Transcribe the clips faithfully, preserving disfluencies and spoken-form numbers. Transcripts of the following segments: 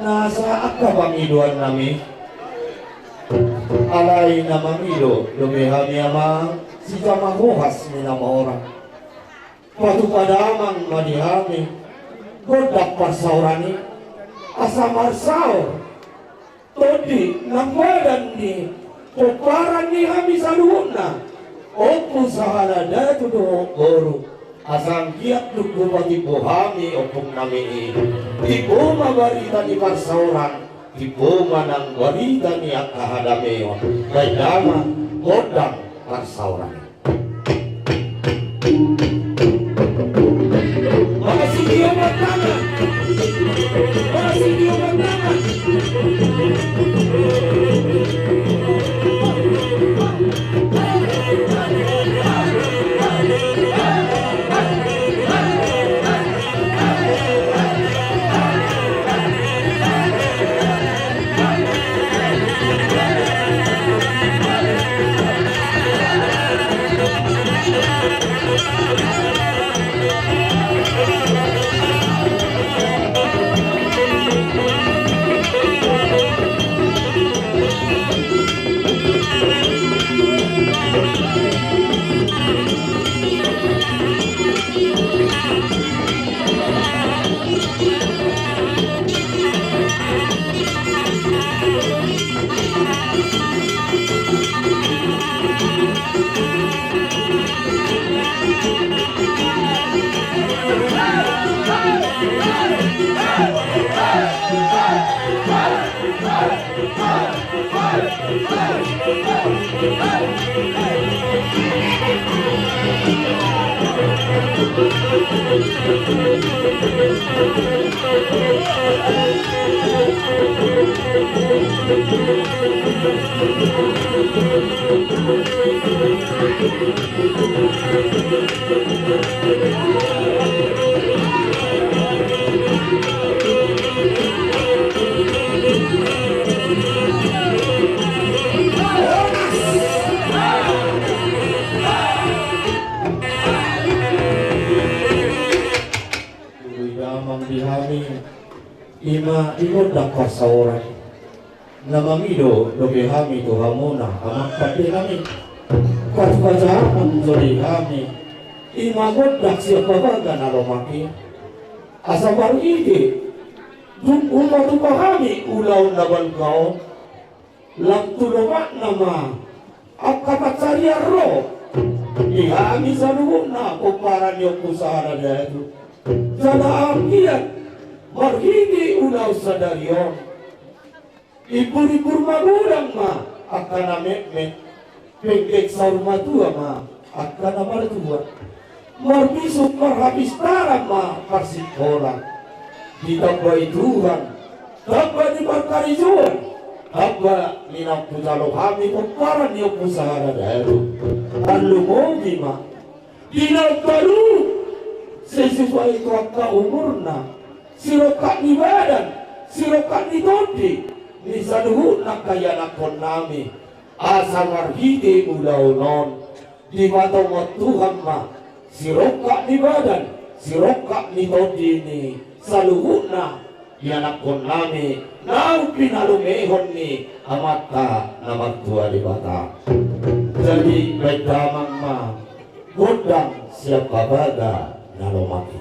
Nasa angka pangidoan nami. Alai na mangido dope hami amang, sijamahohas ni na maora. Patupa damang ma di hami gondang parsaoran i, asa marsaor tondi nang badan ni pomparan ni hami saluhutna, ompu sahala datu dohot boru. Asa anggiat dung hupatimbo hami ompung nami i, timbo ma barita ni parsaoran, timbo ma nang barita ni angka hadameon. Baen damang gondang parsaoran. Masih diobat tangan. Masih diobat tangan. Tului damang di hami, ima i gondang parsaoran. Na mangido dope hami tu hamuna amang pande nami. Pasahat ma jo di hami, ima gondang sian pabaga na lomak i. Asa marhite dung humatupa hami ulaon na balga on, lam tu lomakna ma angka pansarian ro di hami saluhutna pomparan ni ompu sahala datu. Jala anggiat marhite ulaon sadari on, imbur-imbur magodang ma angka na metmet, penggeng saur matua ma angka na martua. Marbisuk marhapistaran ma parsingkola. Ditambai Tuhan tamba ni parkarejoan, tamba ni na hujalo hami pomparan ni ompu sahala datu. Tarlumobi ma di na umbaru sesuai tu angka umurna, sirongkap ni badan, sirongkap ni tondi ni saluhutna angka ianakhon nami. Asa marhite ulaon on dipatongon Tuhan ma sirongkap ni badan, sirongkap ni tondi ni saluhutna ianakhon nami naung pinalumehon ni Amanta na martua Debata. Jadi baen damang ma gondang sian pabaga na lomak i.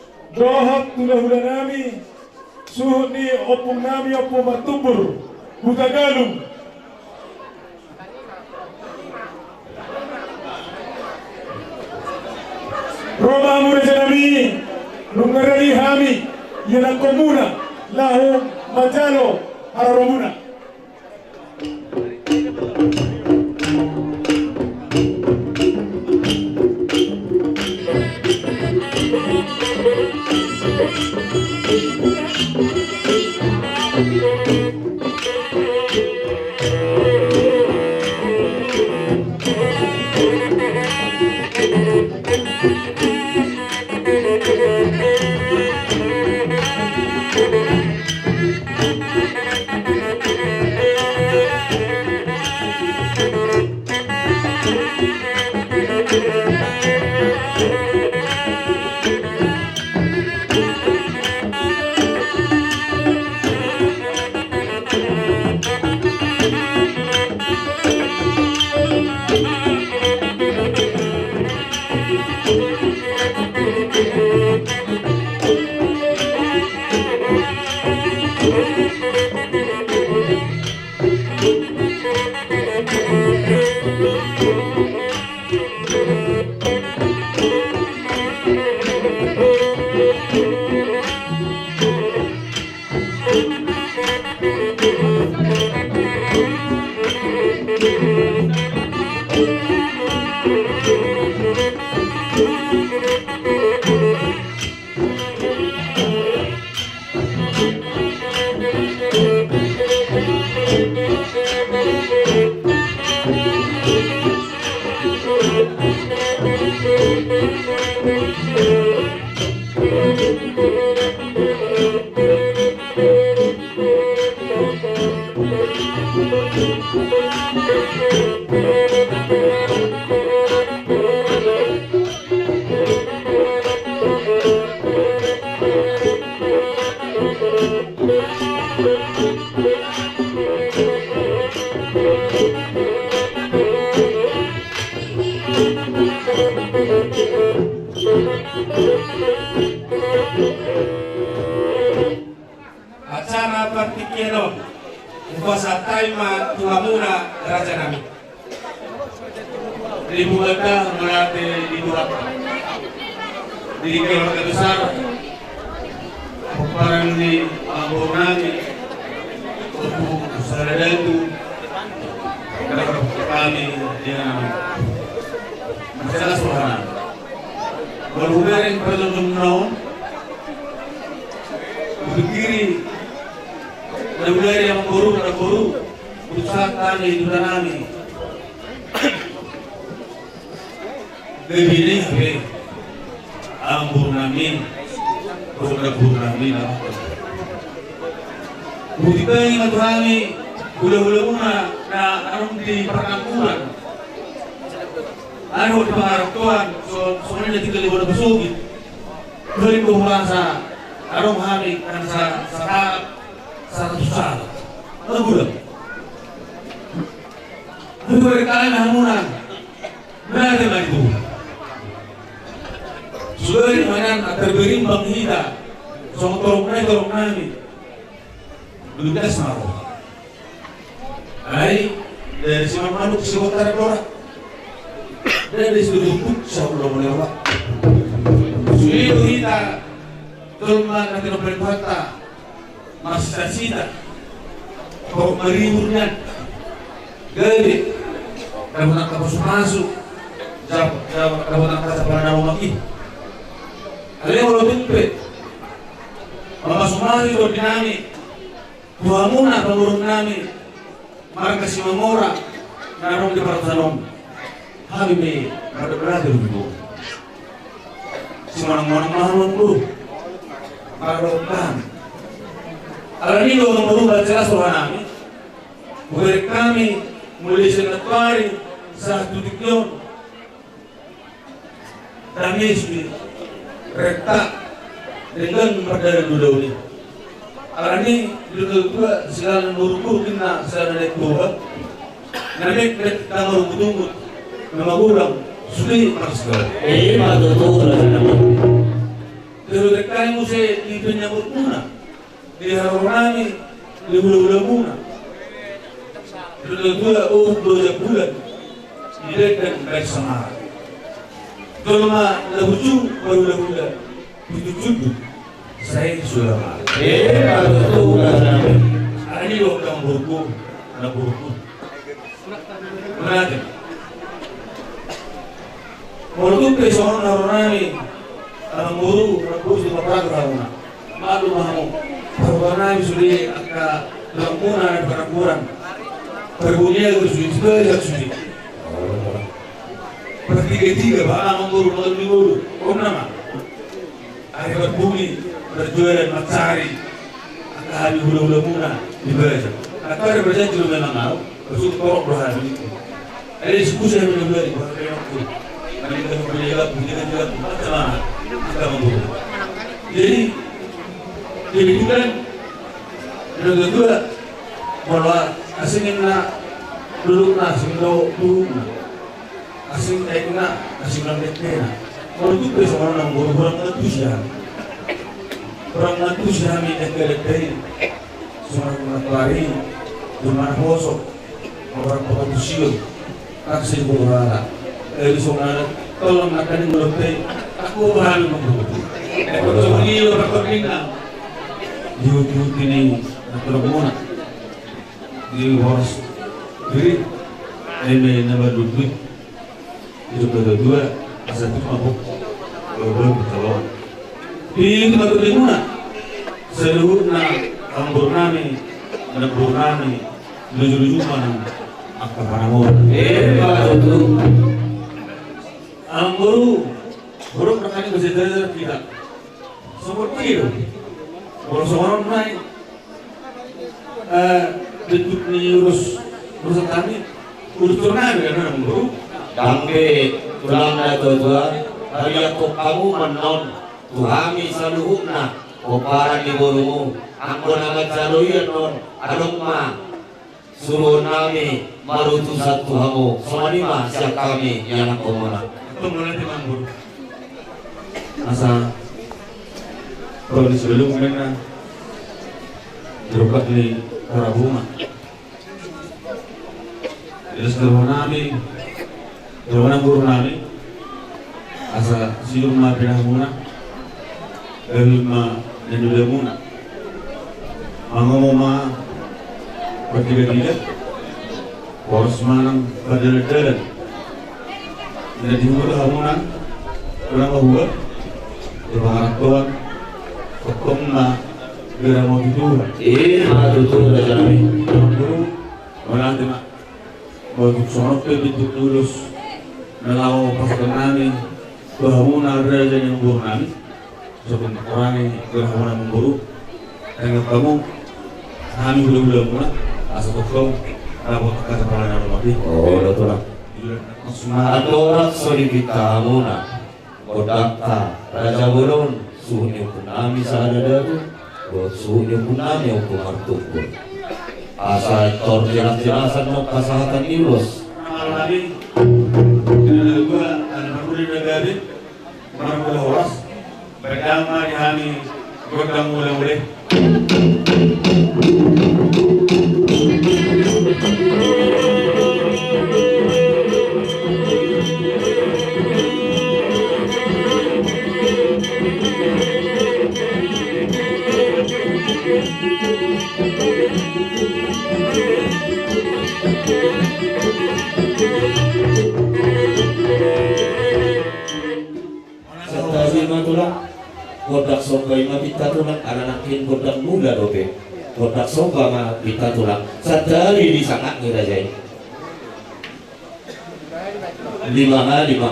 dohot hulahulanami, suhut ni ompungnami Ompu Martumbur Hutagalung. Ro ma hamu rajanami, nunga rade hami ianakhonmuna laho manjalo haroromuna. Acara partingkian on hupasahat hami ma tu hamuna raja nami. Di bugata mauliate di Tuhanta, di keluarga besar pomparan ni amangboru nami Ompu Sada Datu, hami di na marsilas roha nami. Molo hubereng parjongjongan on, hupingkiri na hudok amangboru, namboru, hupasahat hami di huta nami. Gabe nian be amangboru nami, namboru nami na. Hutimbangi ma tu hami hulahula muna na adong di parnangkuran. Adong di pangarantoan, so, songon i na tinggal di bona pasogit. Paling do hurasa adong hami kan sa, sa, sa, sa, sa, na gula. Hubereng hami ma hamuna. Mauliate ma di Tuhan. Sude ma nian na tarberimbang hita. Songon torop nai torop nami. Ludas ma ro. Ai dari simanuk sibontar dora. Dari simanuk sahulo mole roha. Sude do hita. Jolma na tinopa ni Tuhanta. Marsita-sita. Torop maribur nian. Gabe. Dapotan angka pasupasu. Jab, jab, dapotan angka jabana na lomak i. Alai molo tung pe mamasumasu tondi nami tu hamuna pamoruon nami marga Simamora na adong di parhorasan on. Hami pe marga-marga do. Simonang-monang ma hamu amangboru. Marga hami. Alani do amangboru, marsilas roha nami. Hubereng hami mulai sian antuari sahat tu tingki on. Dame sude renta denggan pardalanan ulaon i. Alani didok tua silalan buruk-buruk inna silalan na tua. Na mek mek na marunggut-unggut na magodang sude marsigaol. Ima tutu. Didok hami muse di penyambutmuna. Di haroro nami, di hulahula muna. Di dua, dua, oh, dua jam bulan. Di dendeng baik sama. Jolma na bujung marhulahula. Di tujuh, saya sudah mati. Eh, kalau itu udah. Ini loh, kamu buruk, anak buruk. Mauliate. Molo tung pe songon na ro nami, amangboru, amangboru, di paparak hamuna. Maklum ma hamu. Parhua nami sude angka tulangmuna na di parangkuran. Parbuniaga sude, sibajak sude. Partiga-tiga, ba amangboru, maklum ni boru. Om nama. Ari marbuni, marjualan, mancari. Angka hami hulahula muna, dibaca. Angka ari berjanji do memang au, masuk torop do hami. Ada diskusi hami na bali, bukan kayak aku. Kami kan punya lagu, punya kan lagu, macam mana? Angka manggu. Jadi, jadi bukan, ada dua, molo asing na, dulu na, asing do, dulu na. Asing aekna, asing na dektena. Molo tung pe songon na boru, hurang mangantusi hami. Hurang mangantusi hami dengke-dengke i. Songon na tuari, di mana hosok. Hurang mangantusi on. Aksi boru hara. Jadi songon na tolong na kani molo pe. Aku pahami manggotu. Aku songon i lo rakor ninna. Diuti-uti ni na tolong muna. Di horas diri. Eme na badudui. Hidup kedua, asa tu mabuk. Lobong betelor. Di itu mabuk di muna. Seluruhna, amangboru nami, anak boru nami, luju-luju mana, angka panamor. Eh, Pak Tutu. Amangboru, buruk rekani bisa jajar kita. Seperti itu. Kalau seorang naik, eh, bentuk ni urus, urusan kami, urus turun aja, kan, Bro? Dangke tulang na tua-tua, hariak kok kamu menon, tu hami saluhutna, pomparan ni borumu, anggo na manjalo i annon, adong ma suruonnami marutusan tu hamu, songon i ma sian hami ianakhonmuna. Asa, molo di sebelum mena, di rukak ni parabunga. Ilas ni rohanami, roha ni borunami, asa sidung ma pinahanmuna, gabe ma na niulamuna. Mangomo ma partigatiga, horas manang pardalandalan. Na dihuta hamuna, unang mahua, di pangarantoan, tongtong ma, gabe ramoti Tuhan. Ima tutu, rajanami. Mauliate ma. Molo tung songon on pe pintu ni ulos na laho pasahatonnami tu hamuna raja ni borunami, songon parange tu hamuna namboru, tanggap hamu hami hulahulamuna, asa tongtong dapot angka hata na ramoti. Olo, Tulang. Andorang so dipinta hamuna gondangta Raja Bolon, suhut ni ompunami Sada Datu dohot suhut ni ompunami Ompu Martunggur. Asa tor jelasjelasan ma pasahaton ni ulos. Marmula horas, baen damang ma di hami gondang mulamula i. Santabi ma, Tulang. Gondang somba i ma pinta, Tulang, ala nangkin gondang mula dope. Gondang somba ma pinta, Tulang. Santabi di sangap ni raja i. Lima hali ma.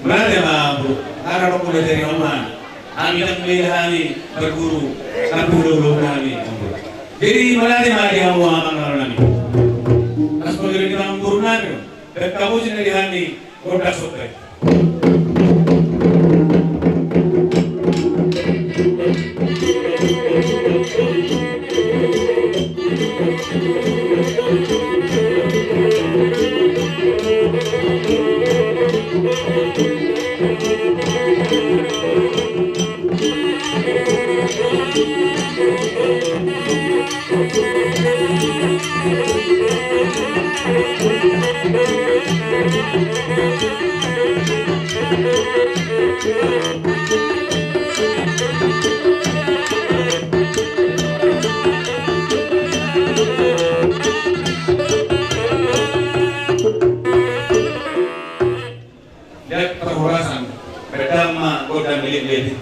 Mauliate ma, Ampu. Ala nangkin gondang i ma. Hami nang mela hami berguru. Hami hulahula hami, Ampu. Jadi mauliate ma di hamu amang nami. Pas pengiriman guru nami. Baen hamu ma di hami. Gondang somba i. Liat parhorasan, baen damang ma gondang militmilit i.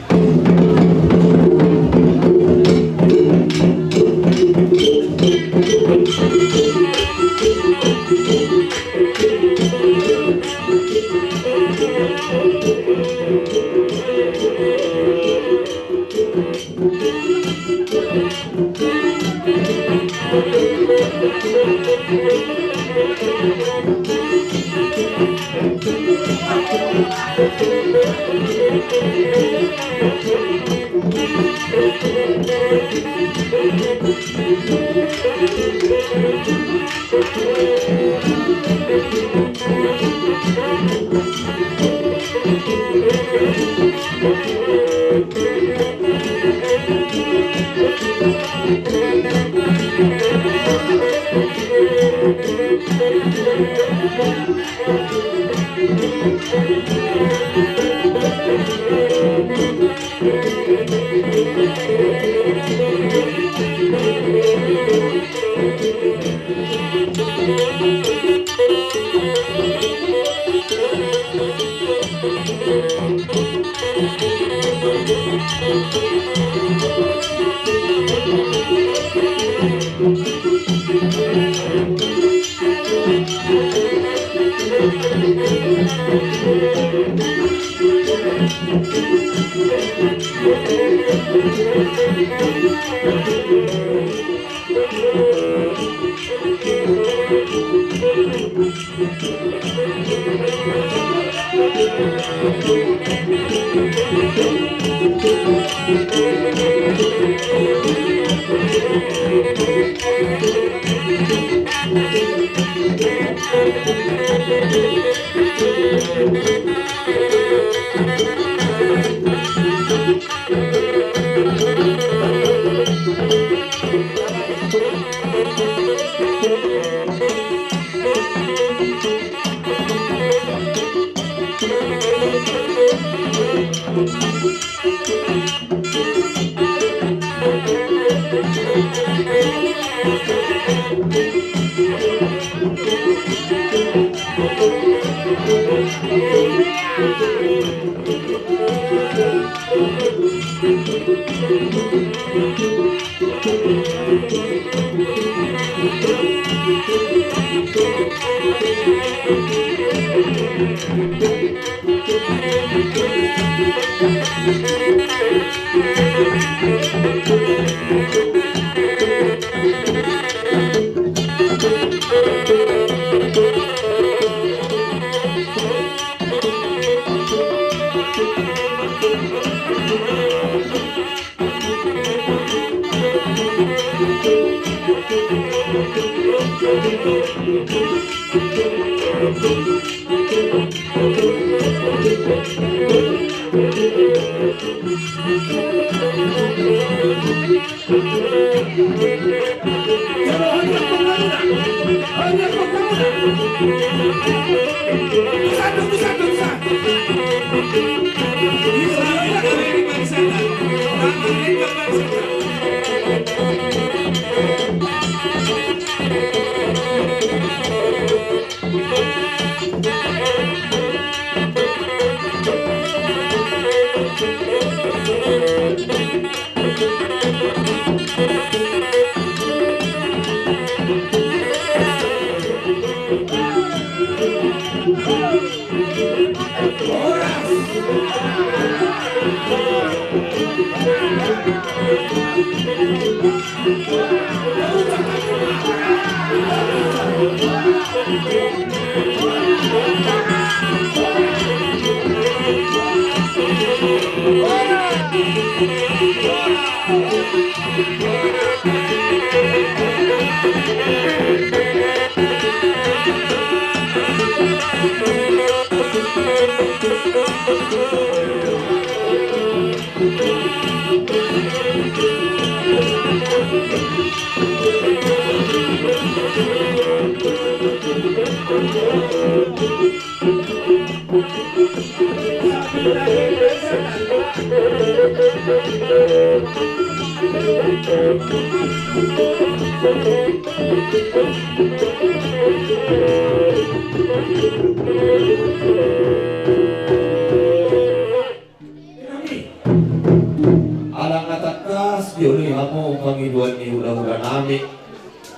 Ala nga tangkas dioloi hamu pangidoan ni hulahula nami,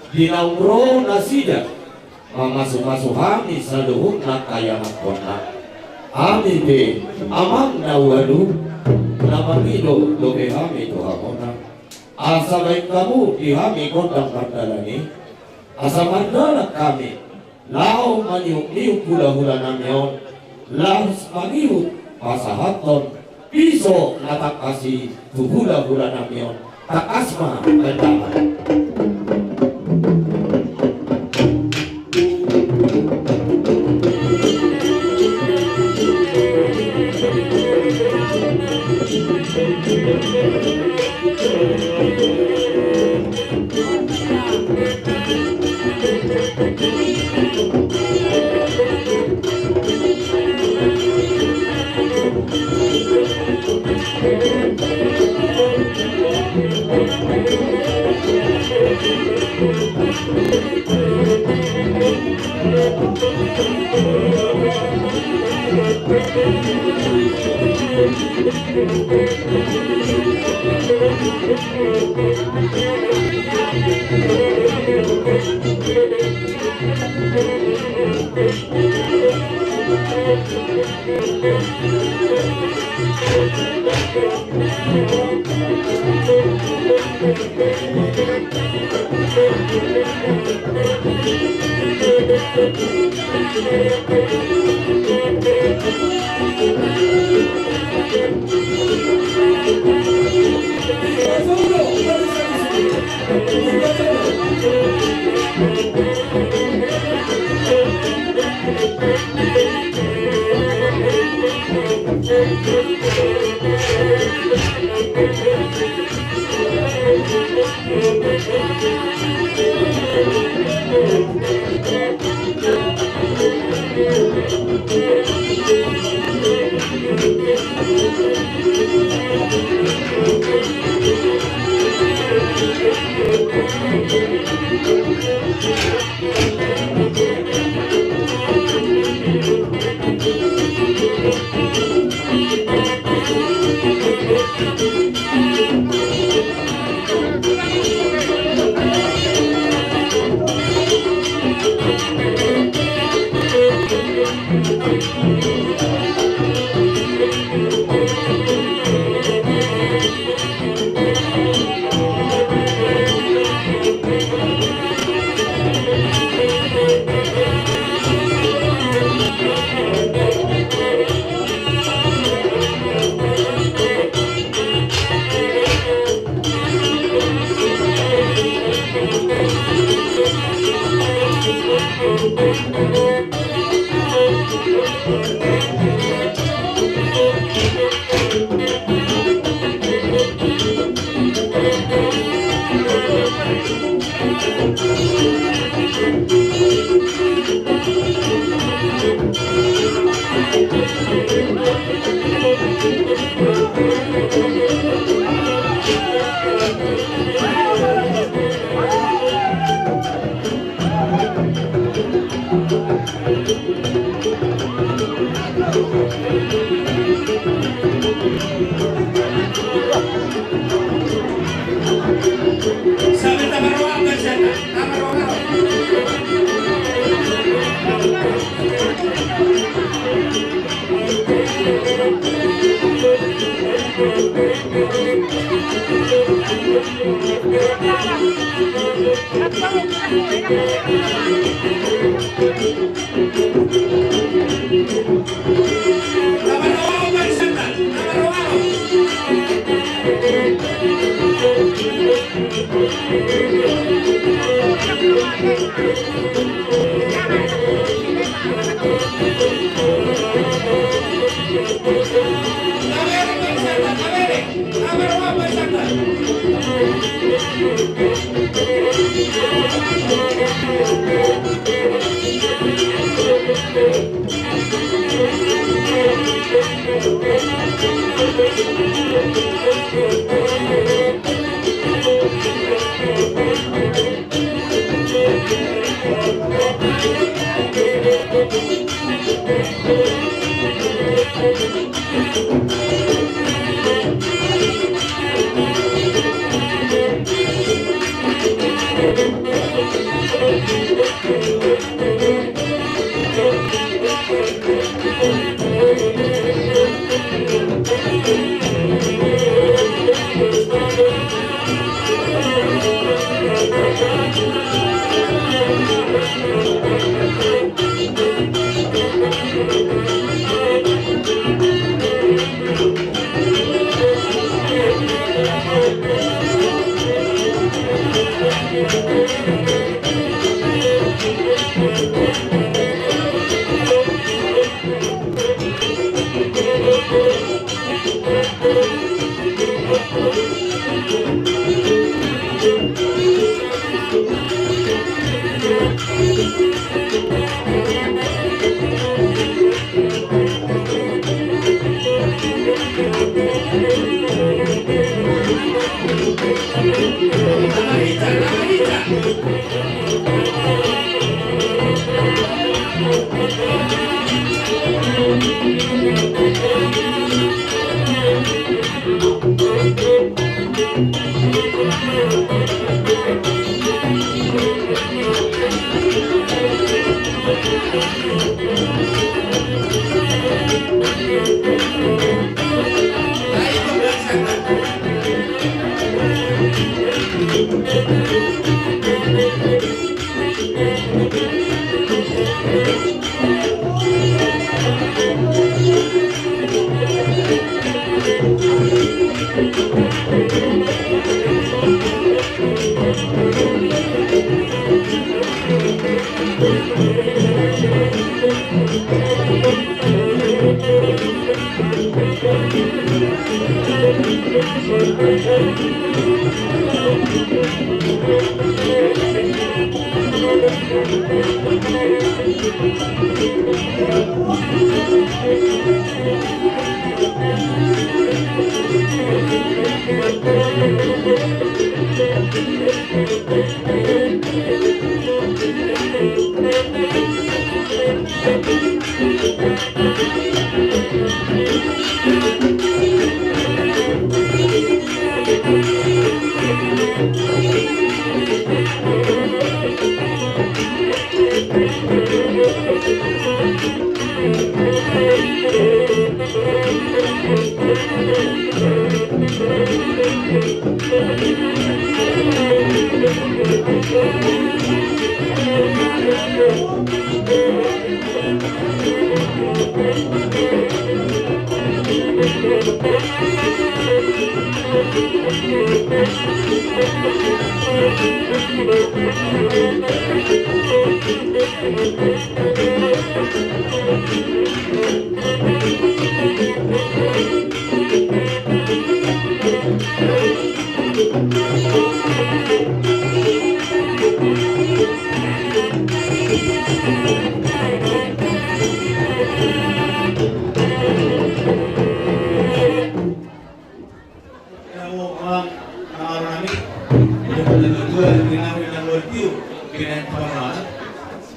di naung ro nasida mamasumasu hami saluhutna angka ianakhonna. Hami pe amang na ualu na mangido dope hami tu hamuna, asa baen hamu di hami gondang mardalan i, asa mardalan hami laho maniukniuk hulahula nami on, laos mangihut pasahathon piso na tangkas i tu hulahula nami on. Tangkas ma baen damang.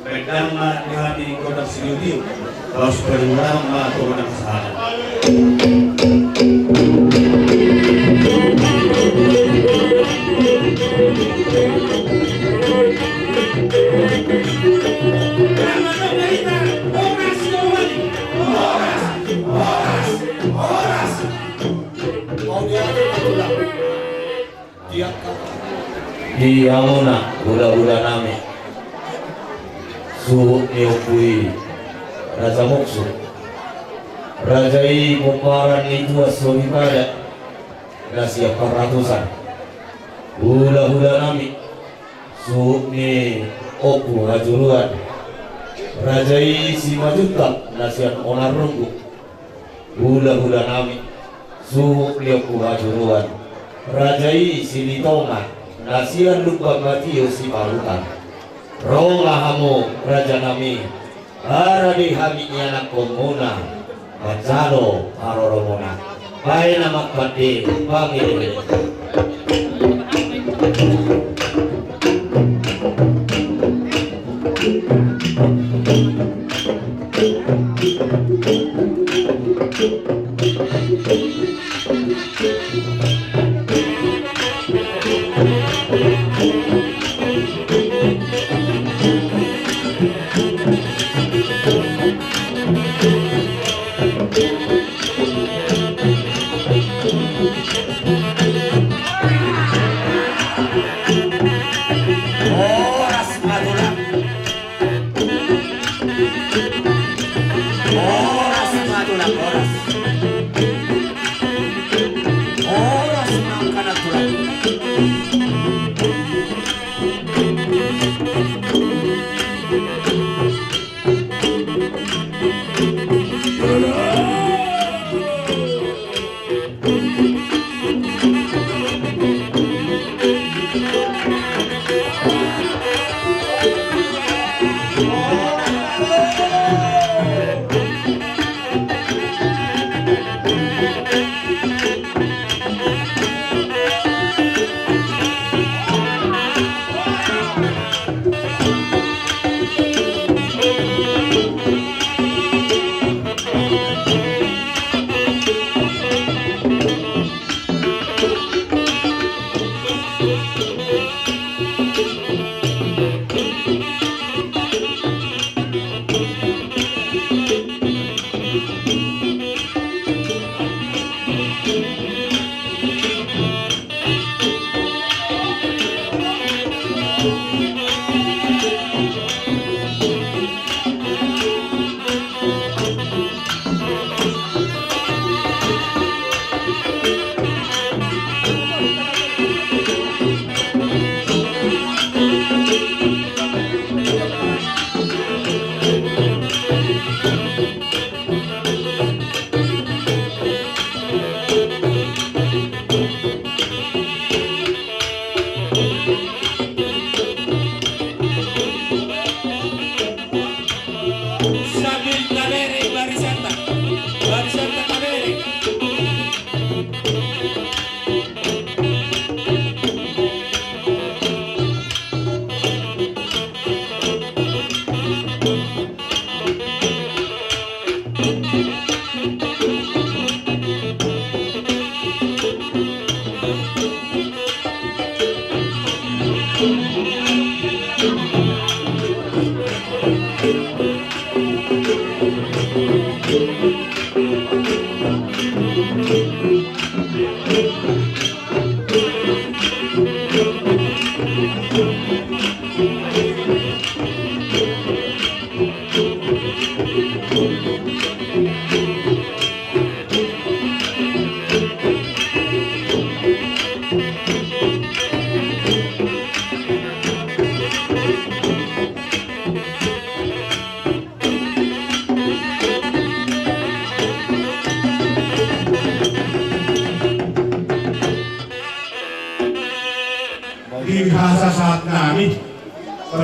Baen damang ma di hami gondang sidio-dio, laos paluahon ma tu gondang sahana. Di hamuna hulahula nami, suhut ni ompu i Raja Moksu, raja i pomparan ni Tuan Soripada na sian Parratusan. Hulahula nami, suhut ni Ompu Hajuruan, raja i Simanjuntak na sian Onan Runggu. Hulahula nami, suhut ni Ompu Hajuruan, raja i Silitonga na sian Lumban Matio Sipahutar. Ro ma hamu raja nami, harani hami ianakhonmuna manjalo haroromuna. Baen ma pande pangilele. Horas ma tulang. Horas ma tulang, horas. Horas ma angka na tulang.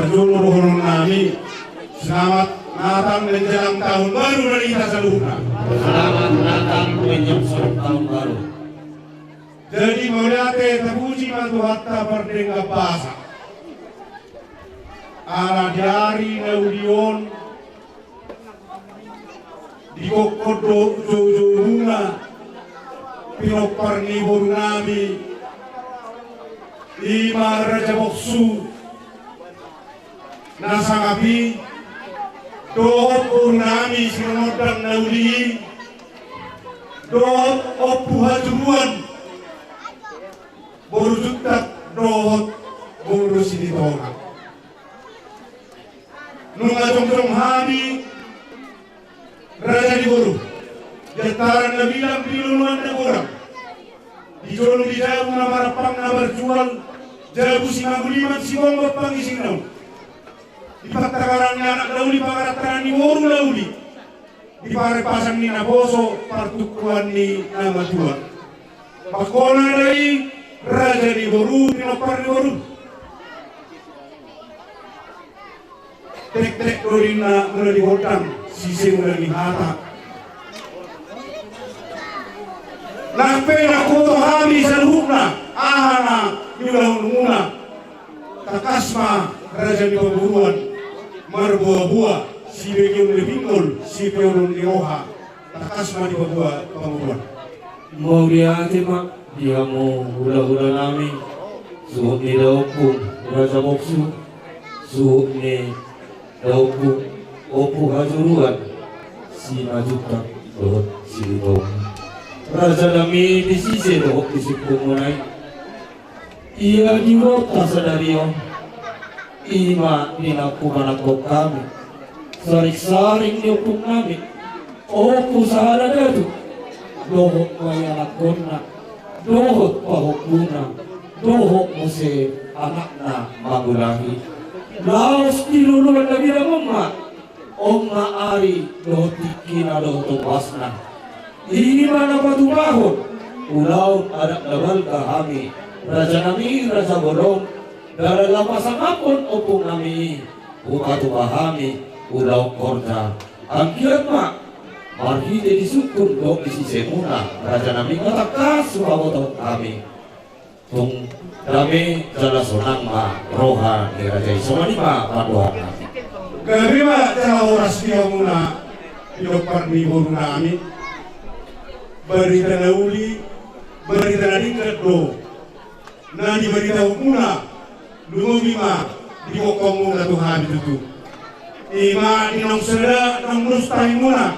Jolo dohonon nami, selamat Natal menjelang tahun baru dari hita saluhutna. Selamat Natal menjelang tahun baru. Jadi mauliate, tapuji ma Tuhanta pardenggan basa. Ala di ari na uli on, digokhon do joujou muna pinompar ni boru nami, i ma Raja Boksu, na sangap i, dohot boru nami Sinondang na uli i, dohot Ompu Hatubuan, boru Juntak, dohot boru Silitonga. Nunga jongjong hami raja ni boru, di antaran na bilang di loloan na godang, di jolo di jabu na marampang na marjual, jabu simanguliman sigomgom pangisingna on, di pantagaran ni anak na uli, pangarantanan ni boru na uli, di parepasan ni naposo, partungkoan ni na matua. Pangkona do i, raja ni boru, pinompar ni boru. Tektek do ninna mula di gondang, sise mula di hata. Nang pe na huboto hami saluhutna aha na niulahonmuna, tangkas ma raja ni pamoruon, marboaboa, sibegeon ni pinggol, sipeonon ni roha, tangkas ma dipaboa pamoruon. Mauliate ma di hamu hulahula nami, suhut ni daompung Raja Boksu, suhut ni daompung Ompu Hatubuan, Simanjuntak dohot Silitonga. Raja nami, di sise dohot di sungkunmuna i, ia diulahon sadari on, i ma di na hupanangkok hami, saringsaring ni ompung nami, Ompu Sahala Datu, dohot ma ianakhonna, dohot pahompuna, dohot muse anakna mangulahi. Laos di loloan na bidang on ma, on ma ari dohot tingkina dohot ombasna. I ma na patupahon ulaon adat na balga hami, raja nami, raja bolon, dalan laho pasangaphon ompung nami i, hupatupa hami ulaon horja. Anggiat ma marhite di sungkun dohot di sisemuna, raja nami, na tangkas hupabotohon hami. Tung dame jala sonang ma roha ni raja i. Songon i ma pandohan nami. Gabe ma jala horas di hamuna, pinompar ni boru nami. Barita na uli, barita na denggan do na dibaritahonmuna, lumobi ma digokhonmuna tu hami tutu. I ma di naung sada naung mustahimuna,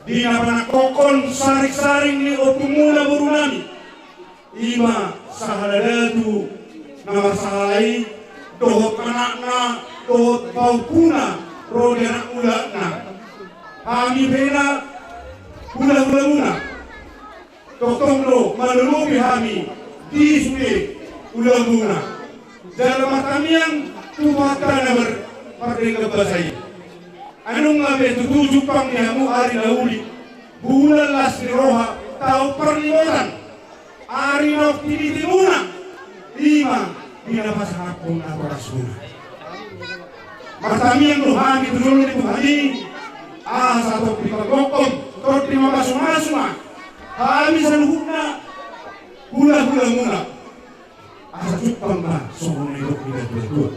di na panangkokhon saringsaring ni ompungmuna boru nami. I ma Sahala Datu na marsahala i, dohot anakna, dohot pahompuna, ro di anak mulakna. Hami pe na hulahulamuna, tongtong do malolopi hami di sude ulaonmuna. Jala martamiang tu Tuhanta na mar-, pardenggan basa i. Ai nunga be tutu jumpang di hamu ari na uli, bulan las ni roha, taon parlimotan, ari na optimismemuna, i ma di na pasangaphon natorasmuna. Martamiang do hami tu jolo ni Tuhan i, asa tongtong dipagokhon, tongtong dimamasu-masu ma hami saluhutna hulahulamuna. Asa jumpang ma songon na nidok ni natuatua.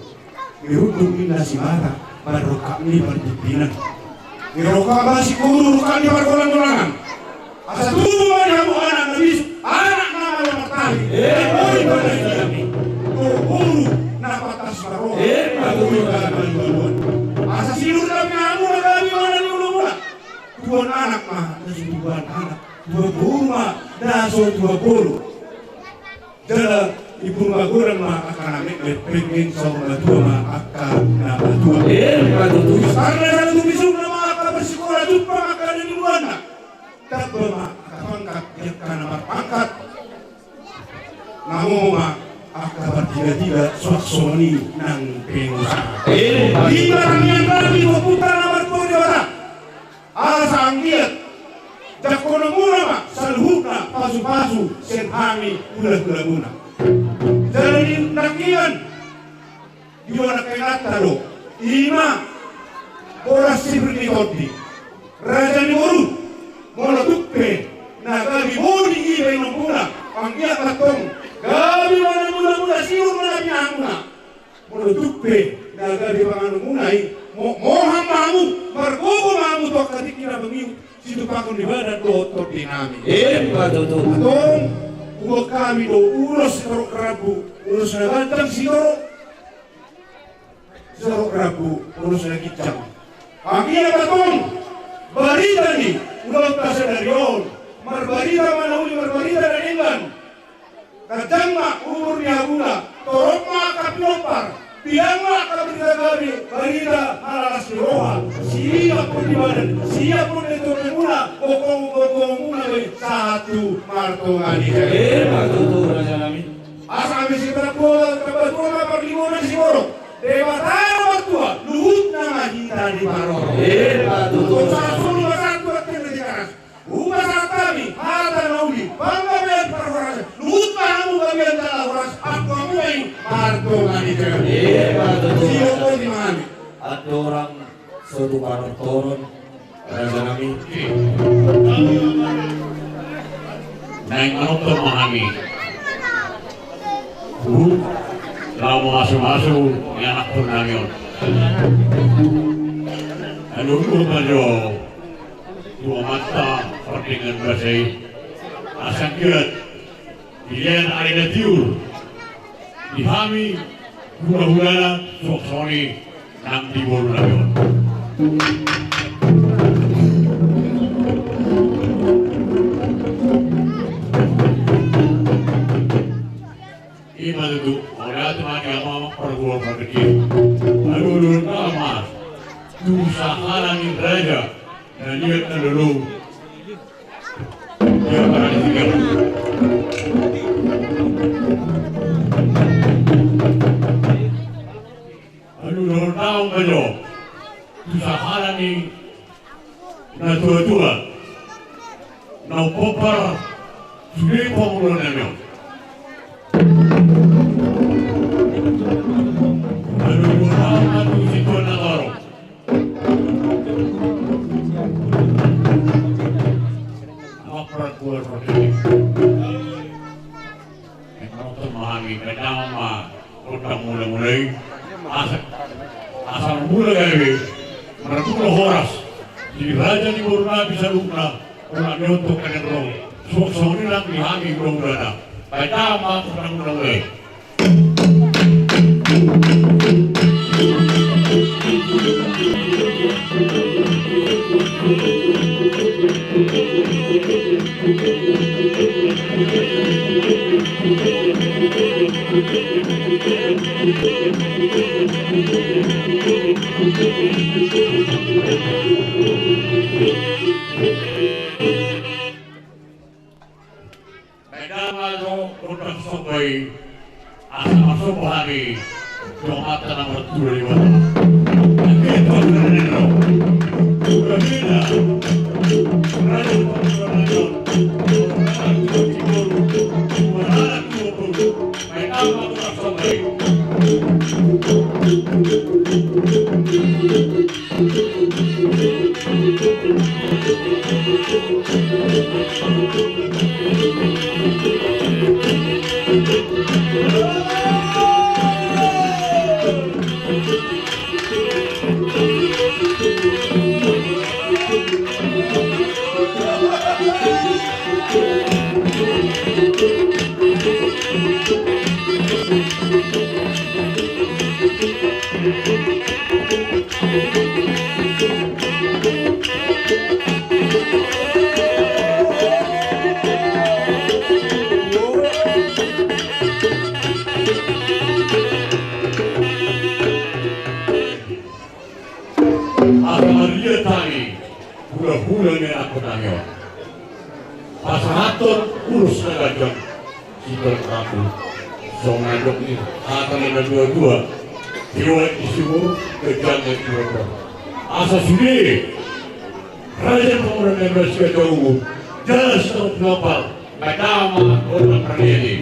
Nirundung ninna simata, marrongkap ni parpimpinan. Nirongkap ma singkoru, rongkap ni pargolanggolangan. Asa tubu ma di hamu anak na bisuk, anak na malo martahi. Emma tutu. Boru na pantas marroha. Emma tutu. Asa sinur nami hamu na gabe mana ni ulumuna. Tubuan anak ma na so tubuan anak. Tubuan boru ma na so tubuan boru. Jala i Purba Godang ma angka na metmet, penggeng saur matua ma angka na matua. Emma tutu. Karna saluhut bisukna ma angka parsikola, jumpang angka na nibuanna. Tamba ma angka pangkat di angka na marpangkat. Na momo ma angka partigatiga, suang songon i nang pengusaha. Emma tutu. Di paramian nami, ompunta na martua Debata. Asa anggiat jangkononmuna ma saluhutna pasupasu sian hami hulahulamuna. Jala di nangkinan di Ido anak kainanta do, ima boras sipir ni tondi. Raja ni boru, molo tung pe na gabe boni iba inongmuna, anggiat ma antong gabe manang muna-muna sihol ma na pinahanmuna. Molo tung pe na gabe panganonmuna i, mo-, moham ma hamu, margogo ma hamu tu angka tingki na mangihut situpakon ni badan dohot tondinami. Emma tutu. Antong, huboan hami do ulos sitorop rambu, ulos na ganjang sitorop, sitorop rambu, ulos na ginjang. Anggiat ma antong barita ni ulaonta sadari on, marbarita ma na uli, marbarita na denggan. Ganjang ma umur ni hamuna, torop ma angka pinompar, biang ma angka barita gabe, barita maralas ni roha, siap pun di badan, siap pun di tondimuna, gogong-gogongmuna be sahat tu martonga ni jabu. Emma tutu, rajanami. Asa hami sitambatua, tambatua ma parlinggoman siborok, Debata na martua, luhutna ma hita diparorot. Emma tutu. Sahat solu ma sahat tu angka na di garas. Hupasahat hami hata na uli, panggabean parhorasan, luhut ma hamu gabean jala horas, angkup hamu ma i martonga ni jabu. Emma tutu. Sihol ma hami. Andorang so tu panortoron, rajanami. Naeng manortor ma hami. Huhut laho mamasu-masu ni anakkonnami on. Alualuhon ma jo tu amanta pardenggan basa i, asa anggiat dilehon ari na tiur di hami hulahulana suang songon i nang di borunami on. Ima tutu, mauliate ma di amang pargual pargede. Alualuhon ma tu sahala ni raja na liat na lolo. Ia, parani tiga. Alualuhon ma jo tu sahala ni natuatua na umpompar sude pangulon nami on. Alualuhon ma tu situan na torop. Amang pargual pargede. Manortor ma hami, baen damang ma gondang mulamula i. Asa, asa mula gabe, marmula horas di raja ni borunami saluhutna, unang niontok kadang ro, suang songon i nang di hami hulahulana. Baen damang ma gondang mulamula i. Baen damang ma jo gondang somba i, asa marsomba hami tu Amanta na martua Debata. Anggiat ma hami na nidok. Sudah beda. Raja Panguragan. Baen damang ma gondang somba i. Asa marliat hami hulahula ni anakkonnami on, pasahathon ulos na ganjang sitorop rambu. Songon na nidok ni hata ni natuatua: Tiur ni sumur, ganjang ni sumur. Asa sude raja ni pamoruon na siganjang umur jala sitorop pinompar. Baen damang ma gondang parliat i.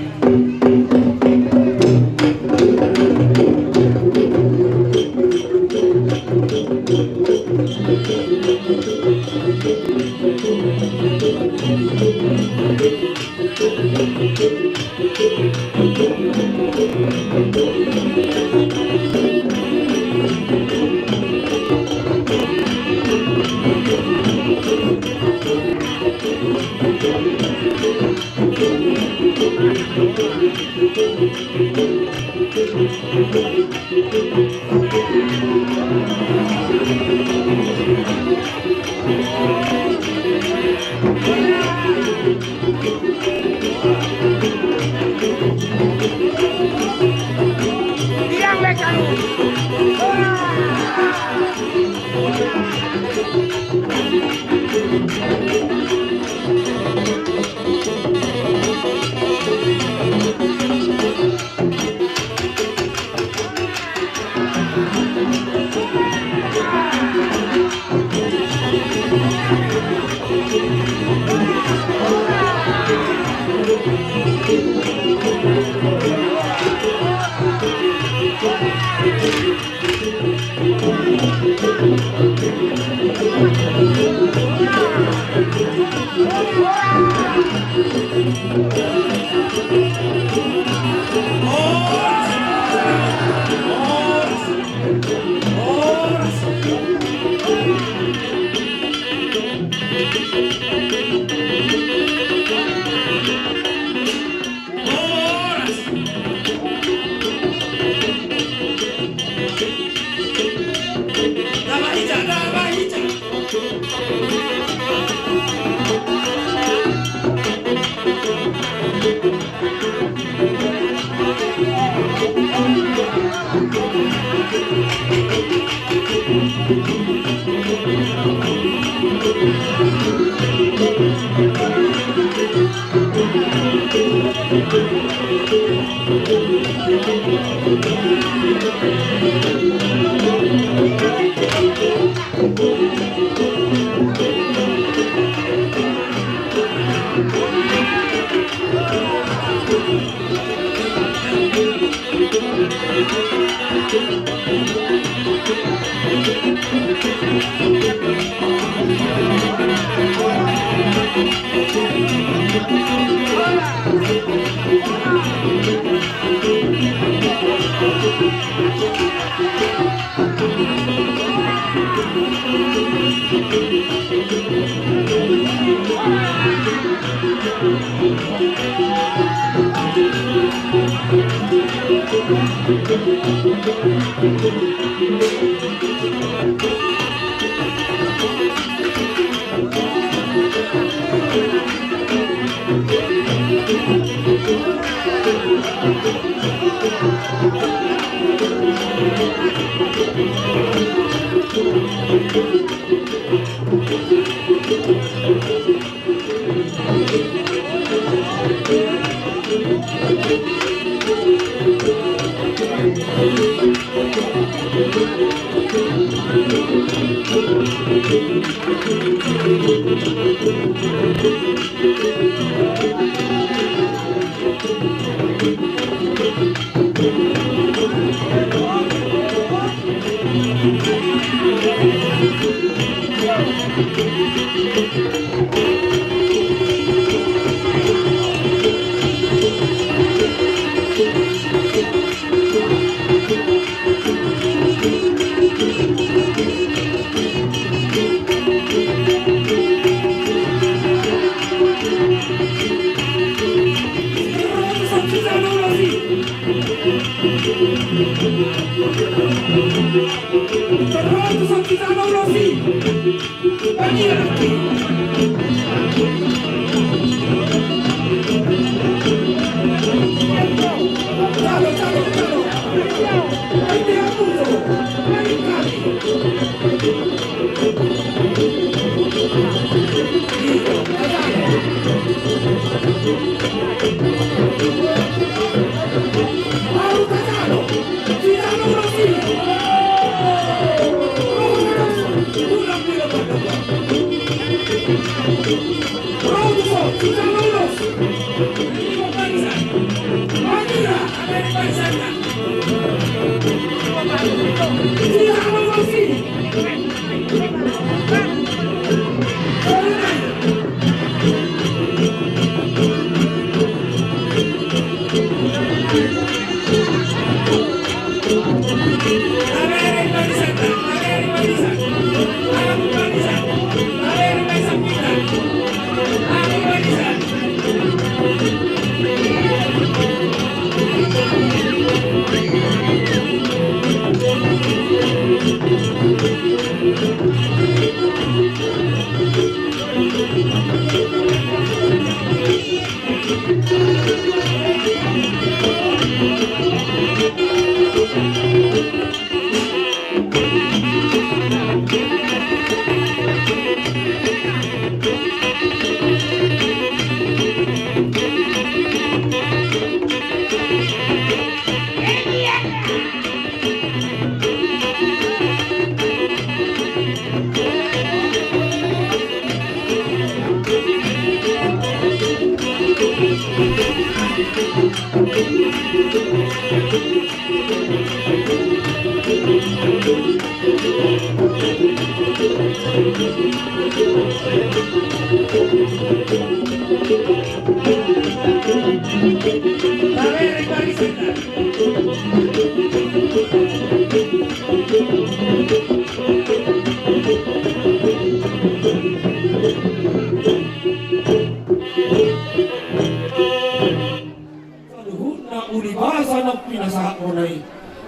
Saluhutna uli basa naung pinasahatmuna i,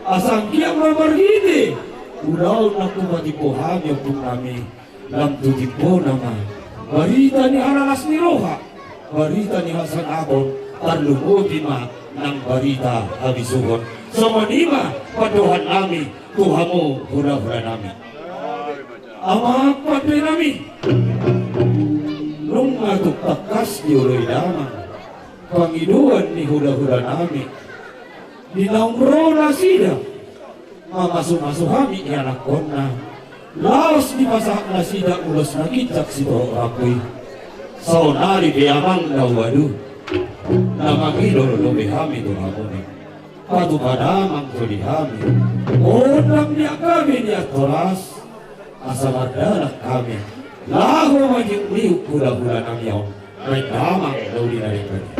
asa anggiat ma marhite ulaon naung hupatimbo hami ompung nami, lam tu timbona ma barita ni haralas ni roha, barita ni hasangapon, tarlumobi ma nang barita habisuhon. Songon i ma pandohan nami tu hamu hulahula nami. Amang pande nami, nunga tung tangkas dioloi damang pangidoan ni hulahula nami di naung ro nasida mamasumasu hami ianakhonna, laos dipasahat nasida ulos na ginjang sitorop rambu i. Saonari pe amang na ualu, na mangido dope hami tu hamu ni. Patupa damang jo di hami gondang ni angka binian toras, asa mardalan hami laho mangiukmiuk hulahula nami on. Baen damang na uli na denggan i.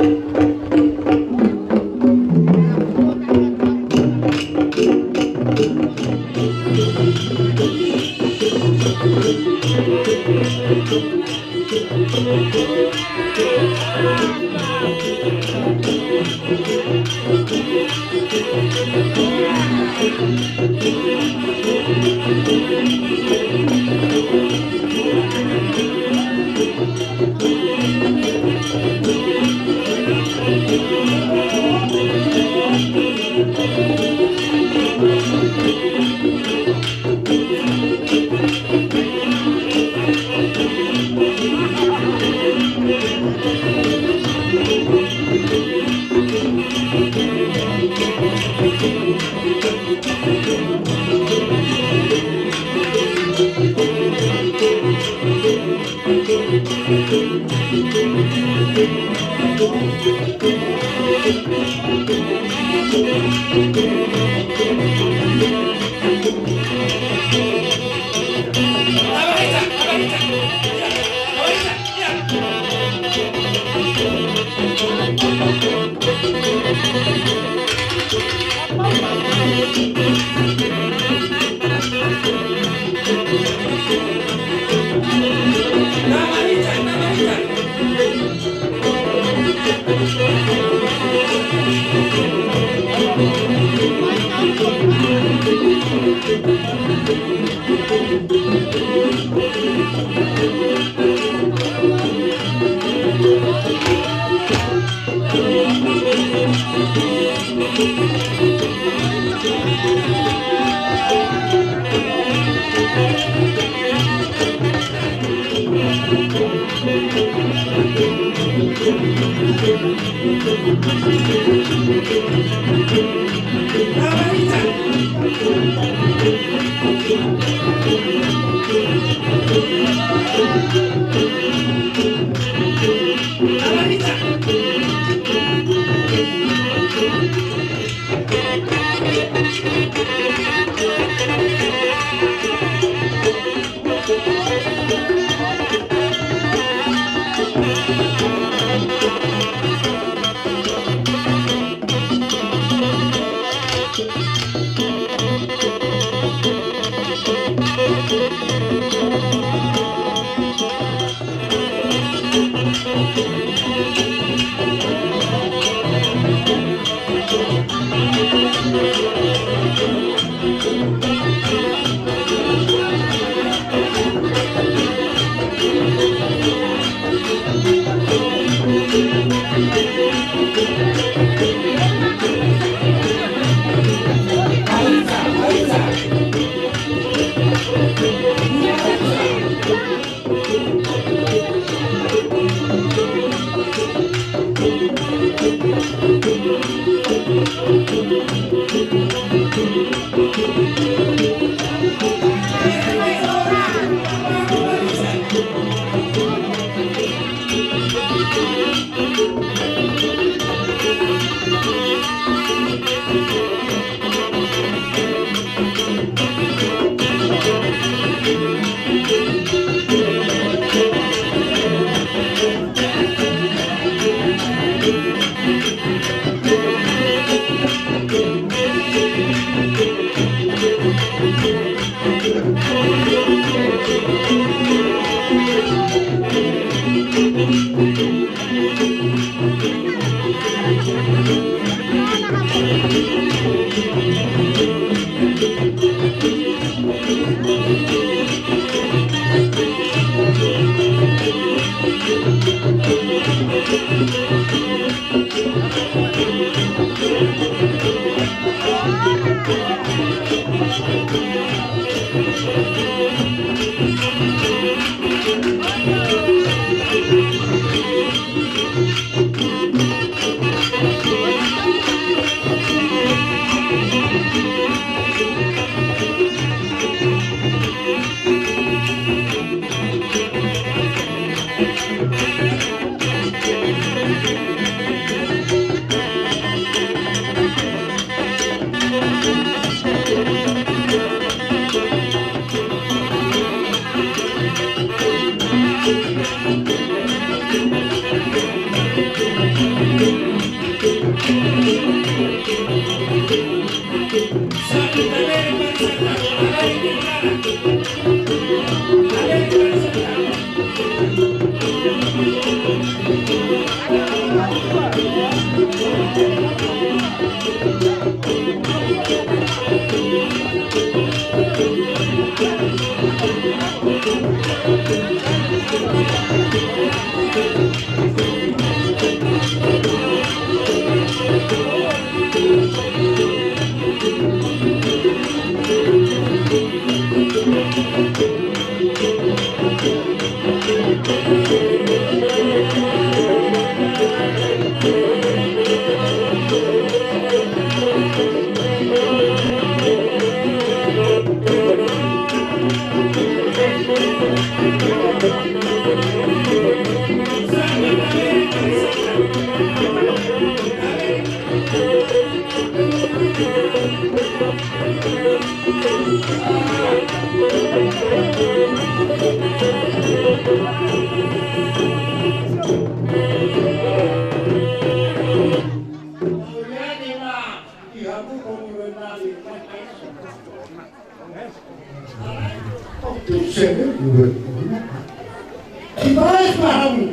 Dibahen ma hamu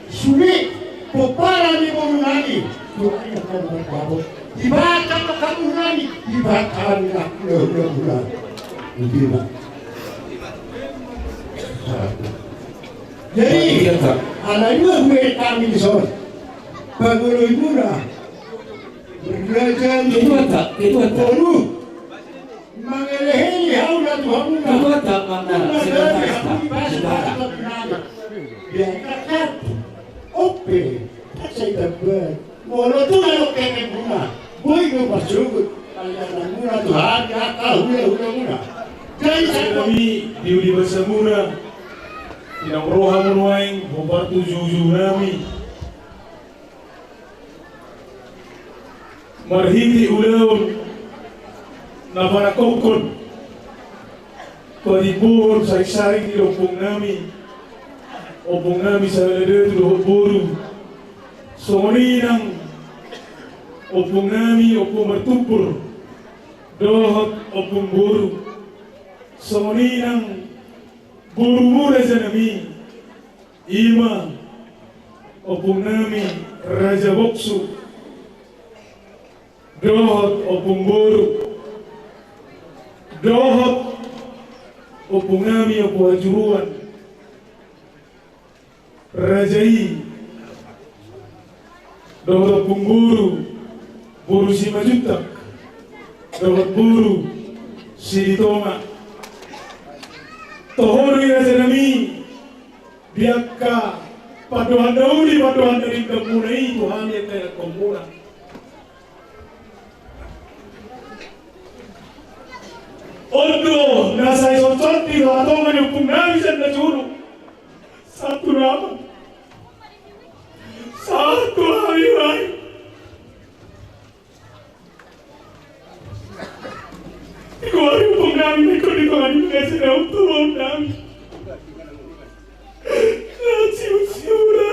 sude pomparan ni boru nami. Tuhan yang akan berkabut. Dibahen ma hamu nami. Dibahen hami na hula-hula. Jadi, alai ma hubereng hami dison. Pangoloimuna. Raja ni boru. Mangeleheli hau na tu hamuna. Mangeleheli hau na tu hamuna. Biar kakak. Ope. Tak sai tambai. Molo tu na lo keke muna. Boi do pasogot. Paliananmuna tu hami angka hula-hulamuna. Jadi sai kami di uli basamuna. Inang roha muna aing hombar tu juju nami. Marhite ulaon na panangkokhon, patimbohon saring-saring di ompung nami, ompung nami sahala datu dohot boru, songon i nang ompung nami, ompung martumpur, dohot ompung boru, songon i nang borumu raja nami. Ima ompung nami Raja Boksu dohot ompung boru dohot ompung nami Ompu Hajuruan, raja i. Dohot ompung boru, boru Simanjuntak, dohot boru Silitonga. Toho do i raja nami, di angka pandohan na uli, pandohan na dengganmuna i tu hami angka ianakhonmuna. On do na sai songon i di tonga-tonga ni ompung nami sian na jolo. Sahat tu nama. Sahat tu hami, rai. Di goari ompung nami, niko di tonga ni bagasan na ompung nami. Na siu-siu na.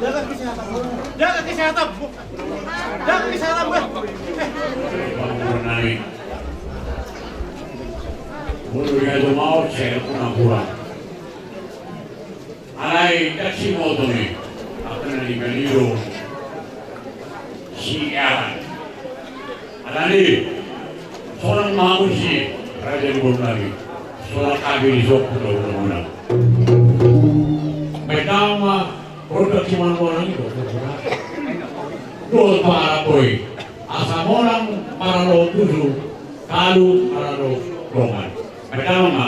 Jaga kesehatan, Bu. Jaga kesehatan, Bu. Molo dia do mau, saya pun ampura. Alai, dang simoto ni, angka na nian i do siaran. Alani, sonang ma hamu disi, raja ni boru nami. Sonang hami disi, hula-hulamuna. Bahen damang ma, gondang simonang-monang i do. Dohot paramboi, asa monang paralo tusu, talu paralo dongan. Bahen damang ma.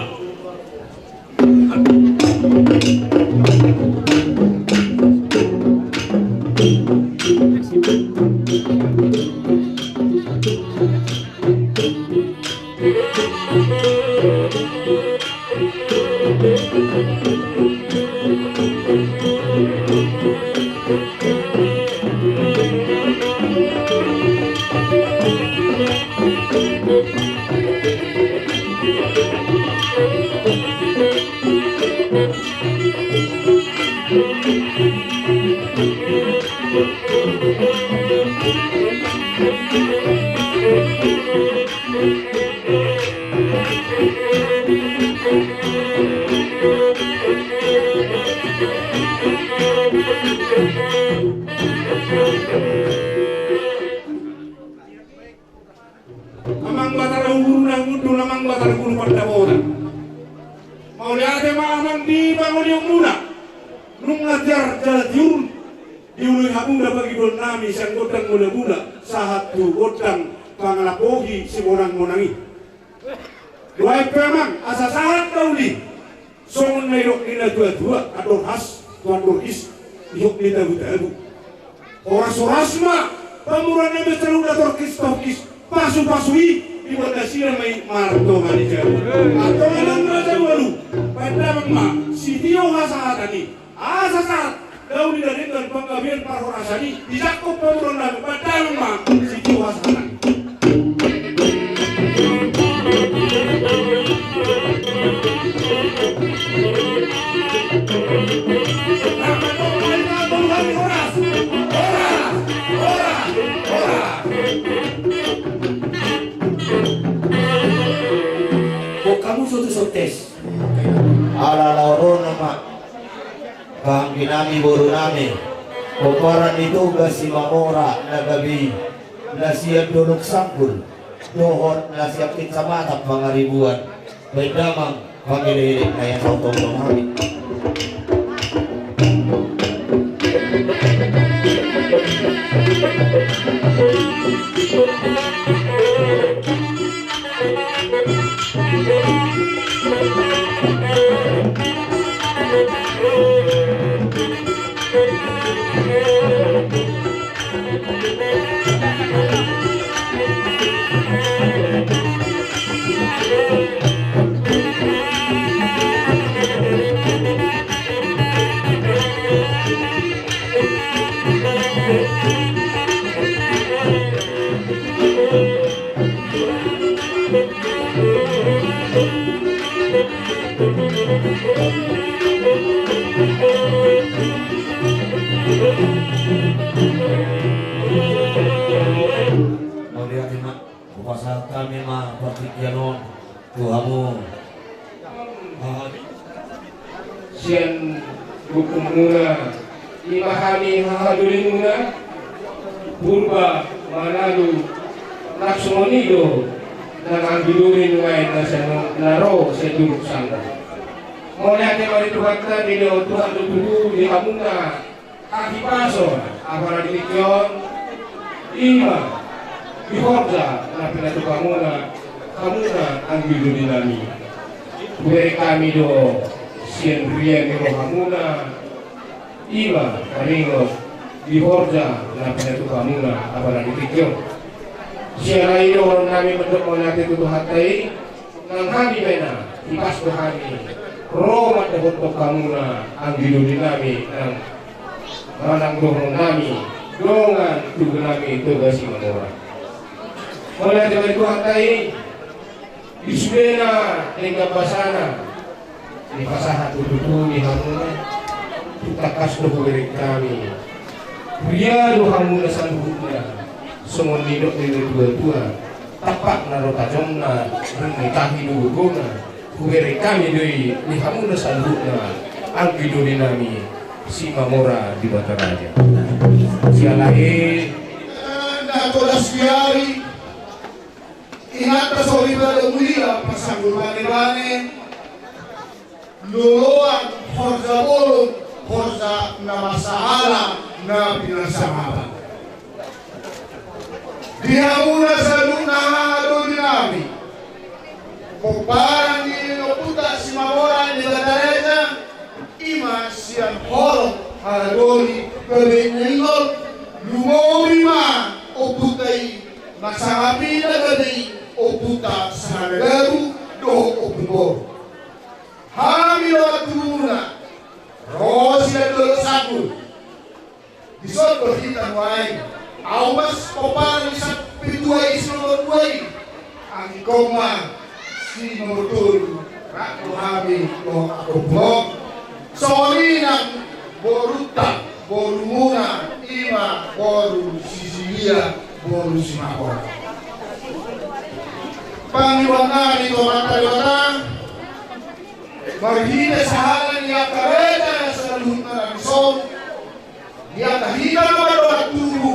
Amang Batara Uhur na hundul, Amang Batara Guru Pandapotan. Mauliate ma amang di pangonionmuna. Nunga tiar jala tiur diului hamu na pangidoannami sian gondang mulamula sahat tu gondang pangalap bohi simonangmonang i. Nuaeng pe amang, asa sahat na uli. Songon na nidok ni natuatua, andor has tu andor his, dihok ni tabutabu. Horashorasma pamoruonnami saluhutna, torkistorkis, pasupasu i diboan nasida ma i martonga ni jabu. Antong adong ma jabu alu. Baen damang ma sitio hasahatan i. Asa sahat na uli na denggan panggabean parhorasan i, dijangkon pamoruonnami. Baen damang ma sitio hasahatan i. Bokkamu sotu sottes. Ala laorona ma. Pahangginami, borunami, pomparan ni Toga Simamora na gabe i, na sian Dolok Sanggul dohot na sian Kecamatan Pangaribuan. Baen damang pangelekelek na ia saut tongtong hami. Mauliate ma, hupasahat hami ma partingkian on tu hamu. Sian bukumuna, ima hami hahadolimuna, Purba Manalu, nang songon i do nang anggi doli nuaeng na sian, na ro sian Dolok Sanggul. Mauliate ma di Tuhanta, dilehon Tuhan do tutu di hamuna hahipason, apala di tingki on, ima di horja na pinatupamuna, hamuna anggi dolinami. Hubereng hami do sian rian ni rohamuna, ima taringot di horja na pinatupamuna, apala di tingki on. Siala i dohononnami mandok mauliate tu Tuhanta i, nang hami pe na hipas do hami ro mandapothon hamuna anggi dolinami nang manang dohononnami dongan tugunami Toga Simamora. Mauliate ma di Tuhanta i, di sudena denggan basana dipasahat tu tutu di hamuna, tung tangkas do hubereng hami. Ria do hamuna saluhutna, songon nidok ni natuatua, tampak na ro tajomna, dung ni tahi do gogona, hubereng hami do i di hamuna saluhutna, anggi dolinami Simamora di Bataraja. Siala i, na todas ni ari, inanta soripada mulia, pasanggul banebane, loloan horja bolon, horja na marsahala, na pinarsangapan. Di hamuna saluhutna hahadolinami, pomparan ni ompunta Simamora di Bataraja, ima sian horong, haha doli, gabe na ingol, Lumobi ma ompunta i, na sangap i na gabe i, ompunta sahadatu dohot ompung boru. Hami do tubumuna, ro sian Dolok Sanggul. Dison do hita nuaeng. Ahu ma pomparan ni sapetua i, si nomor dua i. Angkon ma si nomor tolu, rap do hami dohot angkon. Songon i nang borunta, borumuna, i ma boru Sisilia, boru Simanjorang. Pangidoan nami tu Amanta Debata, marhite sahala ni angka raja saluhutna na dison, di angka hita na mandok tubu,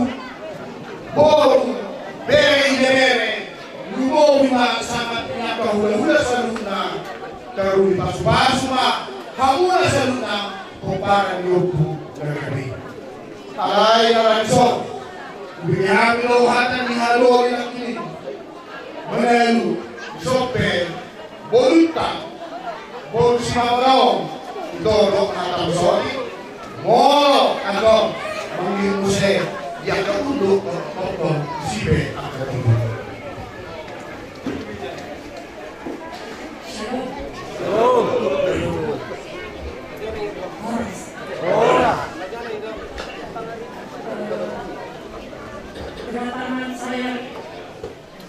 boru, bere, ibebere, lumobi ma sangap ni angka hulahula saluhutna, taruli pasupasu ma hamuna saluhutna, pomparan ni ompu na gabe i. Alai ala ni son, hubege hami do hata ni haluaon i nangkin. Manalu, sope, borunta, boru Simanjorang, ito do hata musoli, molo adong, mangihut muse, di angka unduk, tongtong, sipe, angka tubu. Shalom. Horas. Kedatangan saya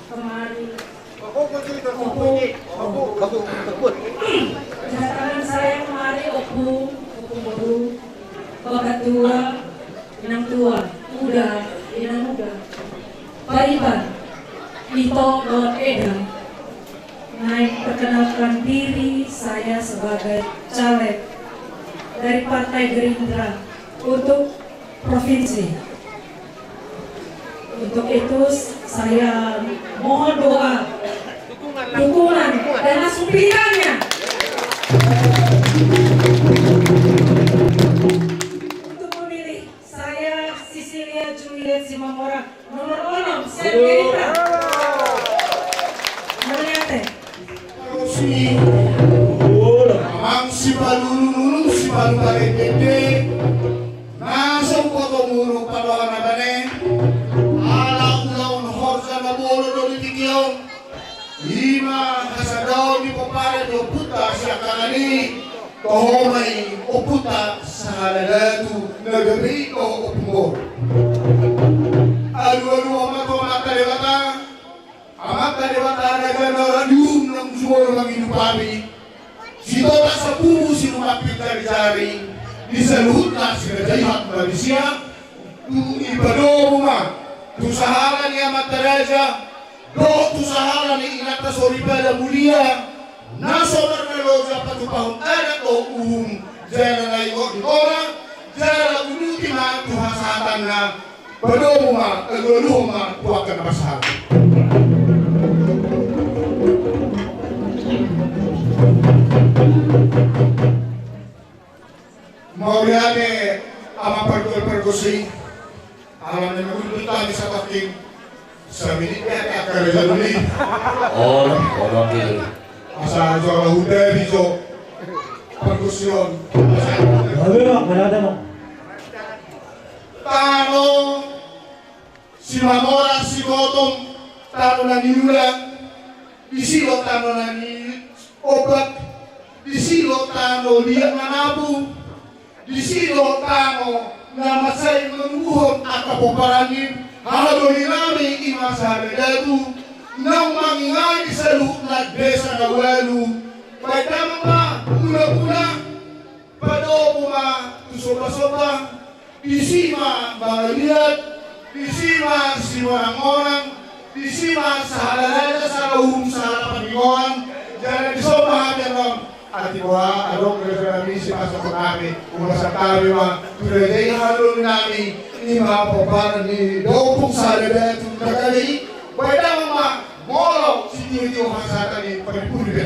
kemari, Ompung, kedatangan saya kemari, Ompung, Ompung Boru, Bapak Tua, Inang Tua, Uda, Inang Uda, Pariban, Ito dohot Eda, naeng perkenalkan diri saya sebagai caleg dari Partai Gerindra untuk provinsi. Untuk itu, saya mohon doa, dukungan, dan langsung pilihannya untuk memilih saya, Sisilia Juliet Simanjorang, nomor onom, sian Gerindra. Mauliate. Amang sipalulun ulun, sipalu parendende, na so huboto munu paloan na bane, ala ulaon horja na bolon do di tingki on. I ma hasadaon ni pomparan ni ompunta siangkangan i, toho ma i ompunta sahala datu na gabe i dohot ompung boru. Alualuhon ma tu Amanta Debata, Amanta Debata raja na ora di uhum nang jumolo mangido hami. Sitotap sapupu sinuman pinjarijari, di saluhutna siraja i hata ma disi, dung i padomu ma tu sahala ni amanta raja, dohot tu sahala ni inanta soripada mulia, na so marnaloja patupahon adat dohot uhum, jala na ingot di tonga, jala uduti ma tu hasahatanna, padomu ma, alualuhon ma tu angka na marsahat. Mauliate, Amang Pargual Pargonsi. Ala ni na undut hami satongkin, saminit be ate angka raja doli. Oh, oh, oke. Asa jo ala huda di jo pargonsion. Ada, Bang, ada, Bang. Tano Simanjorang, Sigotong, tano na niula, disi do tano na niombak, disi do tano liat na napu, disi do tano na mansai manubuhon angka pomparan ni haha doli nami i ma sahadatu, naung mangingani saluhutna desa na ualu, baen damang ma muna-muna, padomu ma tu somba-somba, disi ma mangaliat, disi ma simonang-monang, disi ma sahala raja, sahala uhum, sahala pangidoan, jala dison ma hami annon, atik boha adong raja nami sipasahat hami, hupasahat hami ma tu raja i haha doli nami, i ma pomparan ni da Ompung sahadatu na gabe i, baen damang ma. Molo sitio-tio hasahatan i, paripuri be.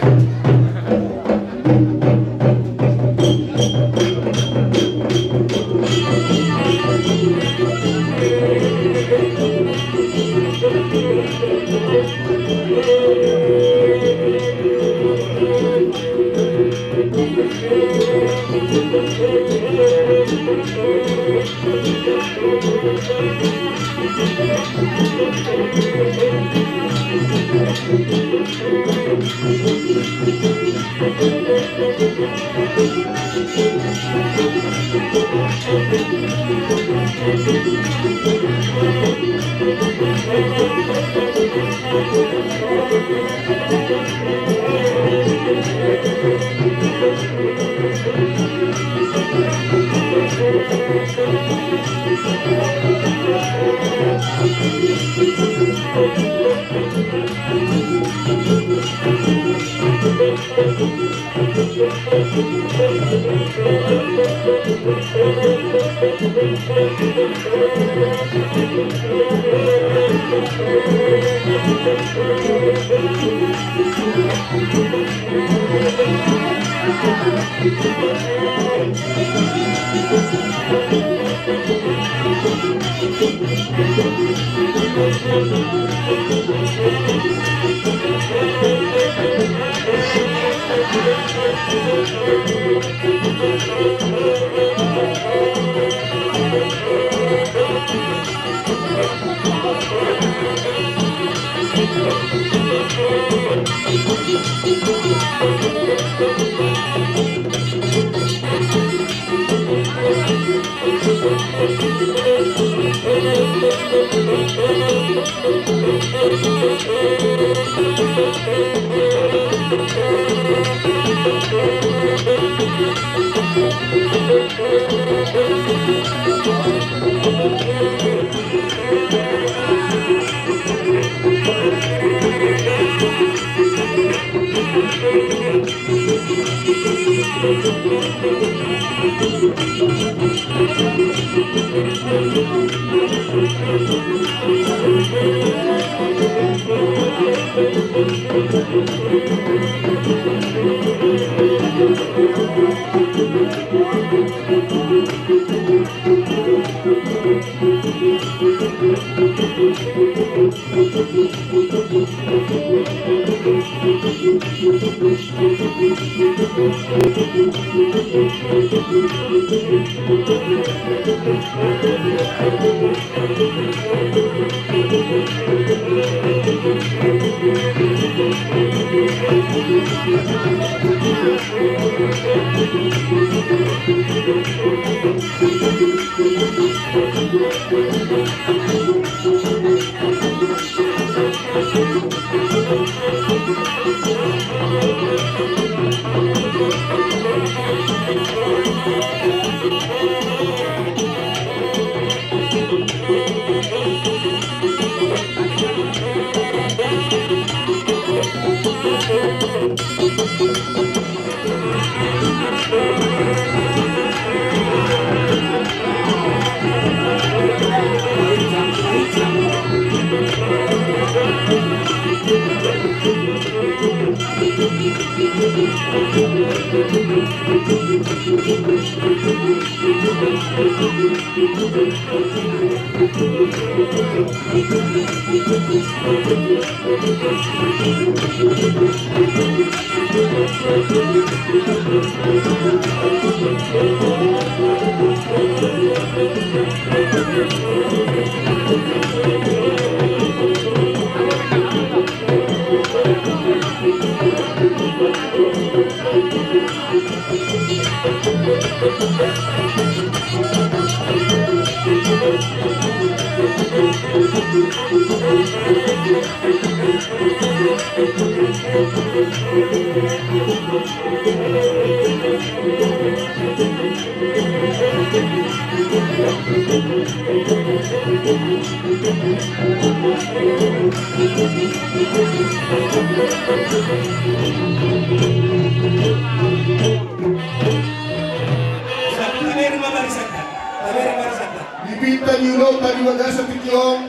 Dipinta ni ulunta di bagasan tingki on,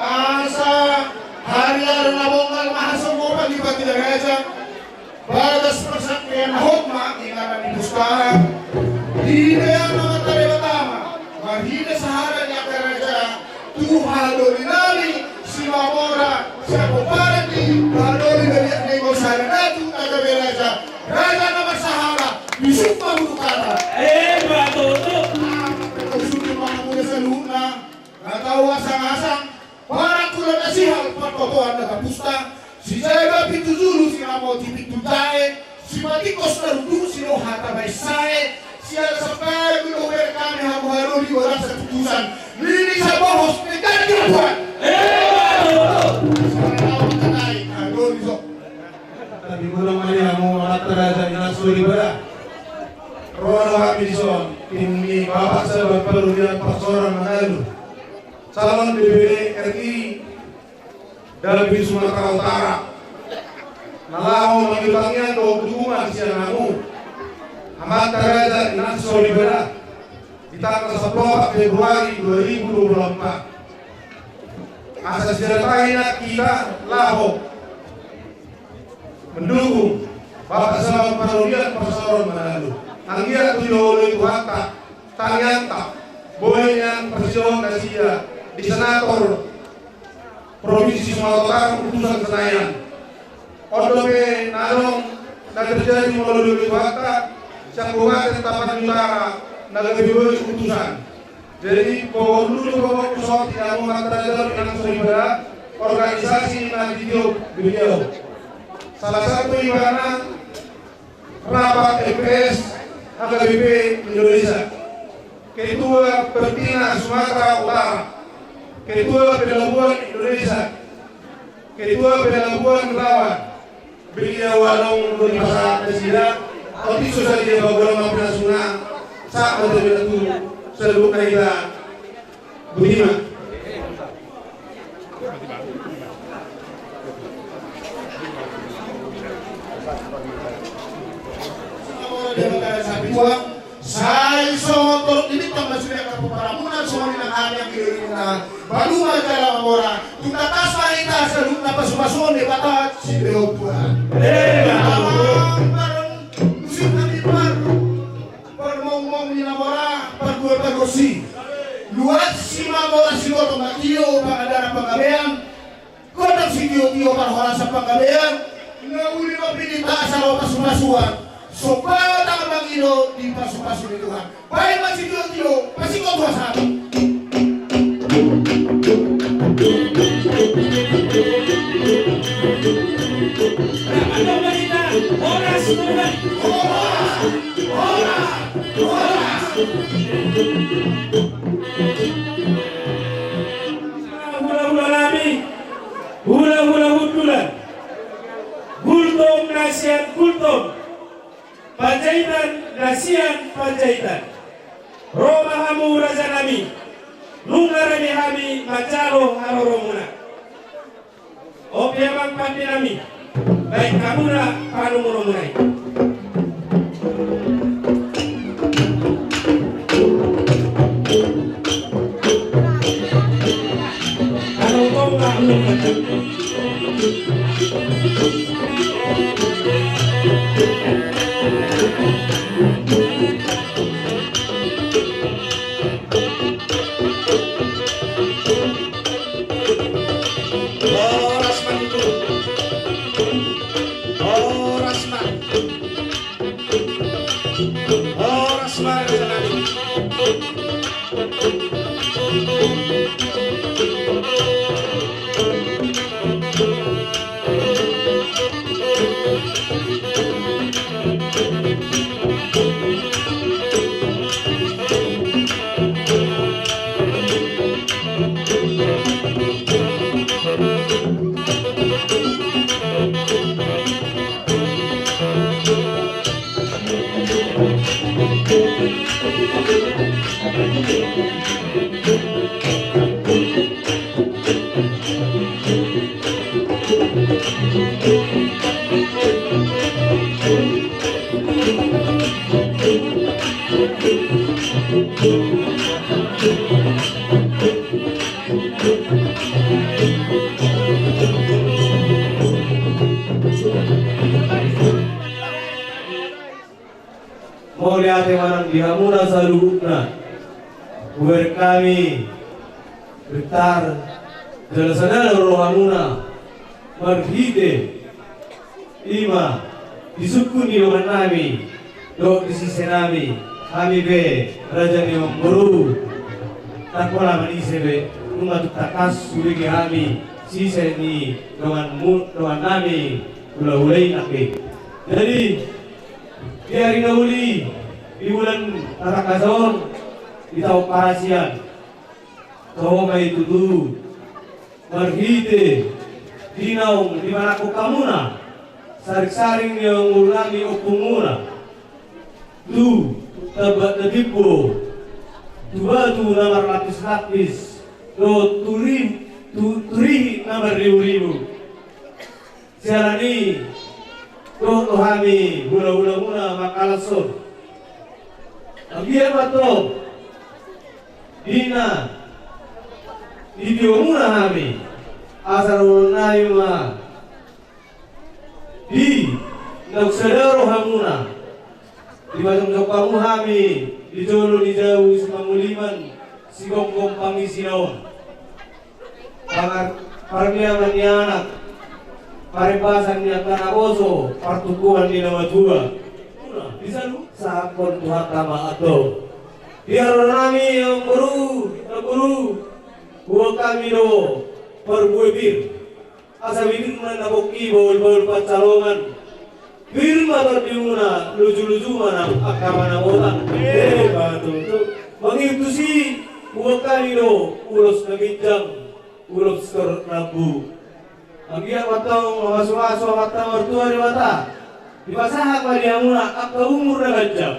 asa hariara na bonggal ma hasongopan ni patidang raja. Bagas parsangkean na hot ma inganan ni pustaha. Dilean Amanta Debata ma marhite sahali ni angka raja tu hahadoli nami Simamora sian pomparan ni hahadoli na biak na ingkon sahali na tu na gabe raja. Raja na marsahala, bisuk ma hudok hata. Emma tutu. Sude ma hamu na saluhutna. Na tau Asangasang, parangkulan na sihal, partotoan na gabusta, sijae ba pintu julu, siramoti pintu jae, sipatikos na rundu, siroha tabaen sae, siala samparan do hubereng hami hamu haroa di boras satutusan, lili sabohos, negara di Tuhan. Ema tutu. Salam, tanai, haroa di so. Tapi muna ma di hamu amanta raja, inanta soripada. Ro do hami dison, tim ni Bapak Selamat Parolian Parsaoran Manalu, calon D P D R I dapil Sumatera Utara, na laho mangido tangiang dohot dukungan sian hamu amanta raja, inanta soripada, di tanggal sampulu opat Februari dua ribu dua puluh empat. Asa sian hita laho mendukung Bapak Selamat Parolian Parsaoran Manalu. Anggiat tu dioloi Tuhanta tangiangta, boi nian parsidohot nasida di senator Provinsi Sumatera Utara, utusan Senayan. On dope na adong na terjadi molo dioloi Tuhanta, sian Kabupaten Tapanuli Utara na gabe boi utusan. Jadi, pokok dulu, pokok pesawat yang mau mantra jalan dengan soripada, organisasi na ditiop beliau. Salah satu ibana rapat M P S H K B P Indonesia, Ketua Pertina Sumatera Utara, Ketua Pelabuhan Indonesia, Ketua Pelabuhan Lawan, beliau adong do dipasahat nasida, otik so sadia bagola ma pinasuna, sahat ma tu saluhutna hita, botima. Sai songon torop ni bintang ma sude angka pomparanmuna, songon i nang hami angka idolimuna. Balu ma jala mamora, tung tangkas ma hita saluhutna pasu-pasuon ni Debata Sibeho Tuhan. Amen. Amang, baron, musim kami baru. Parmongmong ni na mora, pargual pargonsi. Luat si mamora, sitotong na tio, pangandaran panggabean. Gondang sitio-tio, parhorasan panggabean. Na uli ma pinita asa ro pasu-pasuan. Sombatan ma i do di pasu-pasu ni Tuhan. Baen ma sitio-tio, pasiko Tuhan satu. Horas, horas, horas, horas. Hula-hula nami, hula-hula hundulan, Gultom na sian Gultom, Panjaitan na sian Panjaitan. Ro ma hamu raja nami, nunga rade hami manjalo haroromuna. Ope amang pande nami, baen hamuna panumuromuna i. Adong tong na Horas ma tutu. Horas ma. Horas ma. Mauliate ma nang di hamuna saluhutna. Hubereng hami bentar jala sadana rohamuna marhite i ma di sungkun ni dongan nami dohot di sise nami, hami pe raja ni amangboru. Tangkas ma manise be. Nunga tung tangkas hubege hami sise ni donganmu, dongannami hulahula i nangkin. Jadi di ari na uli, di bulan na tangkas on, di taon parasian, toho ma i tutu marhite di naung dipanangkok hamuna saringsaring ni angulunami ompungmuna tu tambat na timbo, tu batu na marlapis-lapis dohot tu ri-, tu-, tu rihit na marribu-ribu. Siala ni i dohot do hami hulahulamuna mangkalashon. Anggiat ma antong di na ditiomuna hami, asa dohononnami ma di naung sada rohamuna, dipajongjong hamu hami di jolo ni jabu simanguliman, sigomgom pangisina on. Pangar-, parniangan ni anak, parembasan ni angka naposo, partukuan ni na matua. Di saluhut sahaphon Tuhanta ma antong. Di haroro nami, amangboru, namboru, huboan hami do parbue pir. Asa bibir ma na pongki, bahulbahul pansalongan. Pir ma tondimuna, lujuluju ma nang angka panambotan. Ema tutu. Mangihut tusi, huboan hami do ulos na ginjang, ulos torop na rambu. Anggiat ma antong mamasumasu Amanta Martua Debata, dipasahat ma di hamuna angka umur na ganjang.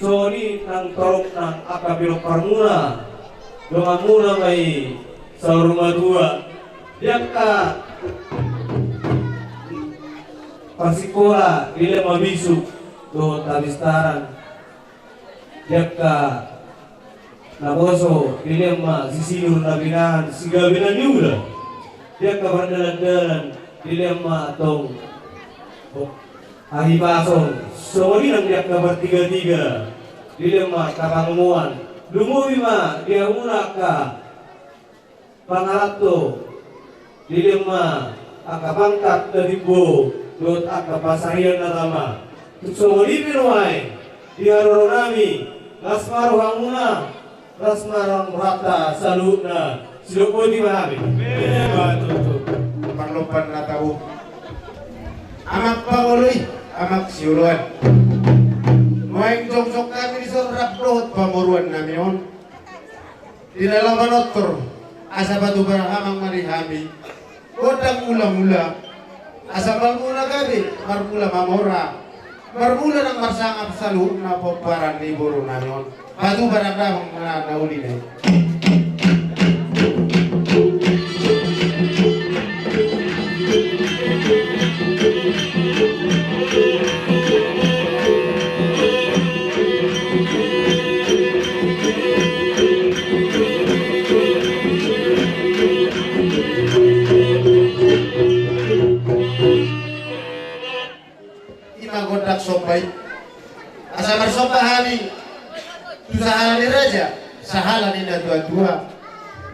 Songon i nang torop nang angka pinomparmuna, donganmuna ma i saur matua, di angka parsikola, dilehon ma bisuk dohot hapistaran, di angka naposo, dilehon ma sisinur na pinahan, sigabe na niula, di angka pardalandalan, dilehon ma antong hahipason, songon i nang di angka partigatiga, dilehon ma angka pangomoan, lumobi ma di hamuna angka pangaranto, dilehon ma angka pangkat na timbo dohot angka pansarian na tama. Tung songon i pe nuaeng di haroro nami, las ma rohamuna, las ma rohanta saluhutna. Sidok boti ma hami. Ema tutu. Parlompan na tabo. Amang pangoloi, amang sioloan. Nuaeng jongjong hami dison rap dohot pamoruon nami on. Di na laho manortor, asa patupa damang ma di hami gondang mulamula, asa marmula gabe, marmula mamora, marmula nang marsangap saluhutna pomparan ni boru nami on. Patupa damang ma na uli na i. I ma gondang somba i. Asa marsomba hami tu sahala ni raja, sahala ni natuatua.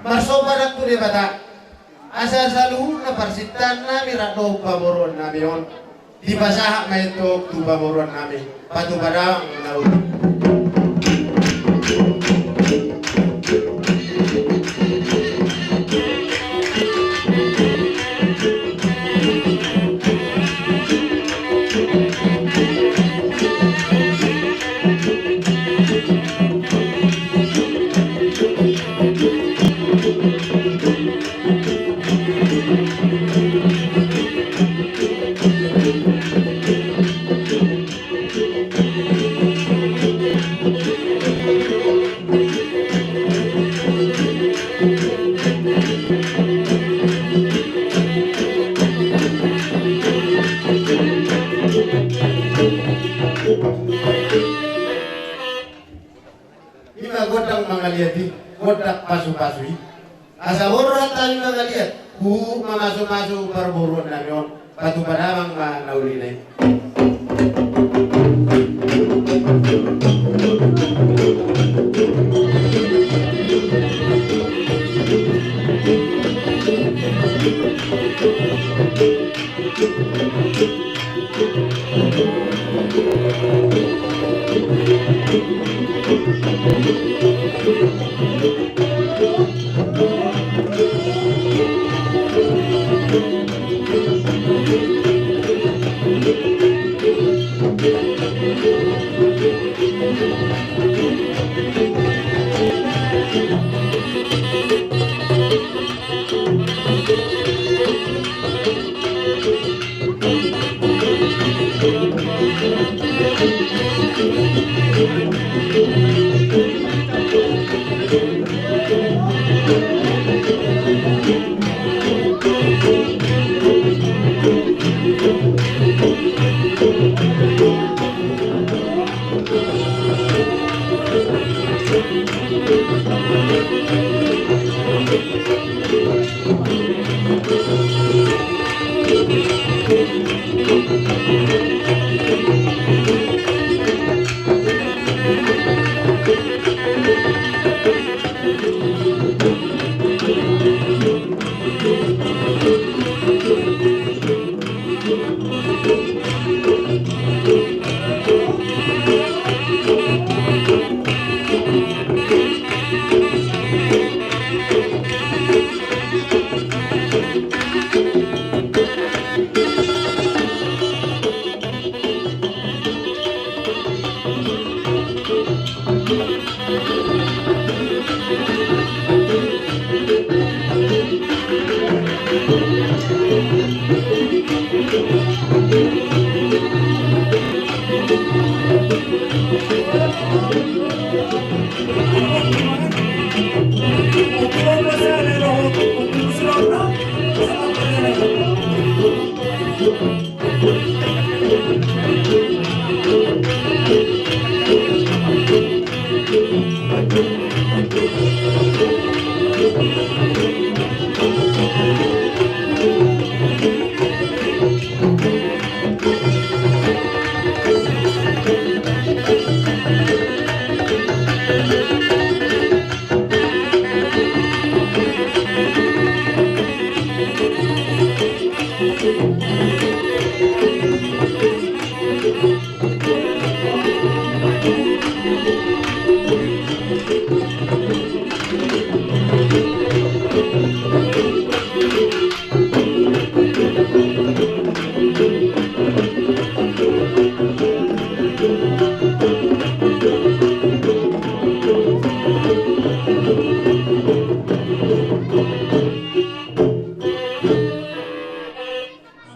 Marsomba nang tu Debata, asa saluhutna parsintaan nami rap dohot pamoruon nami on dipasahat ma i antong tu pamoruon nami. Patupa damang na uli. I ma gondang mangaliat i, gondang pasupasu i. Asa borhat hami mangaliat, huhut mamasumasu parboruon nami on. Patupa damang ma na uli na i.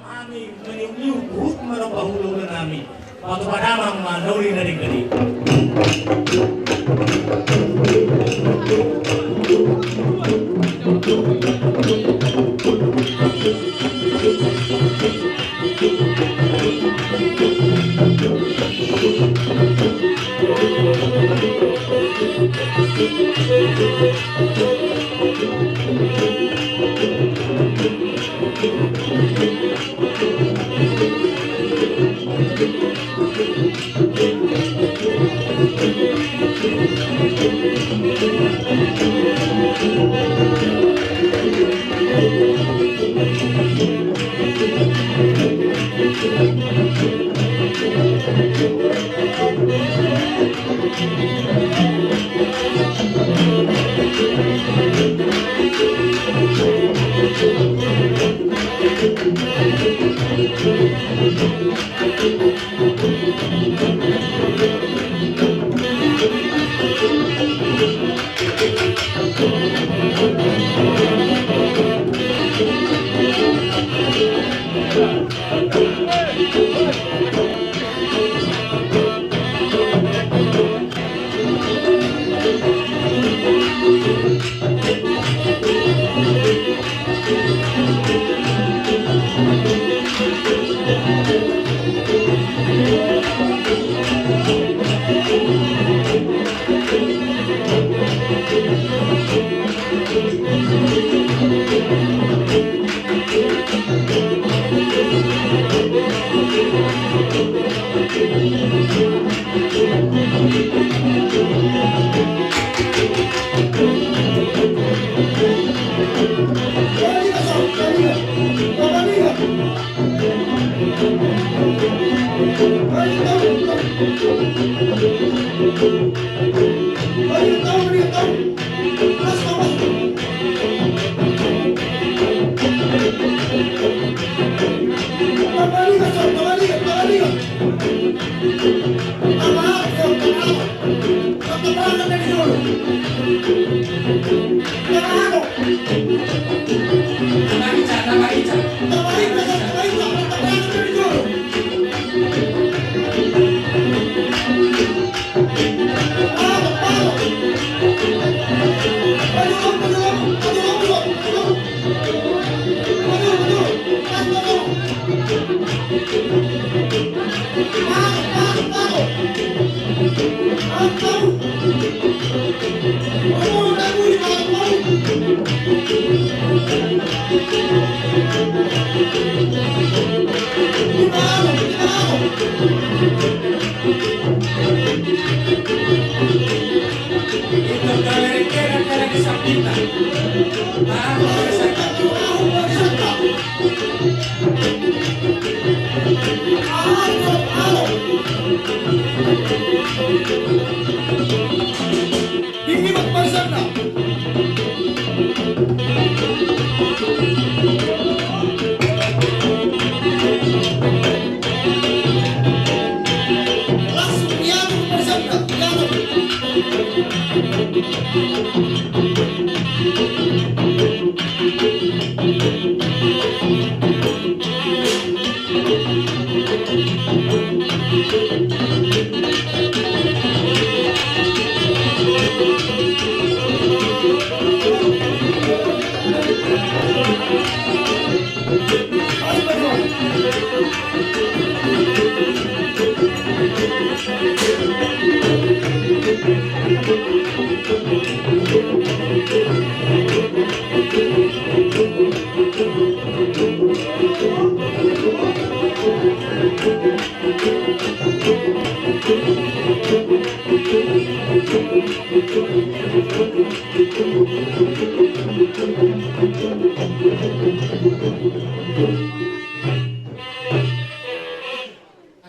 Hami mangihuthon hut ma na pahulahula nami. Patupa damang ma na uli na denggan i.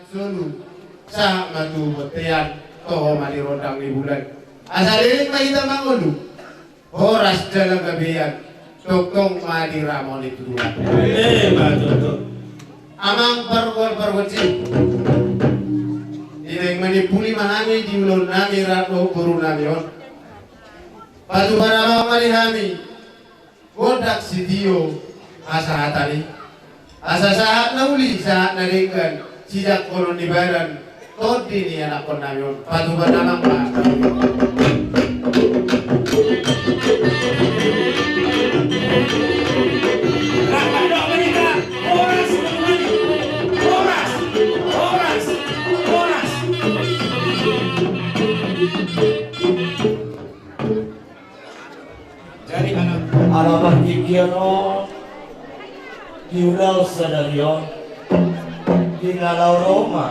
Solu, sahat ma tu bontean, toho ma di rondang ni bulan. Asa leleng ma hita mangolu, horas jala gabean, tongtong ma diramoti Tuhan. Emma tutu. Amang pargual pargonsi, di na naeng manimpuli ma hami di ulaon nami rap dohot boru nami on. Patupa ma amang ma di hami gondang sitio hasahatan i. Asa sahat na uli, sahat na denggan, sijangkonon ni badan, tondi ni anakkon nami on. Patupa ma amang ma. Horas, horas, horas. Jadi anak. Ala partingkian on, di ulaon sadari on, di na laho ro ma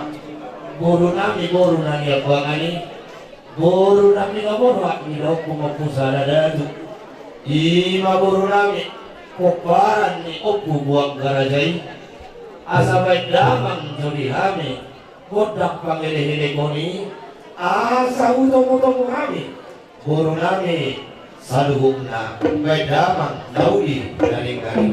boru nami, boru na niambangan i, boru nami na borhat ni da Ompu, Ompu Sada Datu. I ma boru nami, pomparan ni Ompu Buang Garaja i. Asa baen damang jo di hami gondang pangelekelehon i, asa hutomutomu hami boru nami saluhutna. Baen damang na uli na denggan i.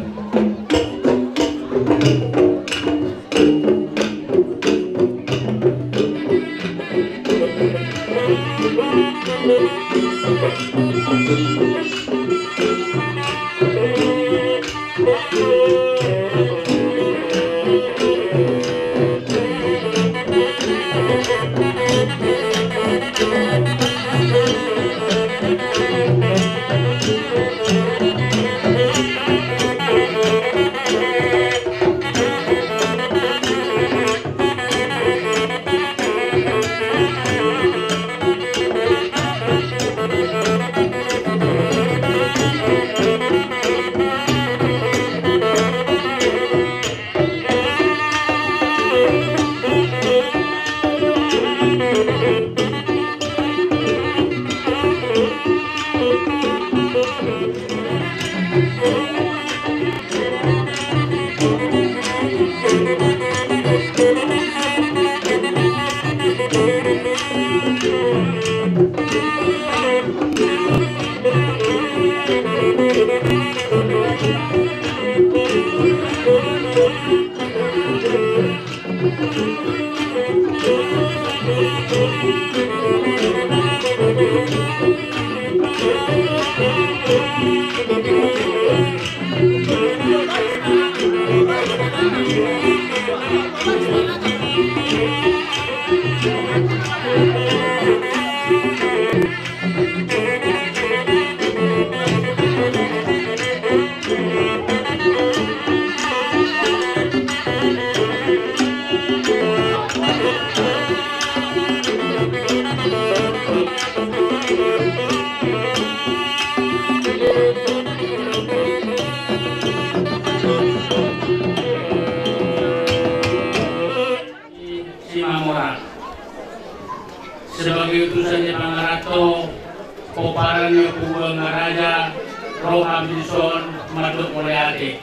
Mandok mauliate.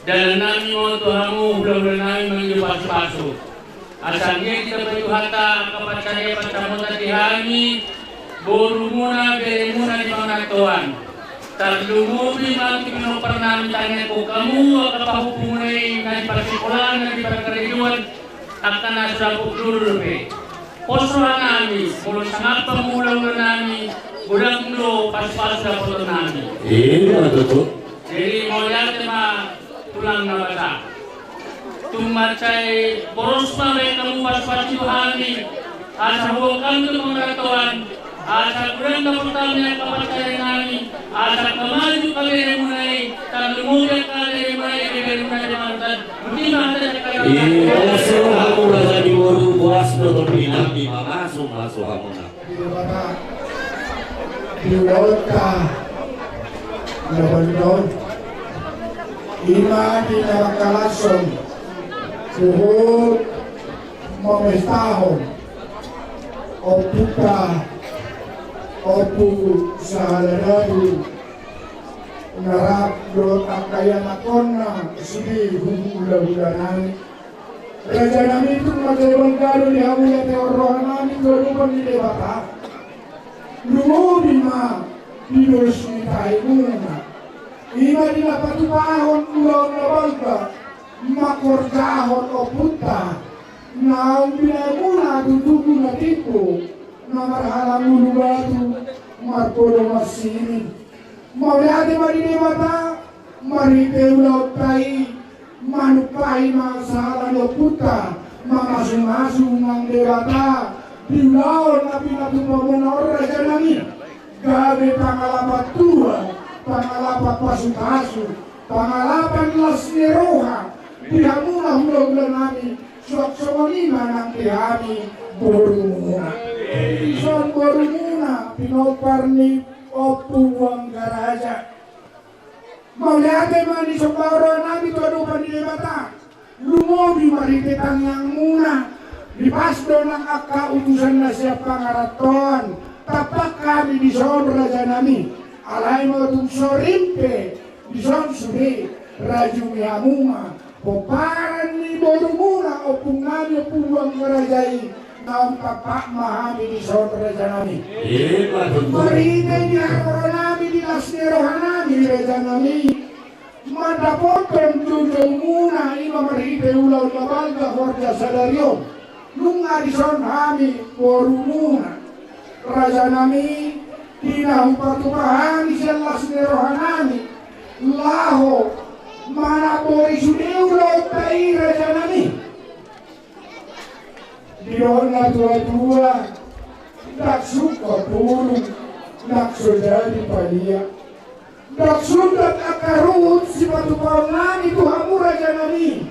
Dalan nami ma tu hamu, hulahula nami mangido pasupasu. Asa anggiat ditambai Tuhanta angka pansarian pansamotan di hami, borumuna, beremuna di pangarantoan. Tarlumobi ma tu pinompar nami, tangiangkon hamu angka pahompu muna i na di parsikolaan, na di parkarejoan, angka na so dapot dulu dope. Pos roha nami, molo sangap hamu hulahula nami, godang do pasupasu dapoton nami. Ima tutu. Jadi mauliate ma tulang na basa. Tung mansai boros ma baen hamu pasupasu tu hami, asa huboan hamu tu pangarantoan, asa godang dapotan ni angka pansarian nami, asa angka maju angka beremuna i, tarlumobi angka beremuna i, beremuna i di pangarantoan. Botima hata angka. Ima so hamu raja ni boru, boas do tondi nami, mamasu-masu hamuna. Di Debata, di ulaonta na baru on, ima di na mangkalashon, huhut mamestahon ompunta, Ompu Sahala Dabu, na rap dohot angka ianakkonna sude hulahula nami. Raja nami, tung mansai bangga do di hamu, mauliate roha nami tu adopan ni Debata. Lumobi ma di dos ni tahimuna. Ima di na patupahon ulaon na balga, manghorjahon ompunta, naung binaenmuna tu tubu na timbo, na marhalang ulu batu, marpodo marsining. Mauliate ma di Debata, marhite ulaonta i, manumpahi ma sahala ni ompunta, mamasumasu nang Debata di ulaon na pinatupamuna on, raja nami. Gabe pangalapan tua, pangalapan pasupasu, pangalapan las ni roha di hamuna hulahula nami, suang songon i ma nang di hami borumuna. Dison borumuna, pinompar ni Ompu Buang Garaja. Mauliate ma di somba roha nami tu adopan ni Debata. Lumobi marhite tangiangmuna, dipas do nang angka utusan na sian pangarantoan, tampak hami dison, raja nami. Alai molo tung sorim pe dison sude, rajumi hamu ma pomparan ni borumuna, ompung nami, Ompu Buang Garaja i, naung tampak ma hami dison, raja nami. Ima tutu. Marhite di haroro nami, di las ni roha nami, raja nami, mandapothon joujoumuna, ima marhite ulaon na balga horja sadari on. Nunga dison hami borumuna, raja nami, di na hupatupa hami sian las ni roha nami, laho manambori sude ulaonta i, raja nami. Didok natuatua, ndang sungkot bulung, ndang so jadi palia. Ndang sundat angka ruhut sipatupaon nami tu hamu, raja nami,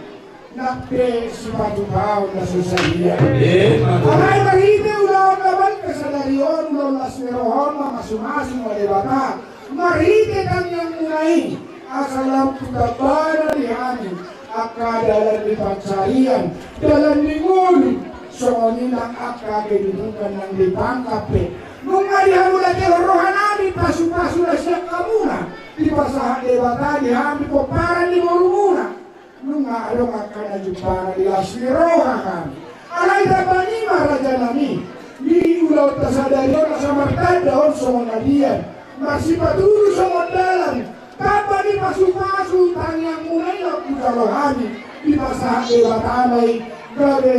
nang pe sipatupaon na so sadia. Ima tutu. Alai marhite ulaon na balga sadari on, ulaon las ni roha on, mamasumasu ma Debata. Marhite tangiangmuna i, asa lam tu tambana di hami angka dalan ni pansarian, dalan ni ngolu, songon i nang angka kedudukan nang di pangkat pe. Nunga dihamuliatehon roha nami pasupasu na sian hamuna, dipasahat Debata di hami pomparan ni borumuna. Nunga adong angka na jumpang di las ni roha hami. Alai tambana i ma, raja nami, di ulaonta sadari on asa martanda on songon adian, marsipatudu songon dalan, tamba ni pasupasu tangiangmuna i, laho hujalo hami, dipasahat Debata ma i, gabe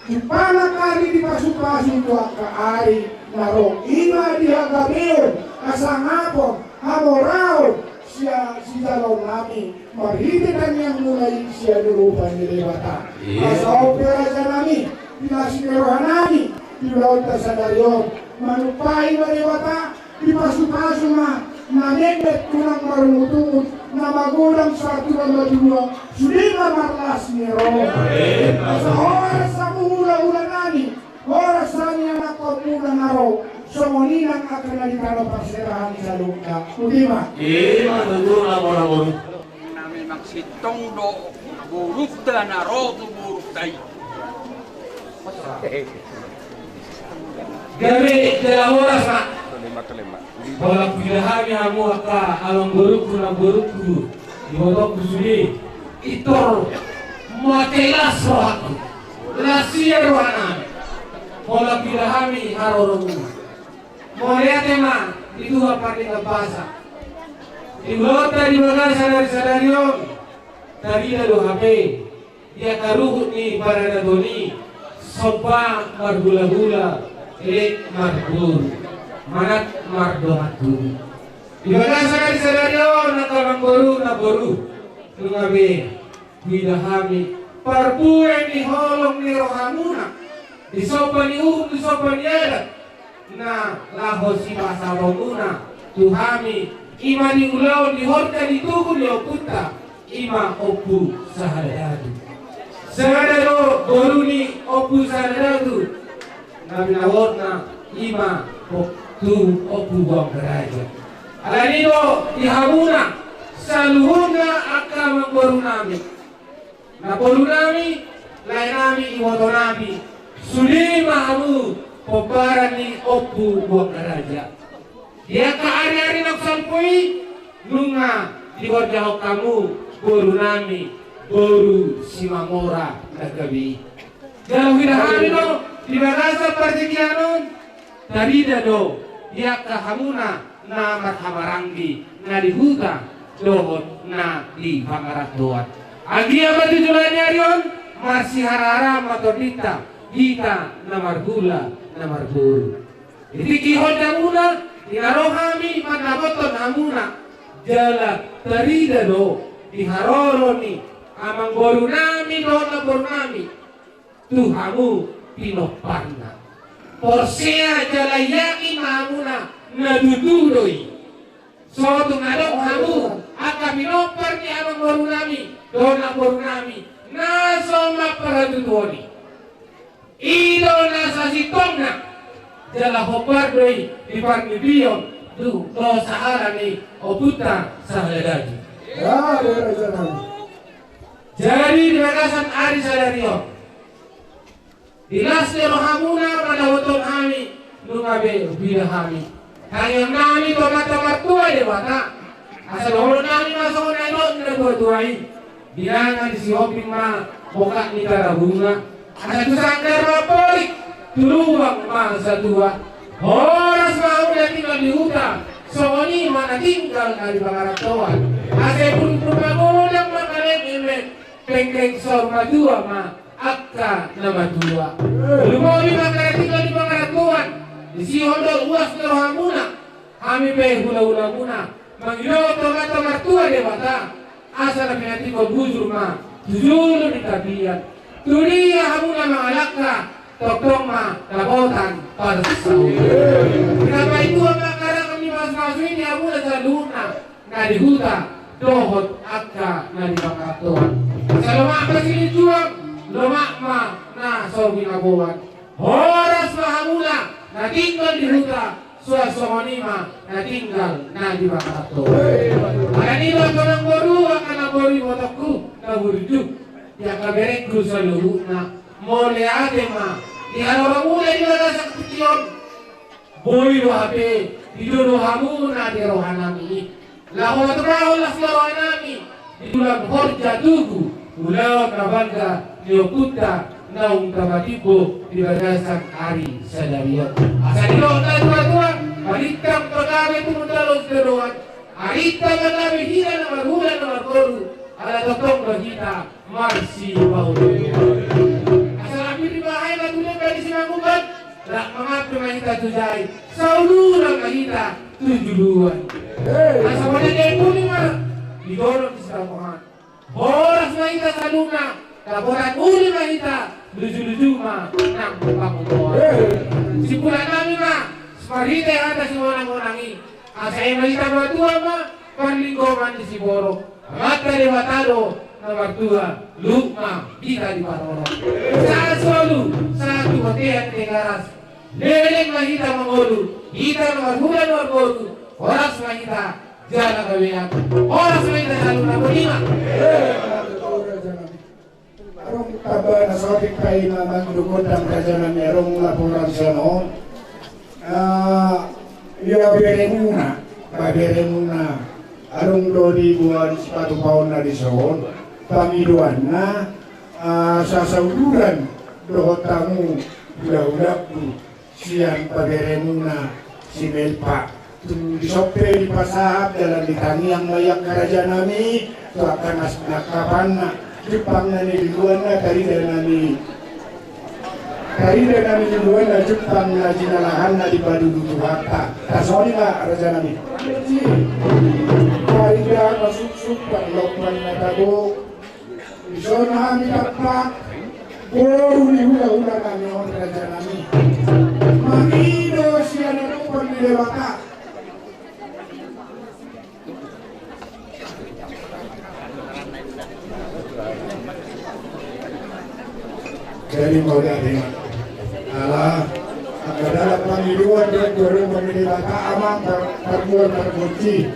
jumpang hami dipasupasu tu angka ari na ro. Ima di hagabeon, hasangapon, hamoraon, sia sijaloon nami, marhite tangiangmuna i sian adopan ni Debata. Asa on pe, raja nami, di las ni roha nami, di ulaonta sadari on, manumpahi ma Debata, dipasupasu ma na memmet, unang marungutungut, na magodang sahat tu na madua, sude ma marlas ni roha. Asa horas hamu hulahula nami, horas hami anakkonmuna na ro, songon i nang angka na di tano parserahan i saluhutna. Botima. Ima tutu, na mora boru. Na memang sintong do borunta na ro tu borunta i. Gabe jala horas ma. Holan huida hami hamu angka amangborungku, namborungku, ibotongku sude, pintor mangkelas rohangku. Las ia rohanami. Holan huida hami haroromuna. Mauliate ma di Tuhan Pardenggan Basa. Di ulaonta di bagasan ari sadari on, tarida do hape di angka ruhut ni paradaton i, somba marhulahula, leleng marboru, manat mardongan tubu. Di bagasan ari sadari on, angka amangboru, namboru, nunga be huida hami parbue ni holong ni rohamuna, di somba ni uhum, di somba ni adat na laho sipasahatonmuna tu hami, i ma di ulaon di horja ni tugu ni ompunta, i ma Ompu Sahadadu. Sada do boru ni Ompu Sahadadu na binahenna, i ma tu Ompu Buanggaraja. Alani do di hamuna saluhutna angka amangborunami, namborunami, laenami, ibotonami, sude ma hamu pomparan ni Ompu Buanggaraja. Di angka ari-ari na salpu i, nunga dihorjahon hamu borunami, boru Simamora na gabe i. Jala huida hami do di bagasan partingkian on, tarida do di angka hamuna na marhahamaranggi, na di huta dohot na di pangarantoan. Anggiat ma tu joloan ni ari on, marsiharahara ma tondinta, hita na marhula na marboru. Di tingki horjamuna, di na ro hami mandapothon hamuna, jala tarida do di haroro ni amangborunami dohot namborunami tu hamu pinomparna. Porsea jala yakin ma hamuna na tutu do i. So tung adong hamu angka pinompar ni amangborunami dohot namborunami na so mamparhatutuon i, i do na sasintongna, jala hombar do i di parnipion tu do sahala ni Ompunta Sahadadu. Jadi di bagasan ari sadari on, di las ni rohamuna mandapothon hami, nunga be huida hami. Tangiangnami tu Amanta Martua Debata, asa dohononnami ma songon na nidok ni natuatua i: Binanga ni Sihombing ma bongkak ni Tarabunga. Asa tu sanggar ma porik, tu lubang ma satua. Horas ma hamu na tinggal di huta, songon i ma na tinggal na di pangarantoan. Asa ipurpur magodang ma kalean i, penggeng saur matua ma angka na matua. Lumobi ma angka na tinggal di pangarantoan, disi do uas ni rohamuna, hami pe hulahulamuna, mangido tu Amanta Martua Debata, asa na pinatikon bujur ma tu julu ni tapian. Tu dia hamu na mangalangka, tongtong ma dapotan parsaulian. Di na paituan ma angka ragam ni pasupasu i di hamuna saluhutna na di huta dohot angka na di pangarantoan. Asa lomak ma silinjuang, lomak ma na so binaboan. Horas ma hamuna na tinggal di huta, suang songon i ma na tinggal na di pangarantoan. Alani do angka amangboru, angka namboru, ibotongku na burju, di angka berengku saluhutna, mauliate ma di haroromuna di bagasan tingki on. Boi do hape didok do hamuna di rohanami i, laho maturpahon las ni rohanami di bulan horja tugu, ulaon na bangga ni ompunta naung tapatimbo di bagasan ari sadari on. Asa didok natuatua: Marintang ma gabe tumundalhon sidohonon, marintang ma gabe hita na marhula na marboru, ala tongtong do hita marsipaolooloan. Asa lambir ni bahae ma tu demban ni simangunan, rap mangapir ma hita tu jae, sauduran ma hita tu juluan. Asa bona ni ai puli ma di godang ni sitapohan. Horas ma hita saluhutna, dapotan uli ma hita, lujuluju ma nang pangomoan. Simpulannami ma marhite hata simonangmonang i: Asa eme hita matua ma parlinggoman ni siborok, Amanta Debata do na martua, luhut ma hita diparorot. Sahat solu, sahat tu bontean Tigaras, leleng ma hita mangolu, hita na marhula na marboru, horas ma hita jala gabean, horas ma hita saluhutna. Boti ma. Adong tamba na saotik paima mangido gondang rajanami, adong laporan sian on. Ah, Ia beremuna, ba beremuna, adong do diboan sipatupaonna dison, pangidoanna, ah, sasauduran dohot hamu hulahulangku sian paberemuna si Melpa. Tung dison pe dipasahat dalan di tangiang ma i angka rajanami, tu angka na sinakkapna, jumpang na niluluanna, tarida na ni, tarida na niluluanna, jumpang na jinalahanna, dipadudu Tuhanta. Tarsongon i ma rajanami. Tarida na suksuk, parlompan na tabo. Dison hami tampak boru ni hulahula nami on, rajanami, mangido sian adopan ni Debata. Jadi mauliate ma. Ala angka dalan pangidoan dohot adopan ni Debata, amang par-, pargual pargonsi.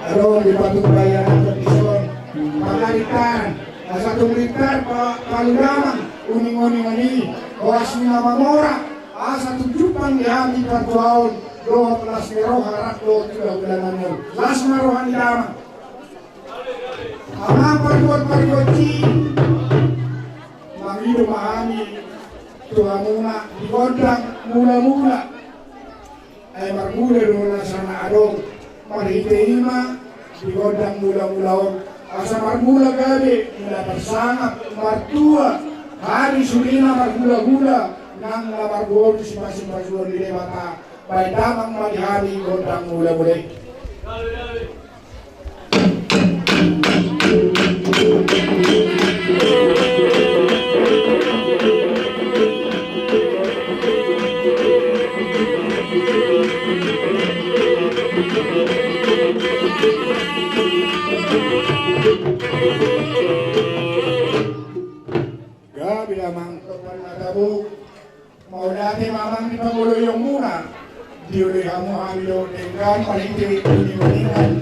Adong dipatupa i, amang, dison pangarintaran. Asa tung rintar pa-, palu damang uninguningan i, hoas ni na mamora, asa tung jumpang di hami partuaon dohot las ni roha rap dohot hulahula nami on. Las ma roha ni damang. Amang pargual pargonsi, mangido ma hami tu hamuna di gondang mulamula. Ai marmula do na sana adong. Marhite i ma di gondang mulamula on, asa marmula gabe, mula marsangap, martua hami sudena marhulahula nang na marboru sipasupasuon ni Debata. Baen damang ma di hami gondang mulamula i. Gabe amang, topal na tabo. Mauliate ma amang di pangoloionmuna, dioloi hamu hami dohot denggan marhite uninguningan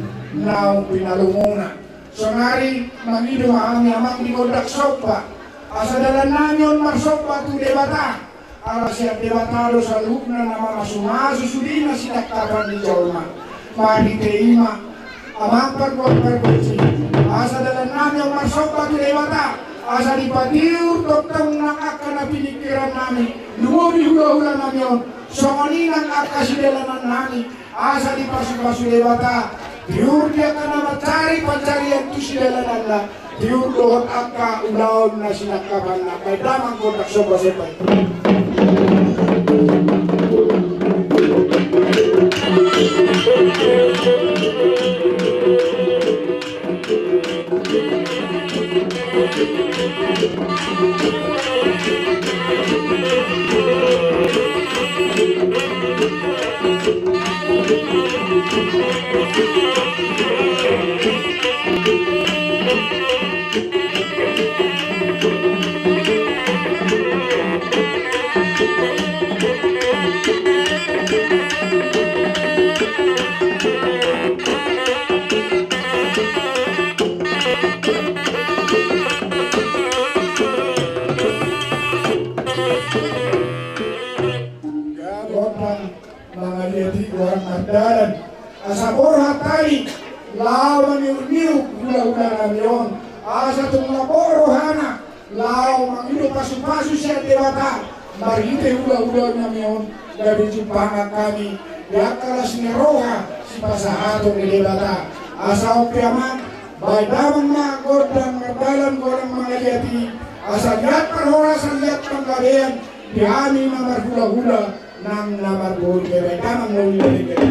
naung pinalumuna. Saonari mangido ma hami amang di gondang somba, asa dalan nami on marsomba tu Debata. Ala sian Debata do saluhutna na mamasumasu sudena sinangkapan ni jolma. Marhite i ma amang pargual pargonsi, asa dalan nami on marsomba tu Debata, asa dipatiur tongtong nang angka na piningkiran nami, lumobi hulahula nami on, songon i nang angka sidalanan nami, asa dipasupasu Debata, tiur di angka na mancari pancarian tu sidalananna, tiur dohot angka ulaon na sinangkapanna. Baen damang gondang somba, somba i. Gabe amang mangaliat i, goar mardalan. Asa borhat hami laho maniurniur hulahula nami on, asa tung lapor rohana laho mangido pasupasu sian Debata marhite hulahula nami on, gabe jumpangan hami di angka las ni roha sipasahaton ni Debata. Asa on pe amang, baen damang ma gondang mardalan, gondang mangaliat i, asa liat parhorasan, liat panggabean di hami na marhulahula nang na marboru. Baen damang ma, uli ma.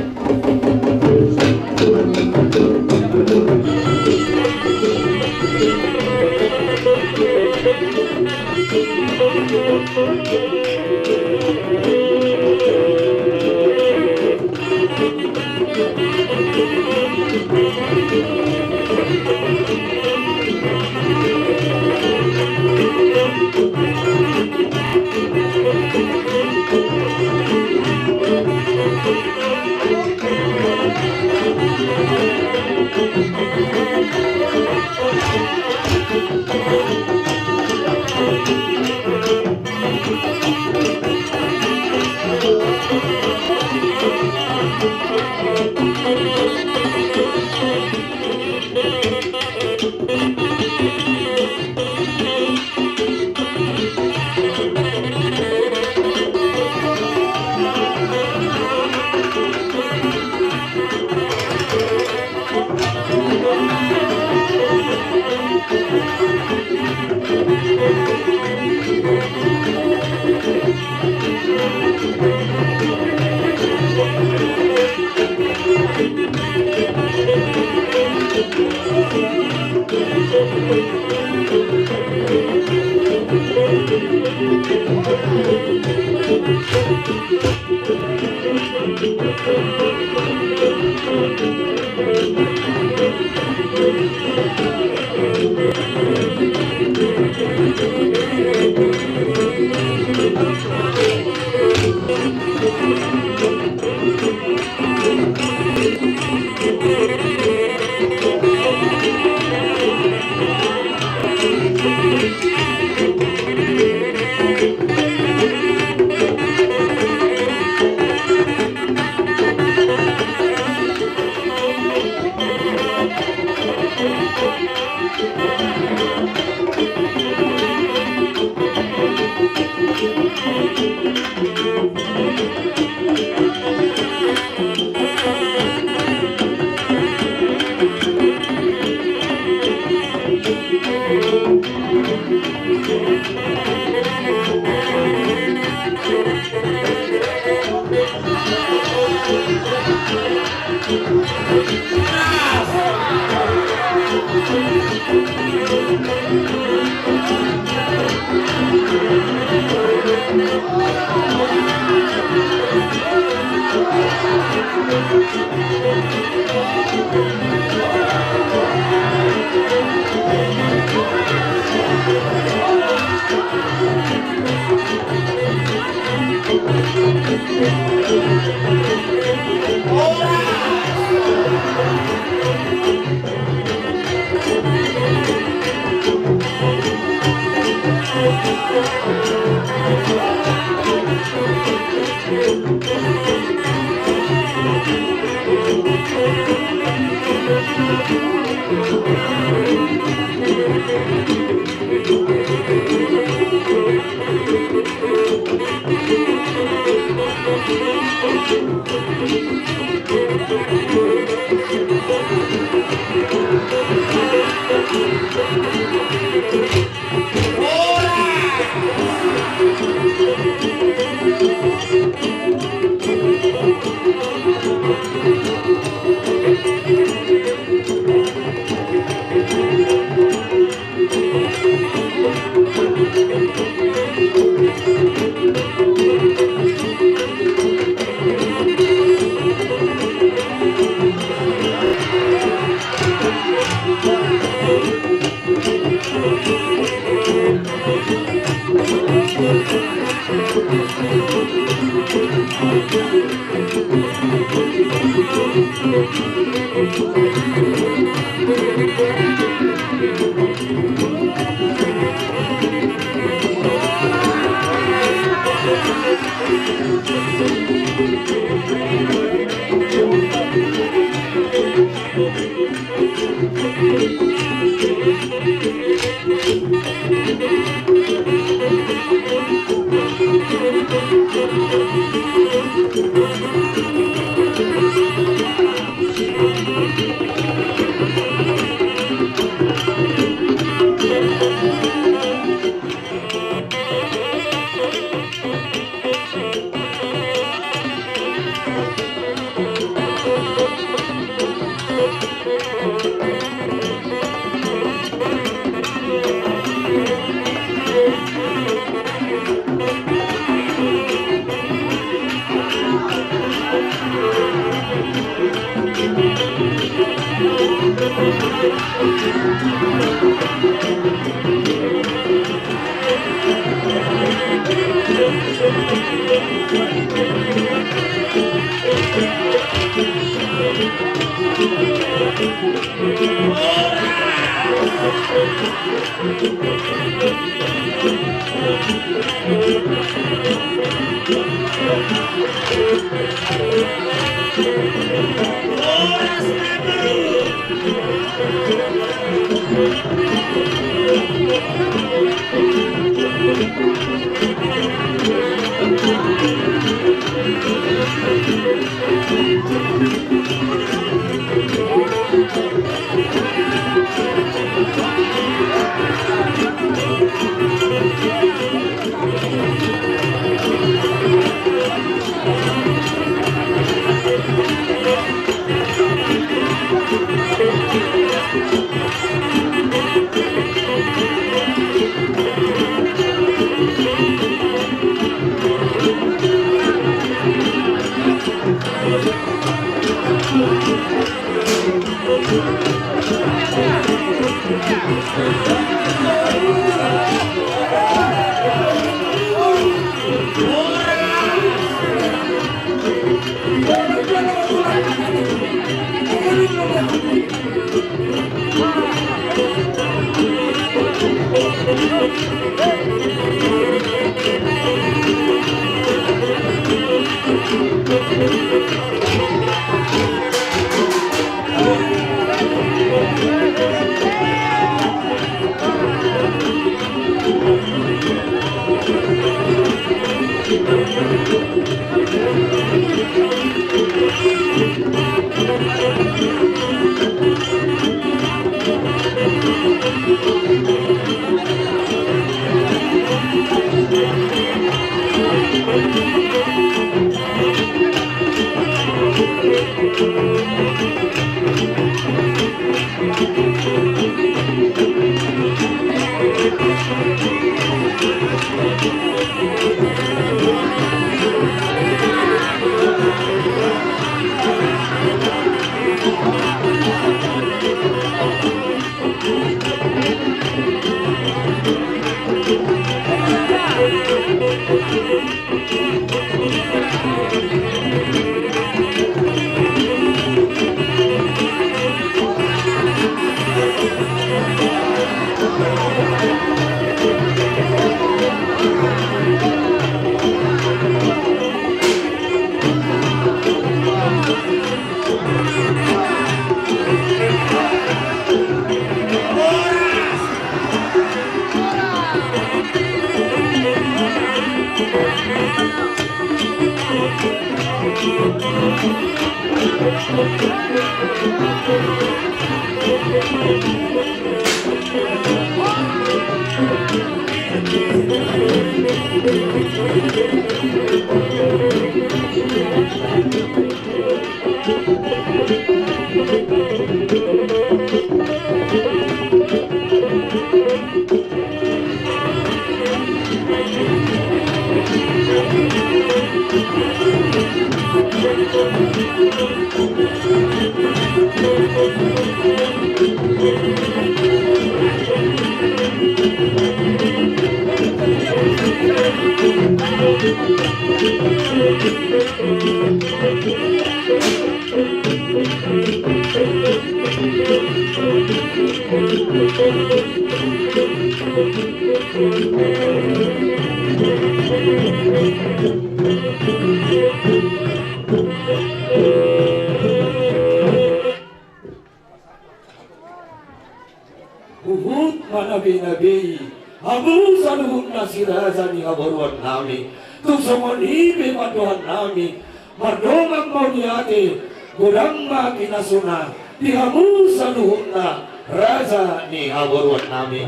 Huhut ma na binabi hamu saluhutna si raja ni haboruan nami. Tung songon i pe pandohan nami, mardongan mauliate, godang ma pinasuna di hamu saluhutna raja ni haboruan nami.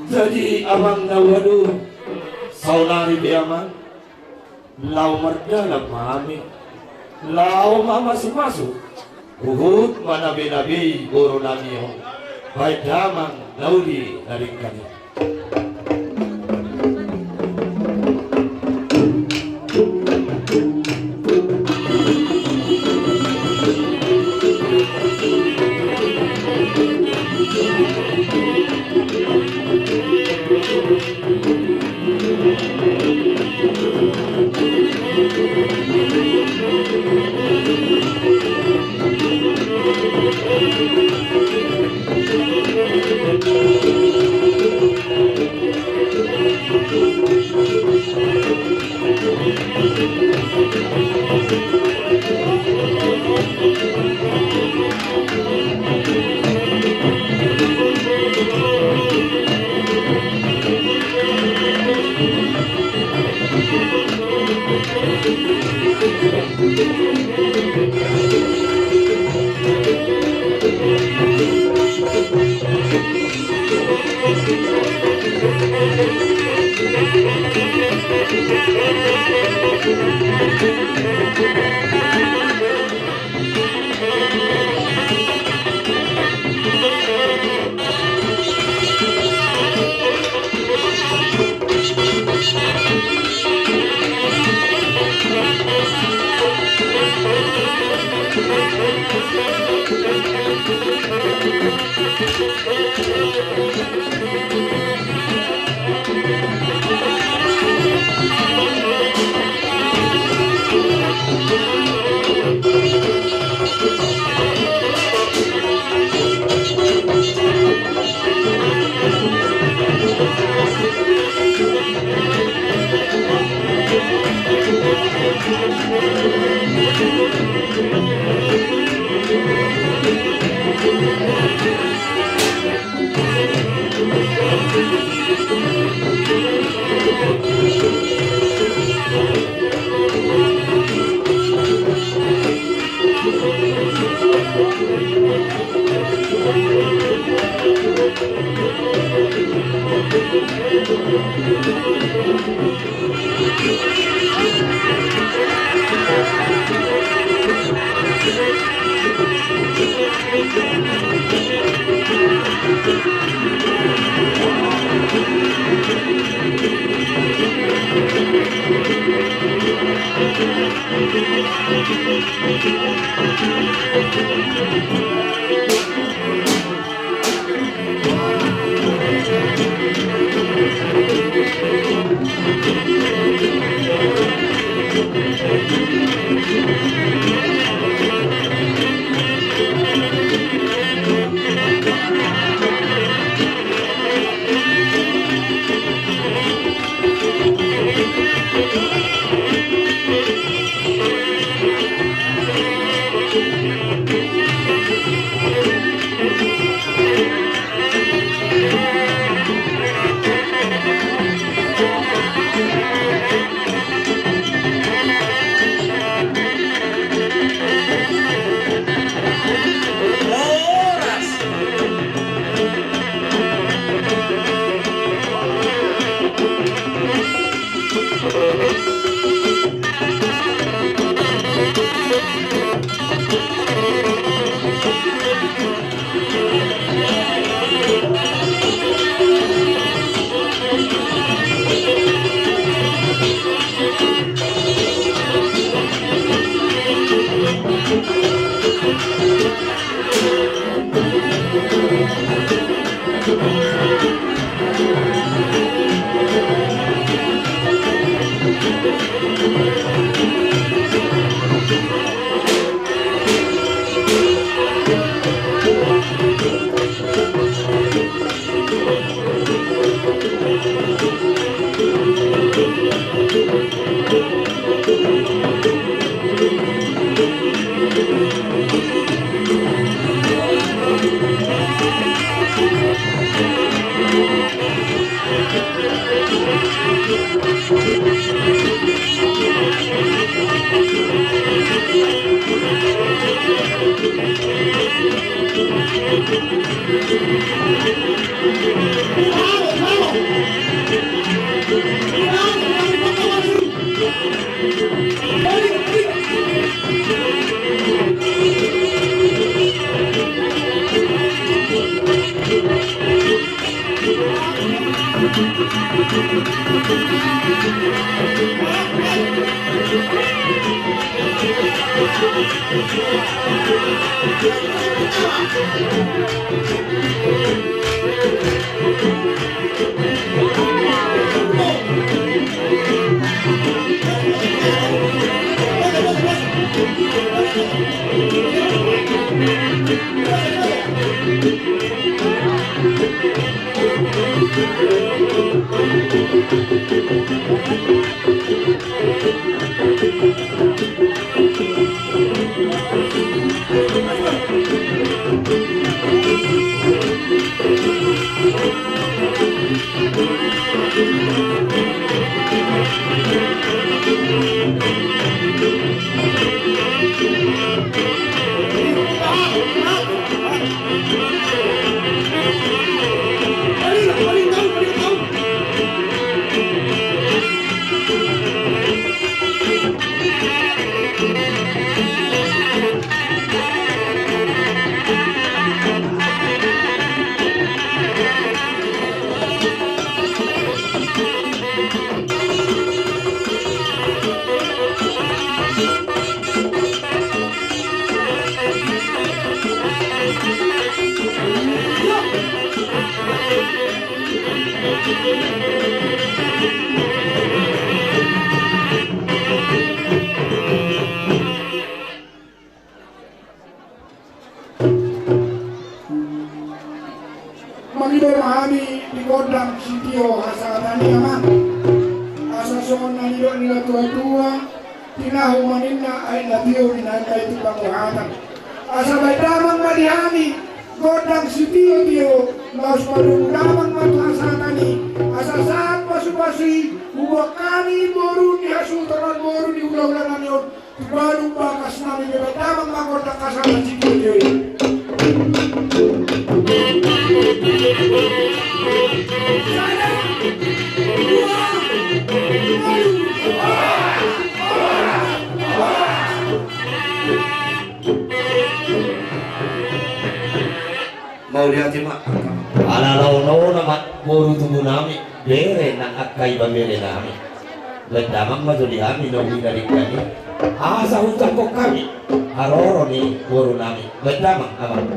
Jadi amang na ualu, saonari pe amang, laho mardalan ma hami, laho mamasumasu, huhut ma na binabi boru nami on. Baen damang na uli na denggan i. Mangido ma hami di gondang sitio hasahatan i, Amang. Asa songon na nidok ni natuatua, tinahu ma ninna, ai na tio ninna, ai na tio panguhatan. Asa baen damang ma di hami gondang sitiotio, laos padomu damang ma tu hasahatan i, asa sahat pasupasu i huboan hami boru ni hasuhuton, boru ni hulahula nami on, tu balum bagas nami. Baen damang ma gondang hasahatan sitiotio i. Mauliate ma. Ala laon on ma boru tubu nami, bere nang angka ibebere nami. Baen damang ma jo di hami na uli na denggan i, asa hujangkon hami haroro ni boru nami. Baen damang, Amang.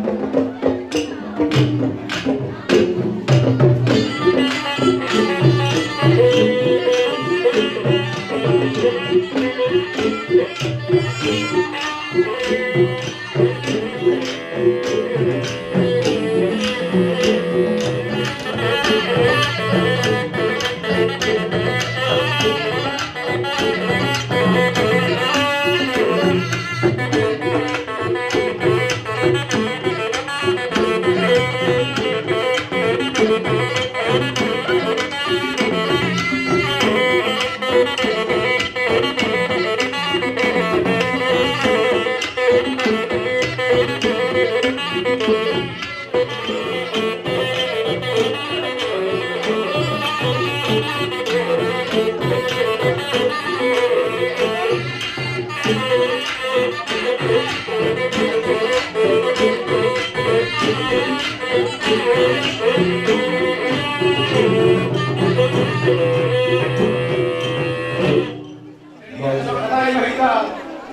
Sai ma hita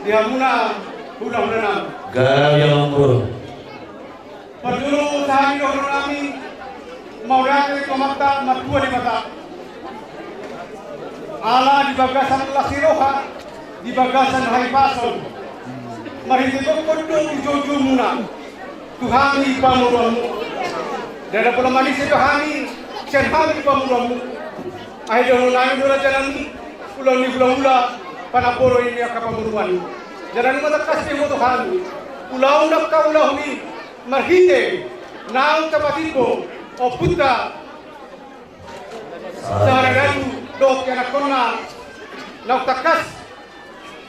di hamuna hulahula nami. Gabe ma, Amang Boru. Parjolo hami do hulahula nami mauliate tu Amanta Martua Debata. Ala di bagasan las ni roha, di bagasan hahipason, marhite gokhon do di joujou muna tu hami pamoruonmu. Ndada pola manise do hami sian hami pamoruonmu. Ai dohonon nami do raja nami, ulaon ni hulahula, panamboro ni angka pamoruon. Jala nunga tangkas diboto hami ulaon ni angka hulahula i marhite naung tapatimbo ompunta Saharadadu dohot ianakhonna, naung tangkas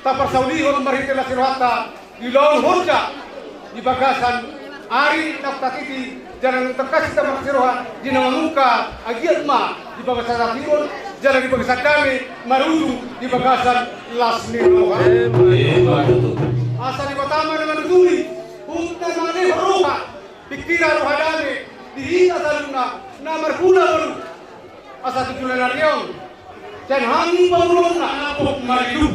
taparsaulihon marhite las ni rohanta di ulaon horja di bagasan ari naung tatiti Jala naung tangkas hita marsiroha di na mamungka, anggiat ma di bagasan hatiuron jala di bagasan dame marujung di bagasan las ni roha. Asa Debata ma na manuturi, huhut na mangalehon roha, pingkiran, roha dame di hita saluhutna na marhula boru. Asa tujuan ni ari on, sian hami pamoruonmuna, na pok maridu,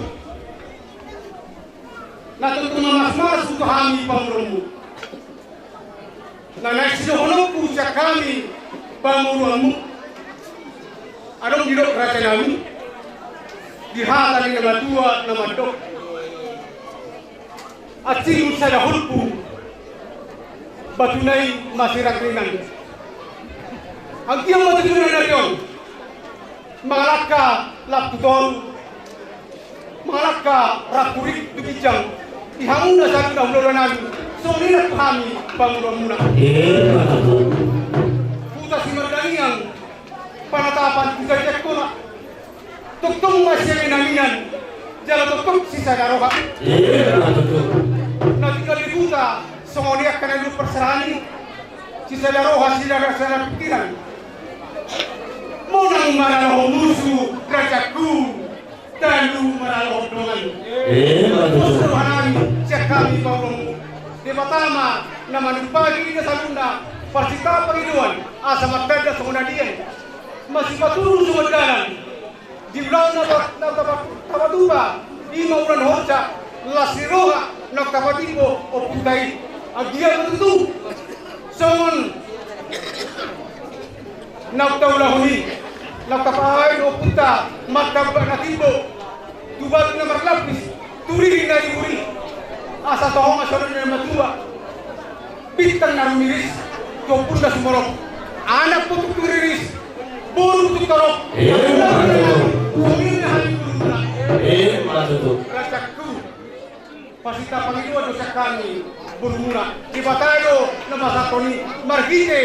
na tongtong mamasmasu tu hami pamoruonmu. Na naeng sidohononku sian hami pamoruonmu, adong didok raja nami di hata ni na matua na mandok: Ansingun sada holpu, batuna i masirangringan. Anggiat ma tujuan ni ari on, mangalangka lam tu toru, mangalangka rap hurit tu ginjang, di hamuna saluhutna hulahulanami, songon i nang tu hami pamoruonmuna. Huta Simardangiang, panatapan tu Jajangkona, tongtong ma siaminaminan jala tongtong sisada roha. Na tinggal di huta, songon i angka na di parserahan i, sisada roha, sisada, sisada pingkiran. Monang ma na laho musu, rajaku, talu ma na laho dongan. Pos rohanami sian hami pamoruonmu. Debata ma na manumpahi hita saluhutna parsitapangidoan, asa martanda songon adian, masipaturu songon dalan di ulaon na ta-, na ta-, tapatupa, i ma ulaon horja, las ni roha, naung tapatimbo ompunta i. Anggiat ma tutu songon naung taulahon i, naung tapabaen ompunta martamba na timbo, tu batu na marlapis, tu riri na ribur i. Asa toho ma songon na matua: Bintang na rumiris tu ombun na sumorop, anak putuk tu riris, boru putuk torop. Ima tutu. Ima tutu. Rajaku, parsitapangidoan do sian hami borumuna. Debata do na pasahathon i marhite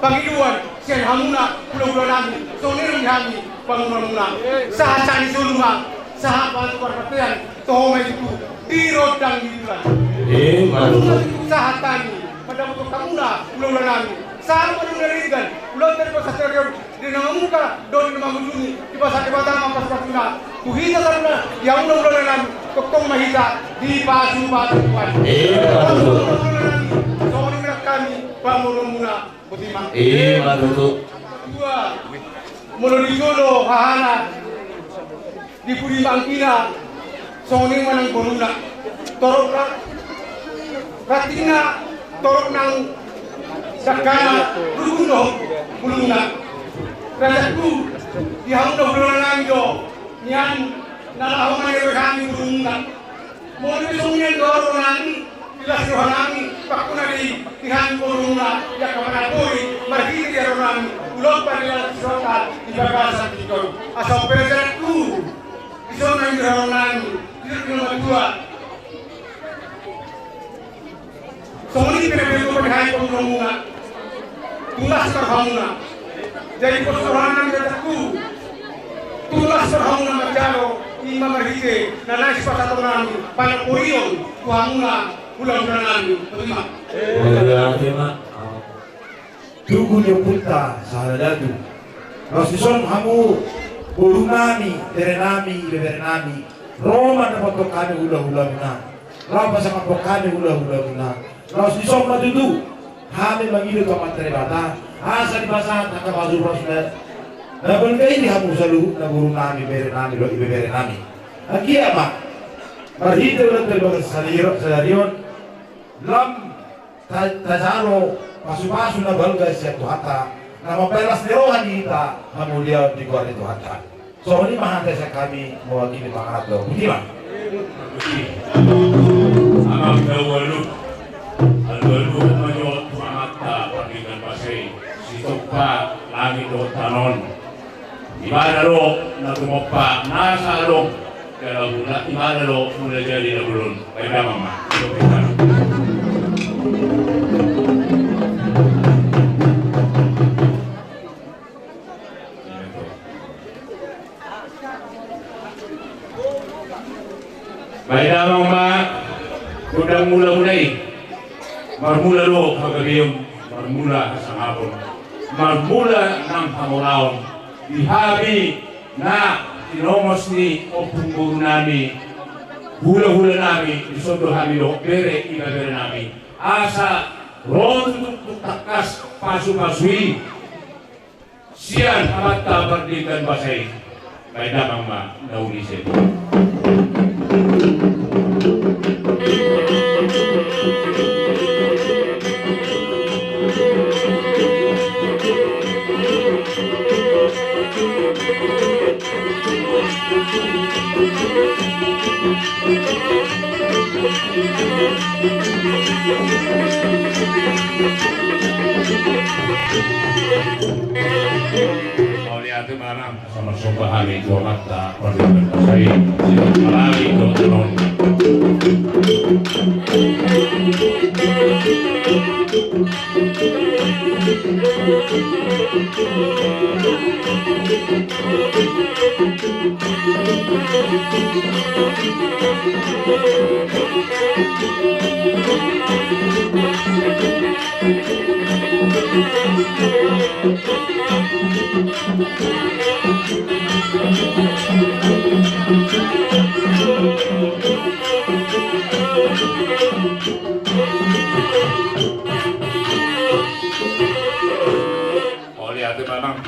pangidoan sian hamuna hulahulanami, songon i nang di hami pamoruonmuna. Sahat-sahat ni solu ma, sahat ma tu parmartean, toho ma i tutu di rondang ni bulan. Ima tutu. Sahat hami mandapothon hamuna hulahulanami, sahat ma tu na denggan ulaonta di bagasan sadari on, di na mamungka dohot di na mangujungi. Dipasupasu Debata ma pasupasuna tu hita saluhutna, di hamuna hulahulanami, tongtong ma hita dipasupasu Tuhan. Ima tutu. Songon i nang hami pamoruonmuna. Botima. Ima tutu. Dua. Molo di jolo hahana, di pudi ma anggina, songon i ma nang boruna. Torop ra-, rantingna, torop nang dangkana, ruhut dohot bulungna. Rajaku, di hamuna hulahulanami do nian na laho maniroi hami borumuna. Molo songon i do rohanami, di las ni rohanami, pangkona do i di hami borumuna, di angka panamboli, marhite di rohanami, ulaon panilaon siroha di bagasan tingki on. Asa on pe rajaku, dison ma di rohanami, di roha ni na matua. Songon i pe na pinatupa ni hami pamoruonmuna. Tung las ma rohamuna. Jadi pos rohanami, rajaku, tung las ma rohamuna manjalo, i ma marhite na naeng sipasahatonami panambolion tu hamuna hulahulanami. Botima. Botima. Tugu ni ompunta sahadatu. Laos dison hamu borunami, berenami, ibeberenami, ro mandapothon hami hulahulamuna. Laho pasahathon hami hulahulamuna. Laos dison ma tutu hami mangido tu Amanta Debata, asa dipasahat angka pasupasu na, na balga i di hamu saluhutna borunami, berenami dohot ibeberenami. Anggiat ma marhite ulaonta di bagasan sadari on, lam ta-, tajalo pasupasu na balga sian Tuhanta, na mambahen las ni roha di hita, hamuliaon di goar ni Tuhanta. Songon i ma hata sian hami mewakili pangaranto. Botima. Amang na ualu, alualuhon ma jo tu Amanta Pardenggan Basa i, sitompa langit dohot tano on. Ibana do na tumompa nasa adong, jala mula ibana do mula jadi na bolon. Baen damang ma. Baen damang ma gondang mulamuna i. Marmula do hagabeon. Marmula hasangapon, marmula nang hamoraon di hami na tinongos ni ompung boru nami, hula-hula nami, dison do hami dohot bere, ibebere nami. Asa ro tutu tangkas pasu-pasu i sian Amanta Pardenggan Basa i. Baen damang ma na uli i. Mauliate ma nang. Sama somba hami tu Amanta Pardenggan Basa i, sian Malawi dohot Anong. Mauliate ma nang.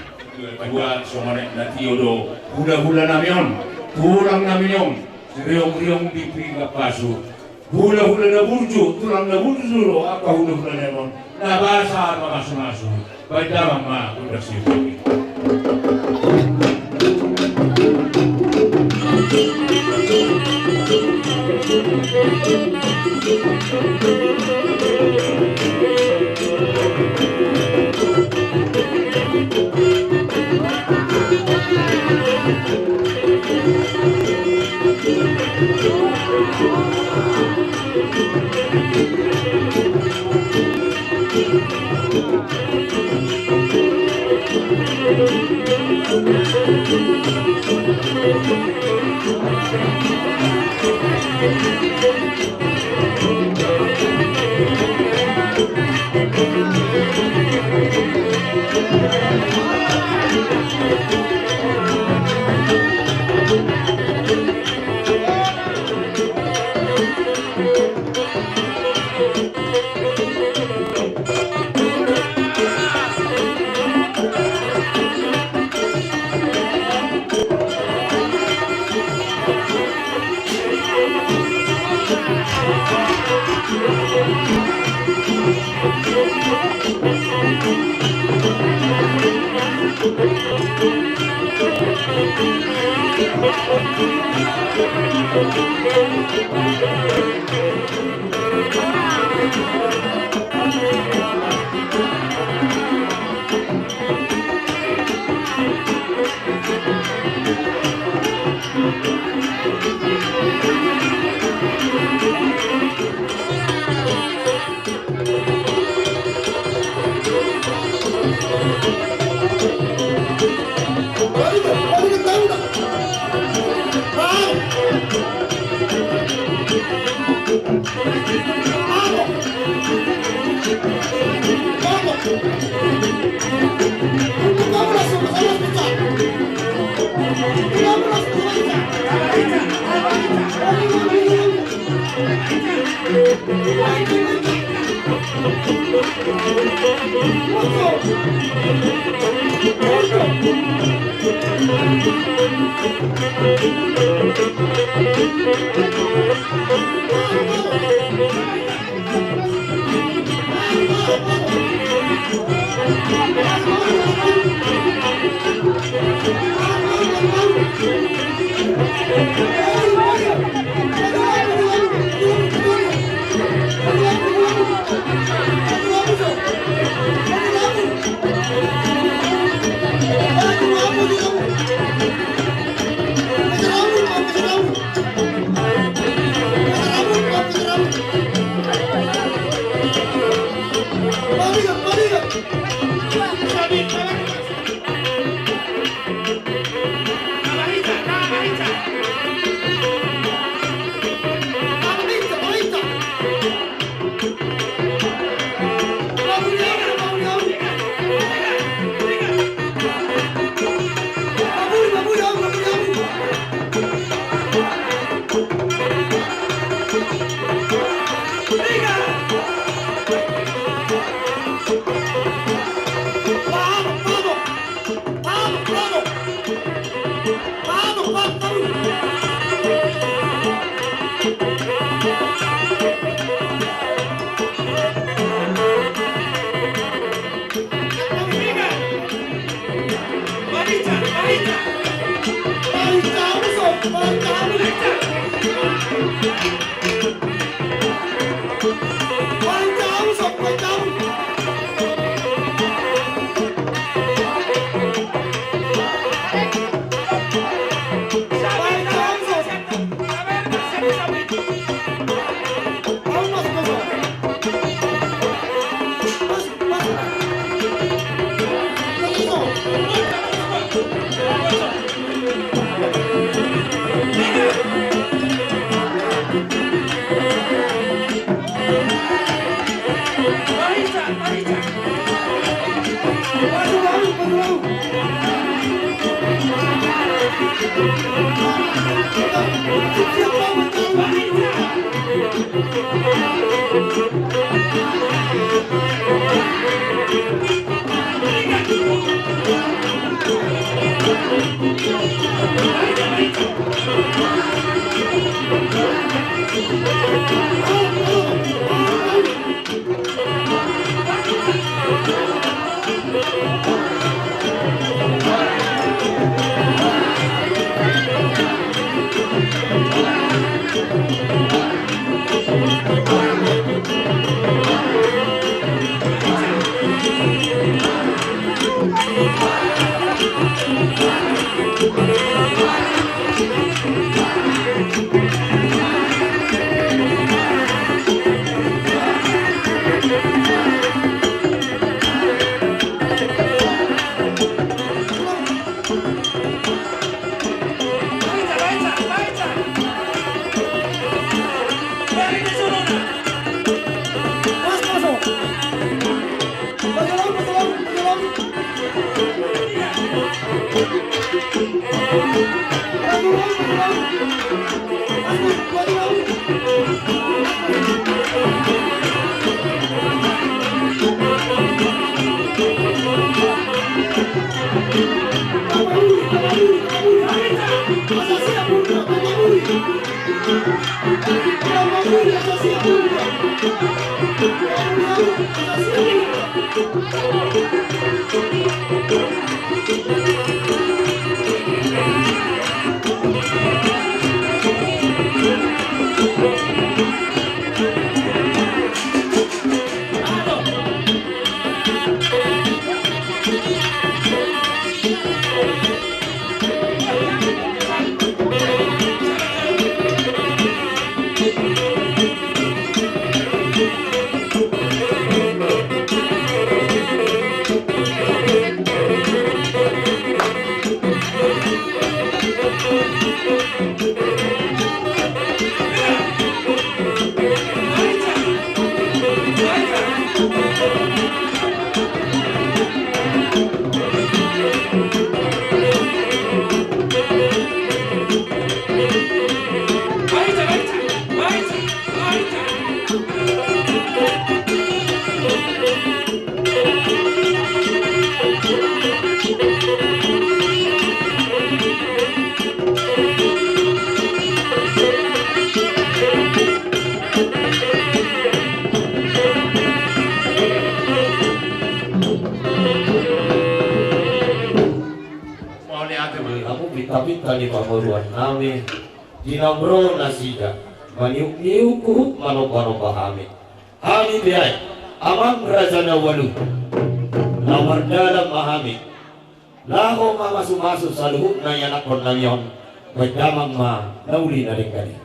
Dua songon i na tio do hula-hula nami on, tulang nami on, siriong-riong di pinggan pasu. Hula-hula na burju, tulang na burju do angka hula-hula na on, na basa mamasu-masu. Baen damang ma gondang siutik i. Mauliate ma di hamu pinta-pinta ni pamoruon nami. Di na umro nasida maniuk-niuk huhut manomba-nomba hami. Hami pe ae, amang raja na ualu, na mardalan ma hami. Laho mamasu-masu saluhutna ianakhon nami on. Baen damang ma na uli na denggan i.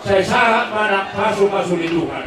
Sai sahat ma nang pasupasu ni Tuhan.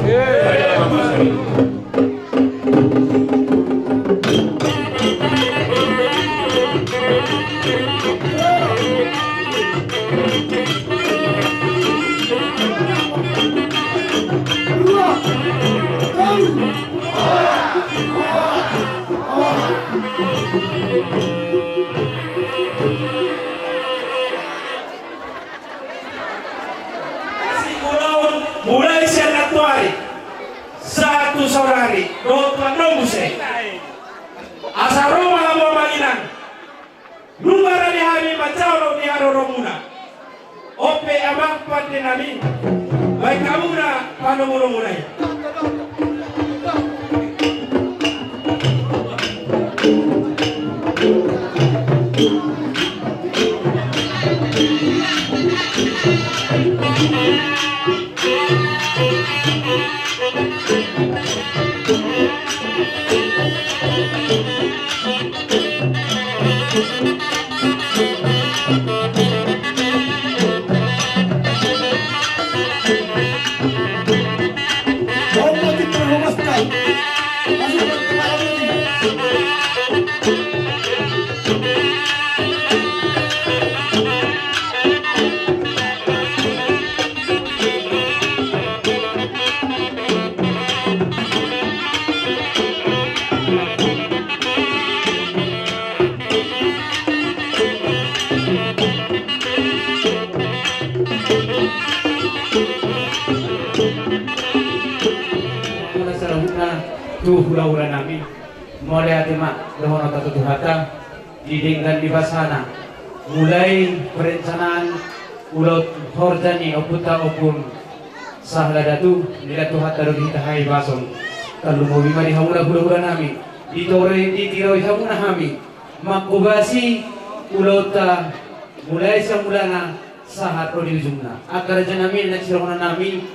Asi ulaon mulai sian nantoari sahat tu saonari dohot tu annon muse. Asa ro ma hamu amang inang, nunga rade hami manjalo di haroromuna. On pe amang pande nami, baen hamuna panomunomuna i. Tu hula-hula nami, mauliate ma dohononta tu Tuhanta, di denggan ni basana, mulai perencanaan ulaon horja ni ompunta Ompung Sahla Datu, dilan Tuhanta do di hita hahipason. Tarlumobi ma di hamuna hula-hula nami, ditoroi, ditiroi hamuna hami manghobasi ulaonta mulai sian mulana sahat ro di ujungna. Angka raja nami, na sidohonon nami,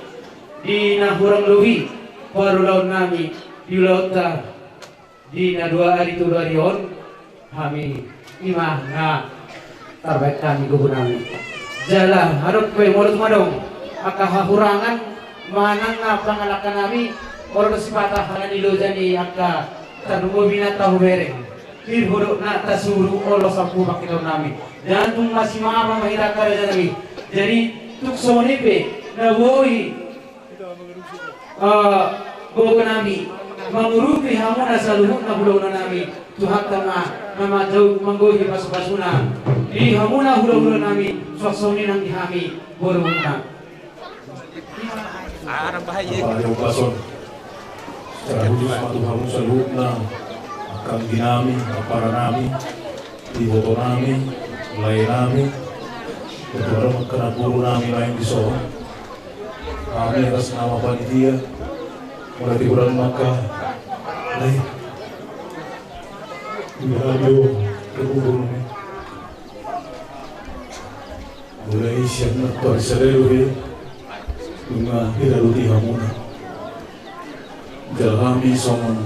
di na hurang lobi parulaon nami di ulaonta di na dua ari tolu ari on, hami i ma na tarbahen hami gogo nami. Jala adong pe molo tung adong angka hahurangan manang na pangalangka nami, olo do sipata halani loja ni angka tarlumobi na tahubereng. Pir hudok na tasuru olo sampu pangkitaon nami. Jangan tung masih mama mahita angka raja nami. Jadi tung songon i pe na boi, eh, gogo nami mangurupi hamuna saluhutna hula-hula nami. Tuhanta ma na manjou manggohi pasu-pasuna di hamuna hula-hula nami, suang songon i nang di hami borunta. Apa ada upason? Secara khusus ma tu hamu saluhutna, angka anggi nami, ampara nami, iboto nami, lae nami, ketua angka na boru nami naeng dison. Hami atas nama panitia, mauliate godang ma angka lae. Di radio, ketua nami. Mulai sian na parisadai dope, nunga hira do di hamuna. Jala hami songon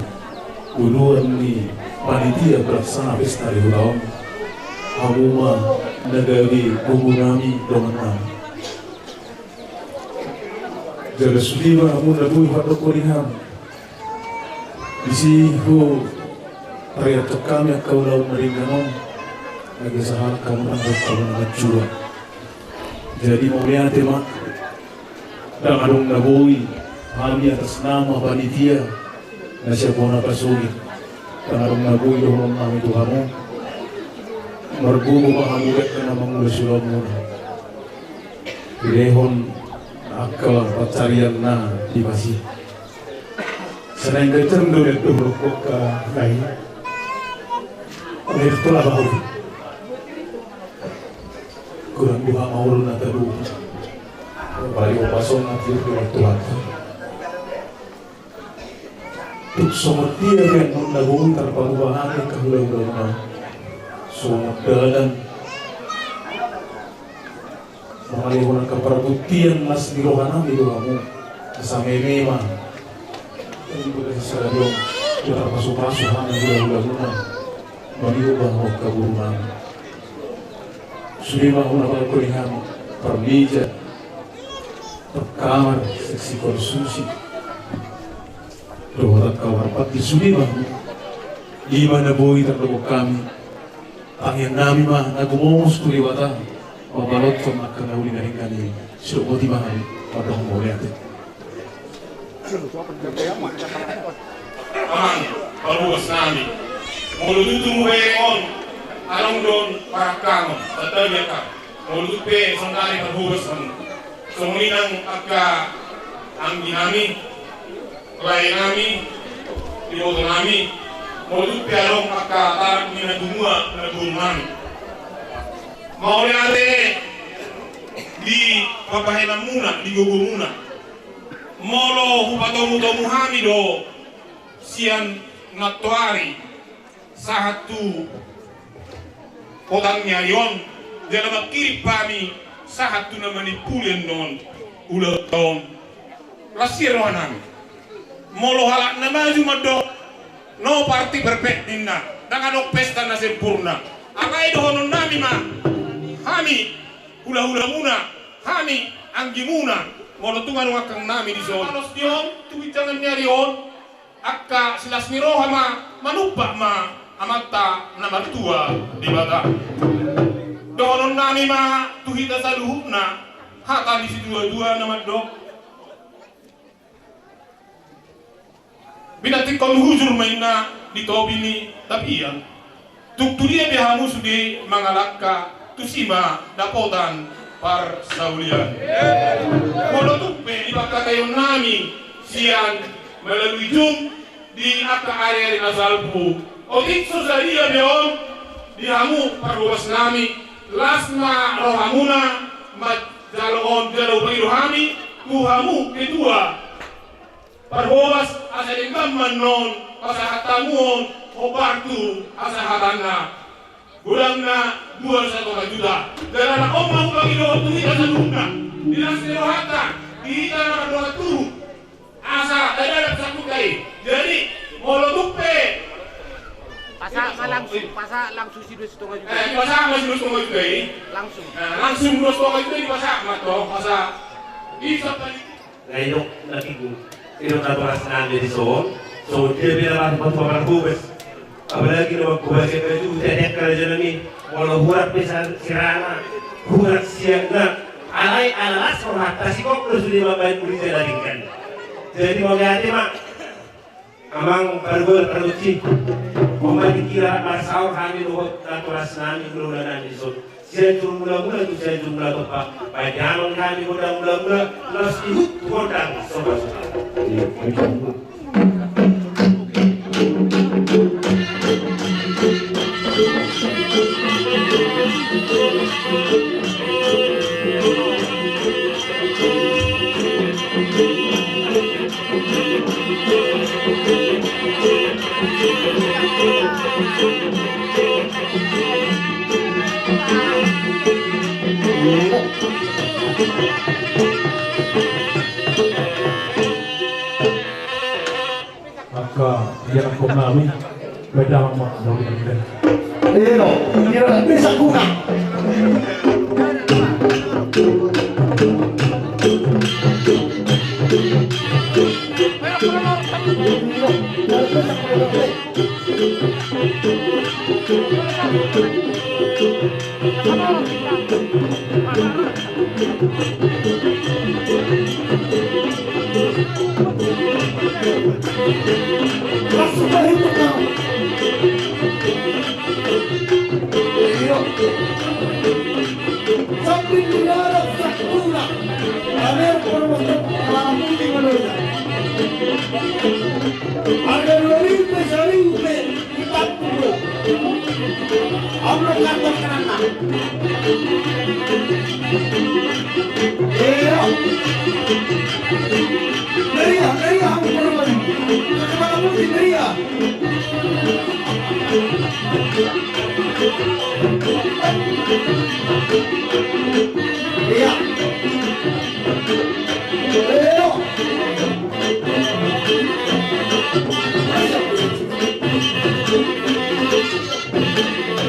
uluan ni panitia pelaksana pesta di huta on, hamu ma na gabe gogo nami, dongan nami. Jala sude ma hamu na boi hudokkon hami. Disi hutariathon hami angka ulaon na denggan on, asa sahat hamu nang dohot hamu na manjua. Jadi mauliate ma, ndang adong na boi hami atas nama panitia na sian bona pasogit, ndang adong na boi dohonon nami tu hamu. Margogo ma hamu, baen ma mangula ulaonmuna. Dilehon angka pansarian na di basi. Sanaeng ganjang do na dohot angka lae. Lahir tu labahu. Kurang duha ma olo na tadu. Pari upason na tir di waktu waktu. Tuk songon dia rian na boi tarpaluahani angka hula-hula ma. Songon dalan mangalehon angka parbutian las ni roha nami do hamu. Asa meme ma. Ini bukan sesuatu yang kita pasu-pasu hami hula-hula muna. Mani ubah mau kaburu nami. Sude ma huna pangkoni hami. Parmeja. Parkamar. Seksi konsumsi. Dohot angka parpangki sude ma. Ima na boi tardok hami. Tangiang nami ma na gumomos tu Debata, mambahen angka na uli na denggan i. Sidok boti ma hami, mandok mauliate. Amang parhobas nami, molo tutu mubaen on, adong do on parangkangon, tanda biar ka. Molo tutu pe sonari parhobas on, songon i nang angka anggi nami, lae nami, iboto nami, molo tutu pe adong angka tarak ni na tumua na boru nami. Mauliate di pambahenanmuna, di gogomuna. Molo hupatomu-tomu hami do sian nantoari sahat tu potang ni ari on, jala mangkirim hami sahat tu na manimpuli annon ulaonta on. Las ni roha nami. Molo halak na maju mandok, no party perfect ninna, ndang adong pesta na sempurna. Alai dohonon nami ma, hami hula-hula muna, hami anggi muna, molo tung adong angkang nami dison. Alos di on, tu ginjangan ni ari on, angka silas ni roha ma, manumpak ma Amanta na martua Debata. Dohonon nami ma tu hita saluhutna, hata ni situa-tua na mandok. Binantikkon hujur ma inna di topi ni tapian. Tung tu dia pe hamu sude mangalangka, tusi ma dapotan parsaulian. Molo tung pe di pangkataion nami sian melalui Zoom, Di angka ari-ari na salpu, otik so sadia be on di hamu parhobas nami, las ma rohamuna manjalo on, jala hupangido hami tu hamu ketua parhobas asa denggan ma annon pasahat hamu on hombar tu hasahatanna. Godangna dua satonga juta. Jala na on ma hupangidohon tu hita saluhutna, di las ni rohanta, di hita na mardongan tubu, asa tadalap sakuta i. Jadi molo tung pe pasahat ma langsung, pasahat langsung si dua satonga juta. Eh, pasahat ma si dua satonga juta i. Langsung. Nah, langsung dua satonga juta i, pasahat ma to, asa bisa paling. Nga idok na tinggu, idok na toras nami di son, so dia bela lah buat papan hubes. Apalagi nama hubes yang baju, tidak ada kerajaan nami. Walau hurat bisa sirana, hurat siang na. Alai alalas rohanta si kok terus dia main beri jalan kan. Jadi mau lihat mak. Amang pargol pargonsi, on ma dikira marsaor hami dohot natoras nami, hulahula nami di son. Sian Jurumula-mula tu Sian Jurumula Tompa, baen damang hami gondang mula-mula, laos ihut tu gondang soba-soba. Angka ianakkon nami, baen damang ma, daun nami. Io, io, bisa guna. Harga dua ribu, saribu pe. Io. Meriah, meriah, aku perlu. Kemana mungkin meriah? Io. Io.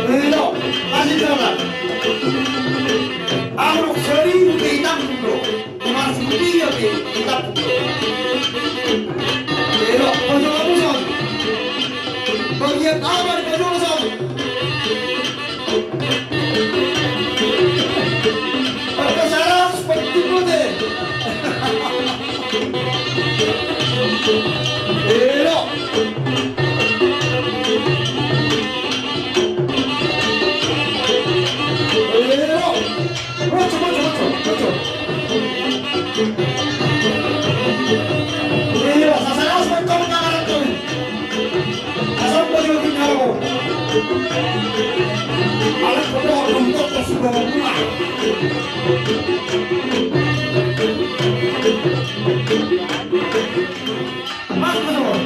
Elo, masih jalan. Amruk seribu ke hitam tuh, bro. Masih dia ke hitam tuh, bro. Elo, pojok apa, Sam? Bagian apa di pojok, Sam? Pakai sarang seperti itu deh. Elo. Elo. Roco, roco, roco, roco. Elo, sasaras, roco, roco, roco. Asal baju di kau. Alat kau untuk terus bawa pulang. Mas, mas, mas.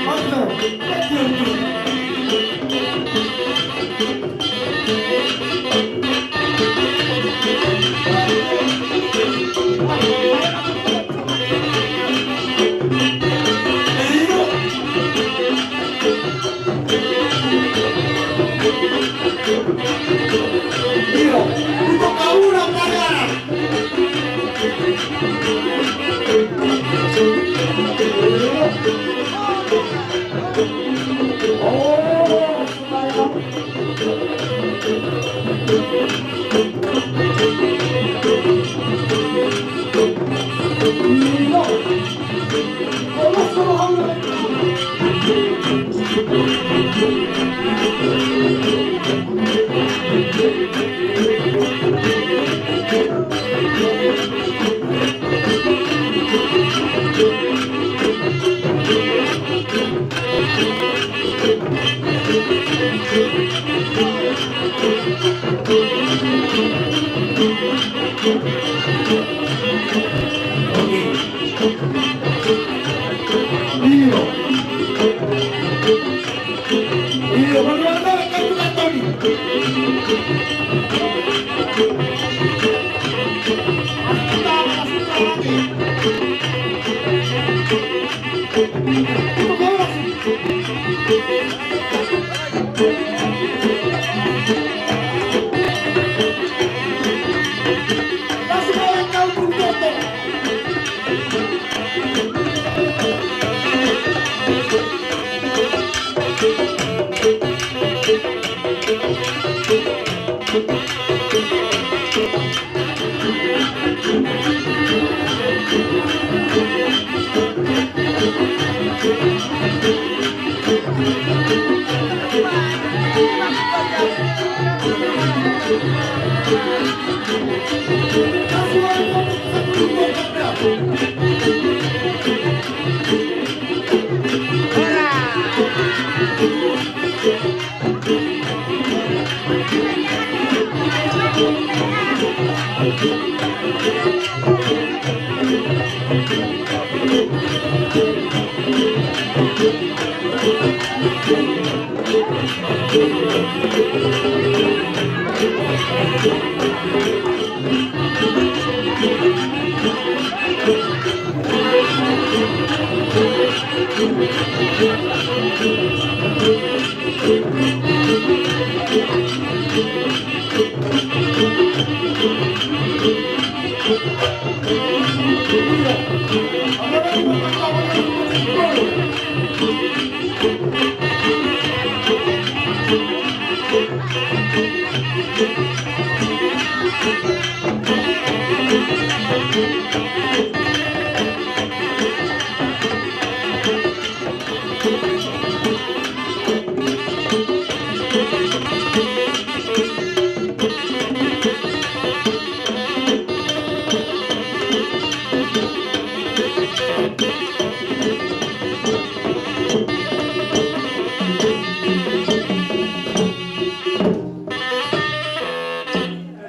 Mas, mas.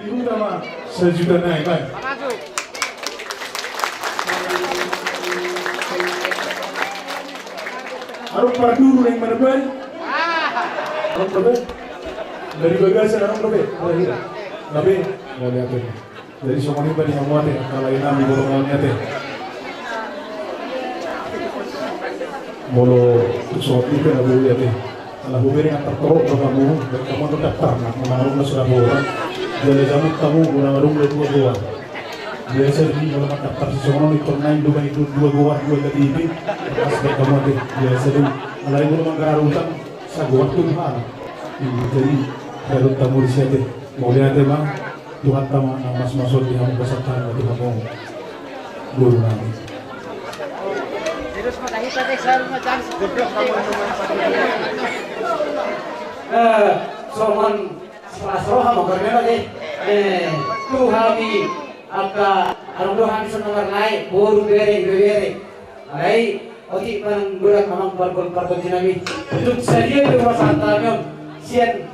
Dibuka ma sajuta nai, baen. Adong parduru naeng manebai. Adong dope. Dari bagasan adong dope. Dope. Mauliate. Jadi songon i ma di hamu ate, angka lae nami, molo mauliate. Molo songon i pe na mauliate. Ala hubereng antar torop do hamu, baen hamu antar daftar na, manang adong na so dapot. Jala jamuk hamu, manang adong na dua goar. Biasa do i molo mandaftar songon on, ingkon naeng do baen dua goar, dua K T P. Pas baen hamu ate, biasa do i. Alai molo manggarar utang, sagoar tu halak. Jadi, dalan hamu disi ate. Mauliate ma, Tuhanta ma na masmashon di hamu, pasahat ma tu hamu boru nami. Eh, songon sekelas roha ma karena deh. Eh, tu hami angka, adong do hami songon lae, boru, bere, ibebere. Alai otik manang godang amang pargonsi nami. Tung sadia do pasahat hami on sian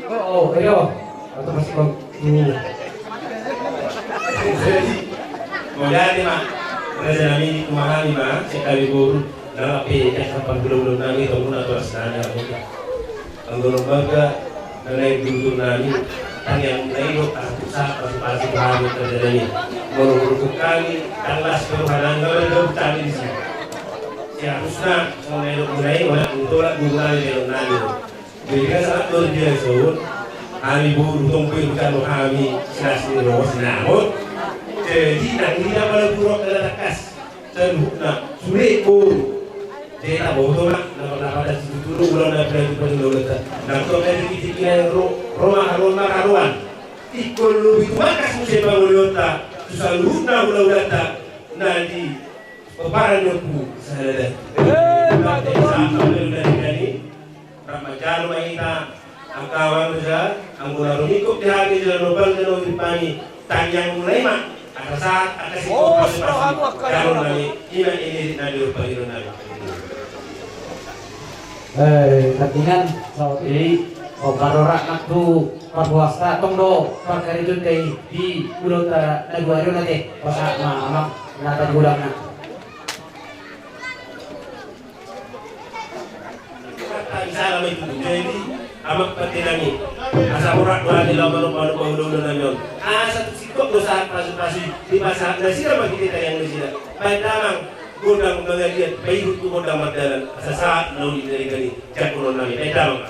Oh, oh, iyo. Atau masih kau. Mauliate ma. Raja nami, di tumahami ma, sekali boru, nang ape, eh, kapan bulan-bulan nami, tunggu na tuas nami, aku. Anggo lembaga, na naeng duduk nami, tangiang na i do, ah, susah, pasupasu hami, raja nami. Molo hurutuk hami, tanglas, peruhanan, nggak ada kami di sini. Seharusna, songon na nidok muna i, olat ni tolak, guru nami, belok nami. Jadi kan sangat luar biasa, on. Hami boru tong pe hujalo hami, silas ni roha sinamot. Jadi, nang i na pala buruk na tangkas. Saluhutna, sude boru. Jadi, taboto ma, na pala pada situtu do, ulang na pala tu pala ulang ta. Nang tong na dikit-dikit na ro-, roma, roma, roan. Ingkon lobi tumakas muse pangolionta, tu saluhutna hula-hulanta, na di Pomparan ni ompu sahadahon. Eh, mate. Sama melu dari kami. Rap manjalo ma hita angka manusia, anggo na rumingkop di hami jala lobang jala umpani, tangiang muna i ma, asa sahat, asa singkop. Oh, pasi-pasi. Rohamu angka. Jalo nami, ima ini na diumpani nami. Eh, tangkinan, saut i, o, padorak nang tu parboasta, tong do parkarejonta i di ulaonta na dua ari on ate, pasahat ma amang na tadi godangna. Di sana ma i tutu, jadi amang pande nami. Asa borat do hami laho manomba-nomba ulaon nami on. Asa tung singkop do sahat pasi-pasi, dipasahat nasida ma hita tangiang nasida. Baen damang. Gondang mangaliat, paihut tu gondang mardalan, asa sahat na uli dari kami, jagonon nami, baen damang.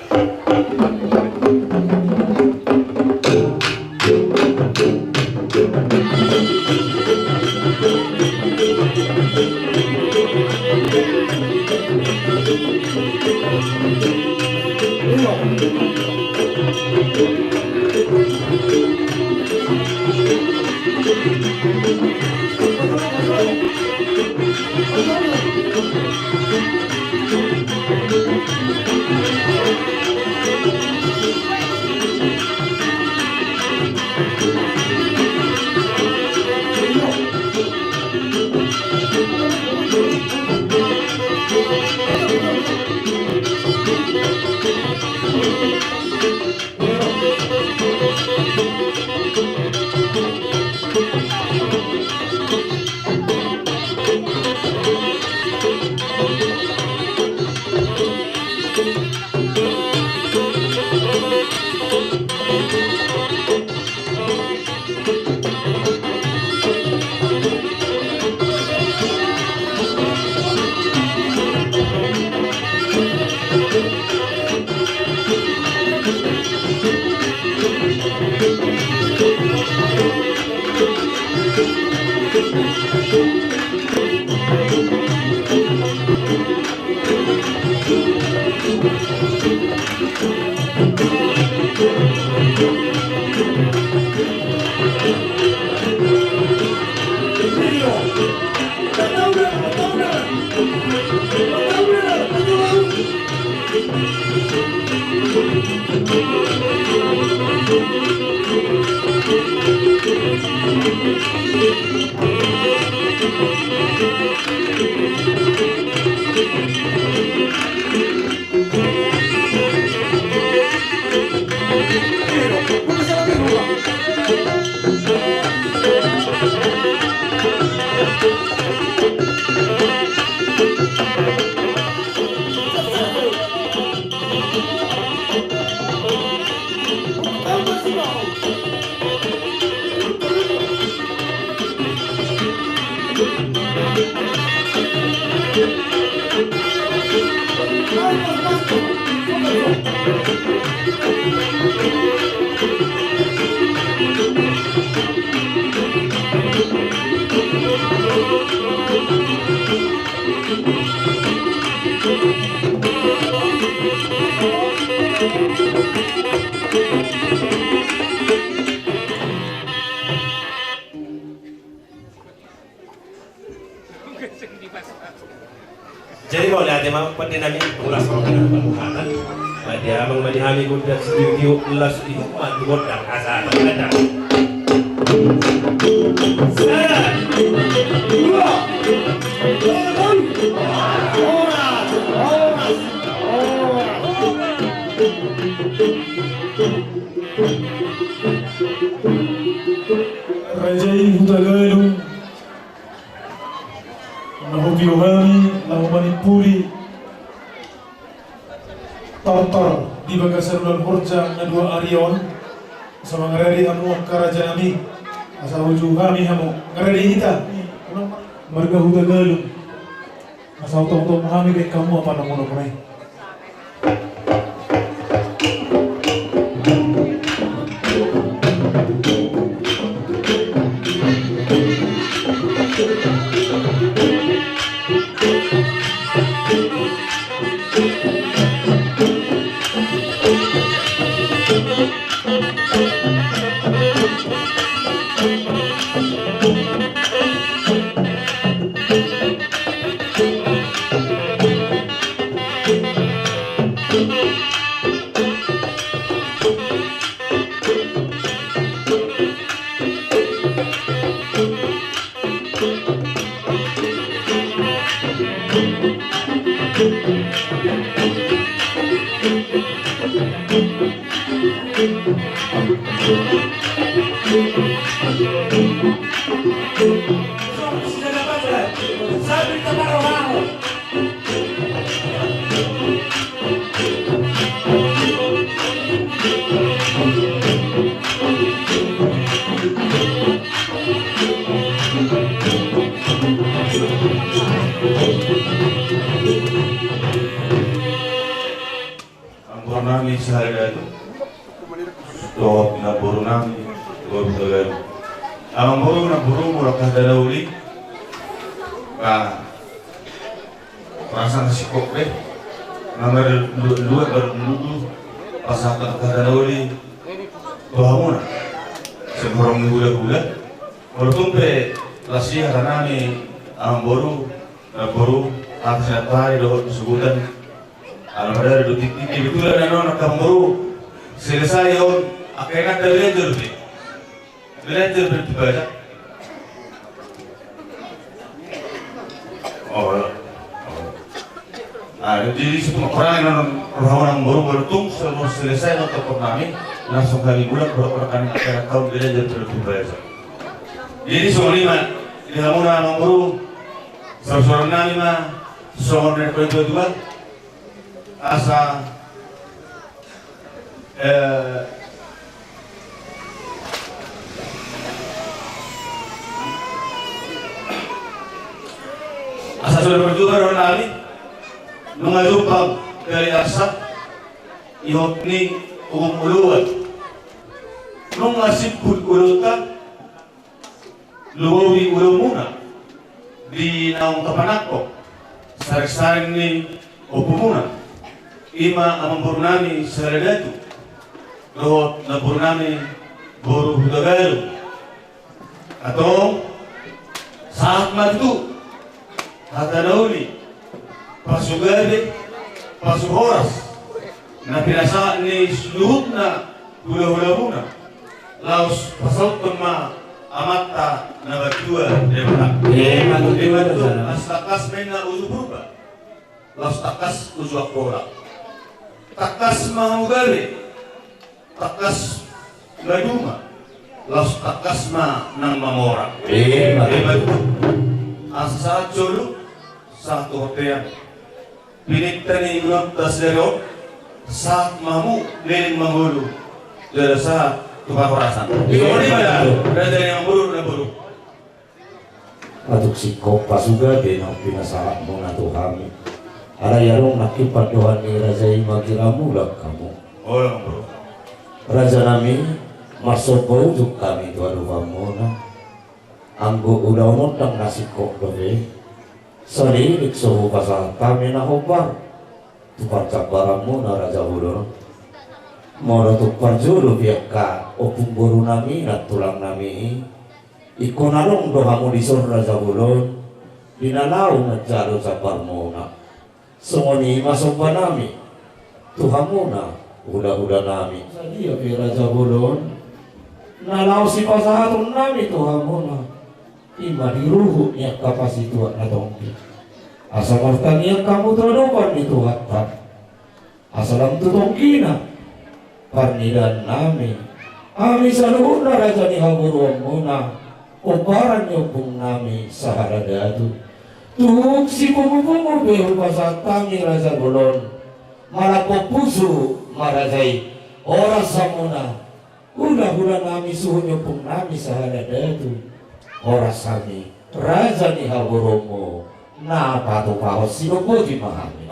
Jadi mauliate ma pande nami, ulas roha na paluhatan. Mauliate ma di hami gondang sitio-tio, las di hukman tu gondang asa tanggadang. Sada, dua, tolu, horas, horas, horas. Raja i Hutagalung. Na hutio hami laho manimpuli tortor di bagasan ulaon horja na dua ari on. Asa mangarade hamu angka raja nami, asa uju hami hamu, ngarade hita marga Hutagalung. Asa hutomu hami, baen hamu apa na muna-muna i. Amangboru nami sahali datu. Dohot namboru nami, dohot sahali datu. Amangboru, namboru, molo angka hata na uli. Nah, rasa na singkop be. Nang na dua, dua baru dulu. Pasahat angka hata na uli. Dohot hamuna. Singkorong ni hula-hula. Molo tung pe las i hata nami, amangboru, namboru, hata sinantari dohot susugutan. Ala madari do tingki, kebetulan anu anak amangboru selesai on, angka inanta belajar be. Belajar be dibaca. Oh, oh. Ah, jadi situ kurang non rohana baru baru tung selesai, selesai non topor nami langsung kami bulan baru orang kami akan tahu beda jadi perlu dibayar. Jadi soal lima di hamuna amang boru, saur-saur nami ma songon na dua dua asa Eh, asa sudah berjumpa dengan nami, nunga jumpang dari asa ihot ni ugum uluan, nunga simpul ulunta, lumobi ulumuna di naung tapanangkok sareng-sareng ni ompumuna, ima amang boru nami sahala datu dohot namboru nami boru Hutagalung. Antong sahat ma tutu hata na uli, pasu gabe, pasu horas na pinasahat ni luhutna hula-hulamuna laos pasauthon ma Amanta na martua Debata. Ima tutu, ima tutu. Asa tangkas ma ninna uju Purba laos tangkas uju Angkola, tangkas ma hamu gabe, tangkas ma dumang laos tangkas ma nang mamora. Ima tutu. Asa sahat solu, sahat tu bontean. Pinangido ni Tuhanta sadari on, sahat ma hamu leleng mangolu, jala sahat tu parhorasan. Ima tutu. Raja ni amang boru, na boru. Atuk singkop pasu gabe naung pinasahatmuna tu hami. Alai adong nangkin pandohan ni raja i, magira mulak hamu. Raja nami, marsomba ujung hami tu adopanmuna. Anggo ulaon on ndang na singkop dope. Saleleng so hupasahat hami na hombar tu parjambaranmuna raja bolon. Molo tung parjolo pe angka ompung boru nami nang tulang nami i, ingkon adong do hamu dison raja bolon di na laho manjalo jambarmuna. Songon i ma somba nami tu hamuna hula-hula nami. Sadia pe raja bolon na laho sipasahaton nami tu hamuna, ima di ruhut ni angka pasituak na tonggi, asa martangiang hamu tu adopan ni Tuhanta asa lam tu tonggina parnidaan nami. Hami saluhutna raja ni haboruonmuna, pomparan ni ompung nami sahala datu, tung sipungu-pungu pe hupasahat hami raja bolon, malambok pusu ma raja i. Horas hamuna hula-hula nami suhut ni ompung nami sahala datu. Horas hami raja ni haboruonmu na patupahon. Sidohoti ma hami.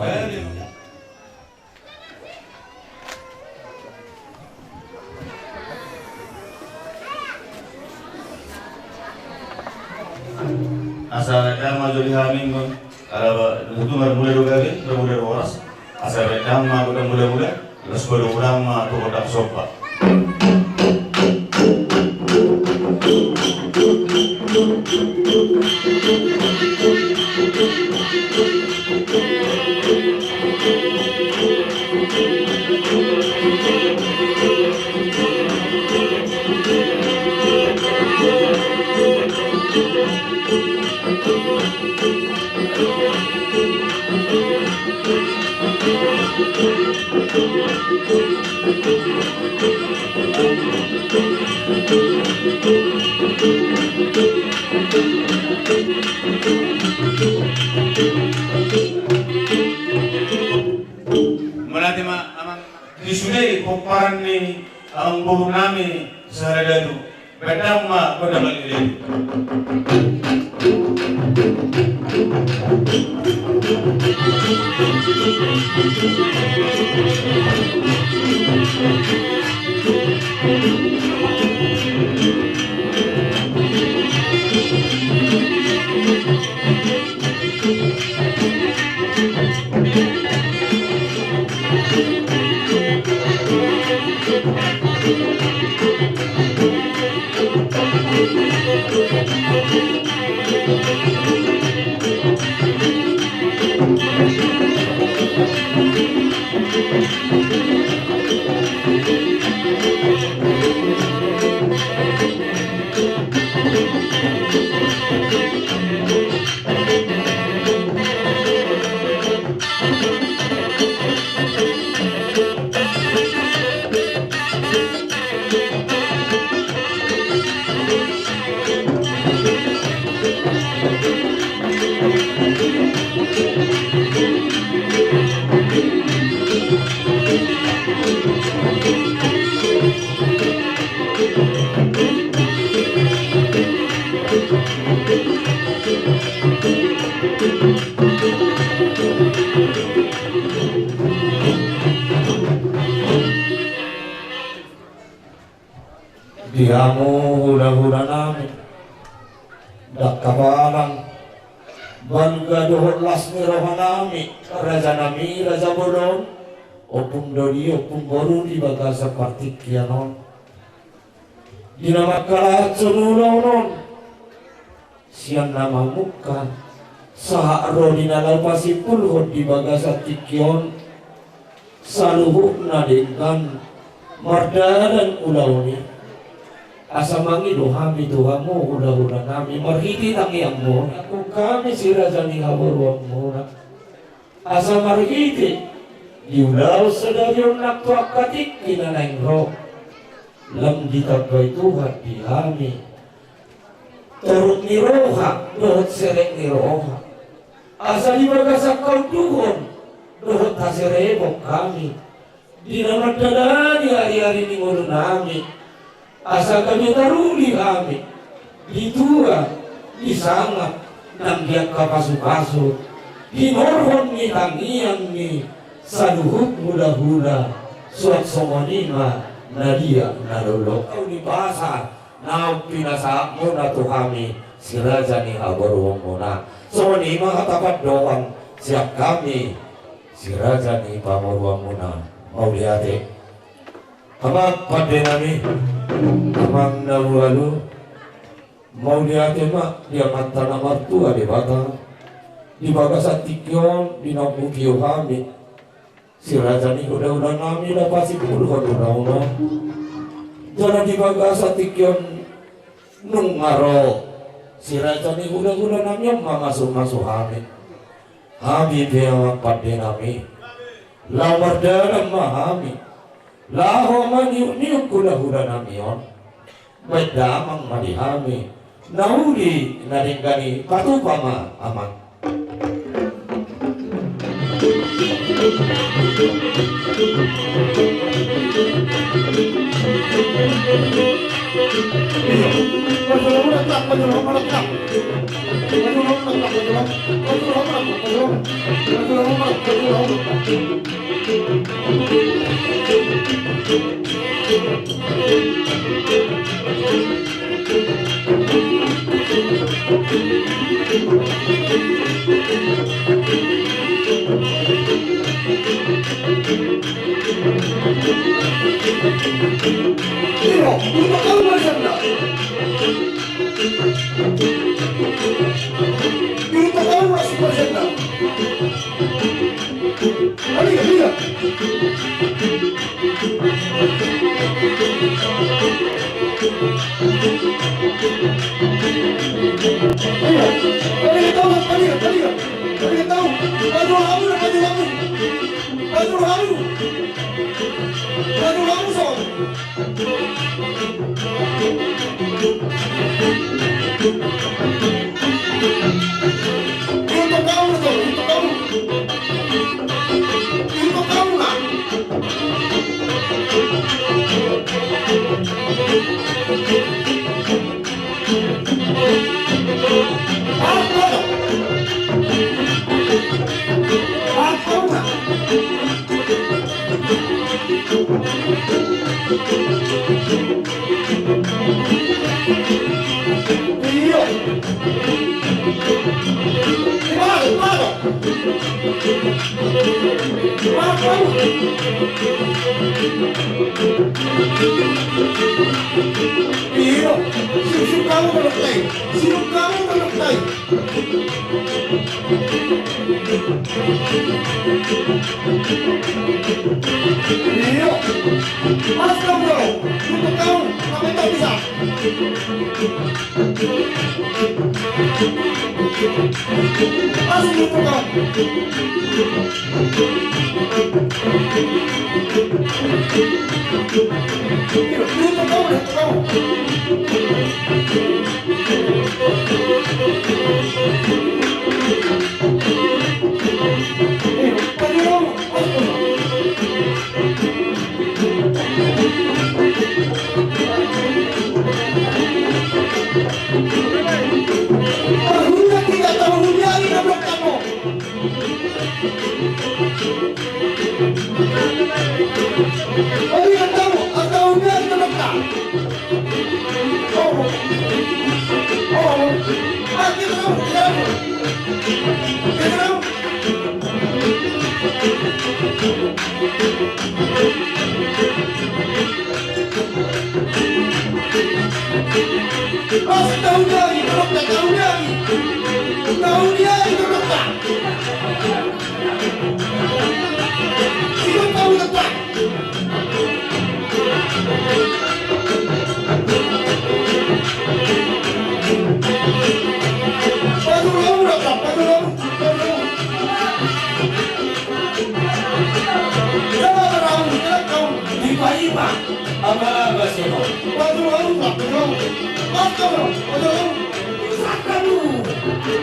Asa rek ma joli hami nggon. Ala ba, tutu marmula do gabe, marmula do horas. Asa rek ma godang mula-mula. Laos godang ma tu godang somba. Mauliate ma amang. Di sude pomparan ni amangboru nami sahala datu. Bahen damang ma gondang leleng. Di hamu hulahula nami, dangka palang, balga dohot las ni roha nami, raja nami, raja bolon, ompung doli, ompung boru di bagasan partingkian on. Di na mangkalahan solu ulaon on, sian na mamungka, sahat ro di na laho pasimpulhon di bagasan tingki on, saluhutna denggan mardalan ulaon i. Asa mangido hami tu hamu hulahula nami, marhite tangiangmuna, angkup hami si raja ni haboruonmuna. Asa marhite di ulaon sadari on nang tu angka tingki na naeng ro, lam ditambai Tuhan di hami torop ni roha dohot serep ni roha. Asa di bagasan haunduhon dohot haserebon hami di na mandalani ari-ari ni ngolu nami. Asa gabe taruli hami di tua, di sangap, nang di angka pasupasu, hinorhon ni tangiang ni saluhut hulahula, suang songon i ma na liat na lolo. Tau ni basa naung pinasahatmuna tu hami si raja ni haboruonmuna. Songon i ma hata pandohan sian hami si raja ni pamoruonmuna. Mauliate. Amang pande nami, amang na ualu, mauliate ma di Amanta na martua Debata, di bagasan tingki on di naung hutio hami si raja ni hulahula nami laho pasimpulhon ulaon on. Jala di bagasan tingki on nunga ro si raja ni hulahula nami on mamasumasu hami. Hami pe amang pande nami, laho mardalan ma hami, laho maniukniuk hulahula nami on. Baen damang ma di hami na uli na denggan i, patupa ma amang.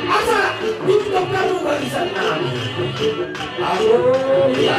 Asa diunduk hamu barisan nami. Aduh, iya.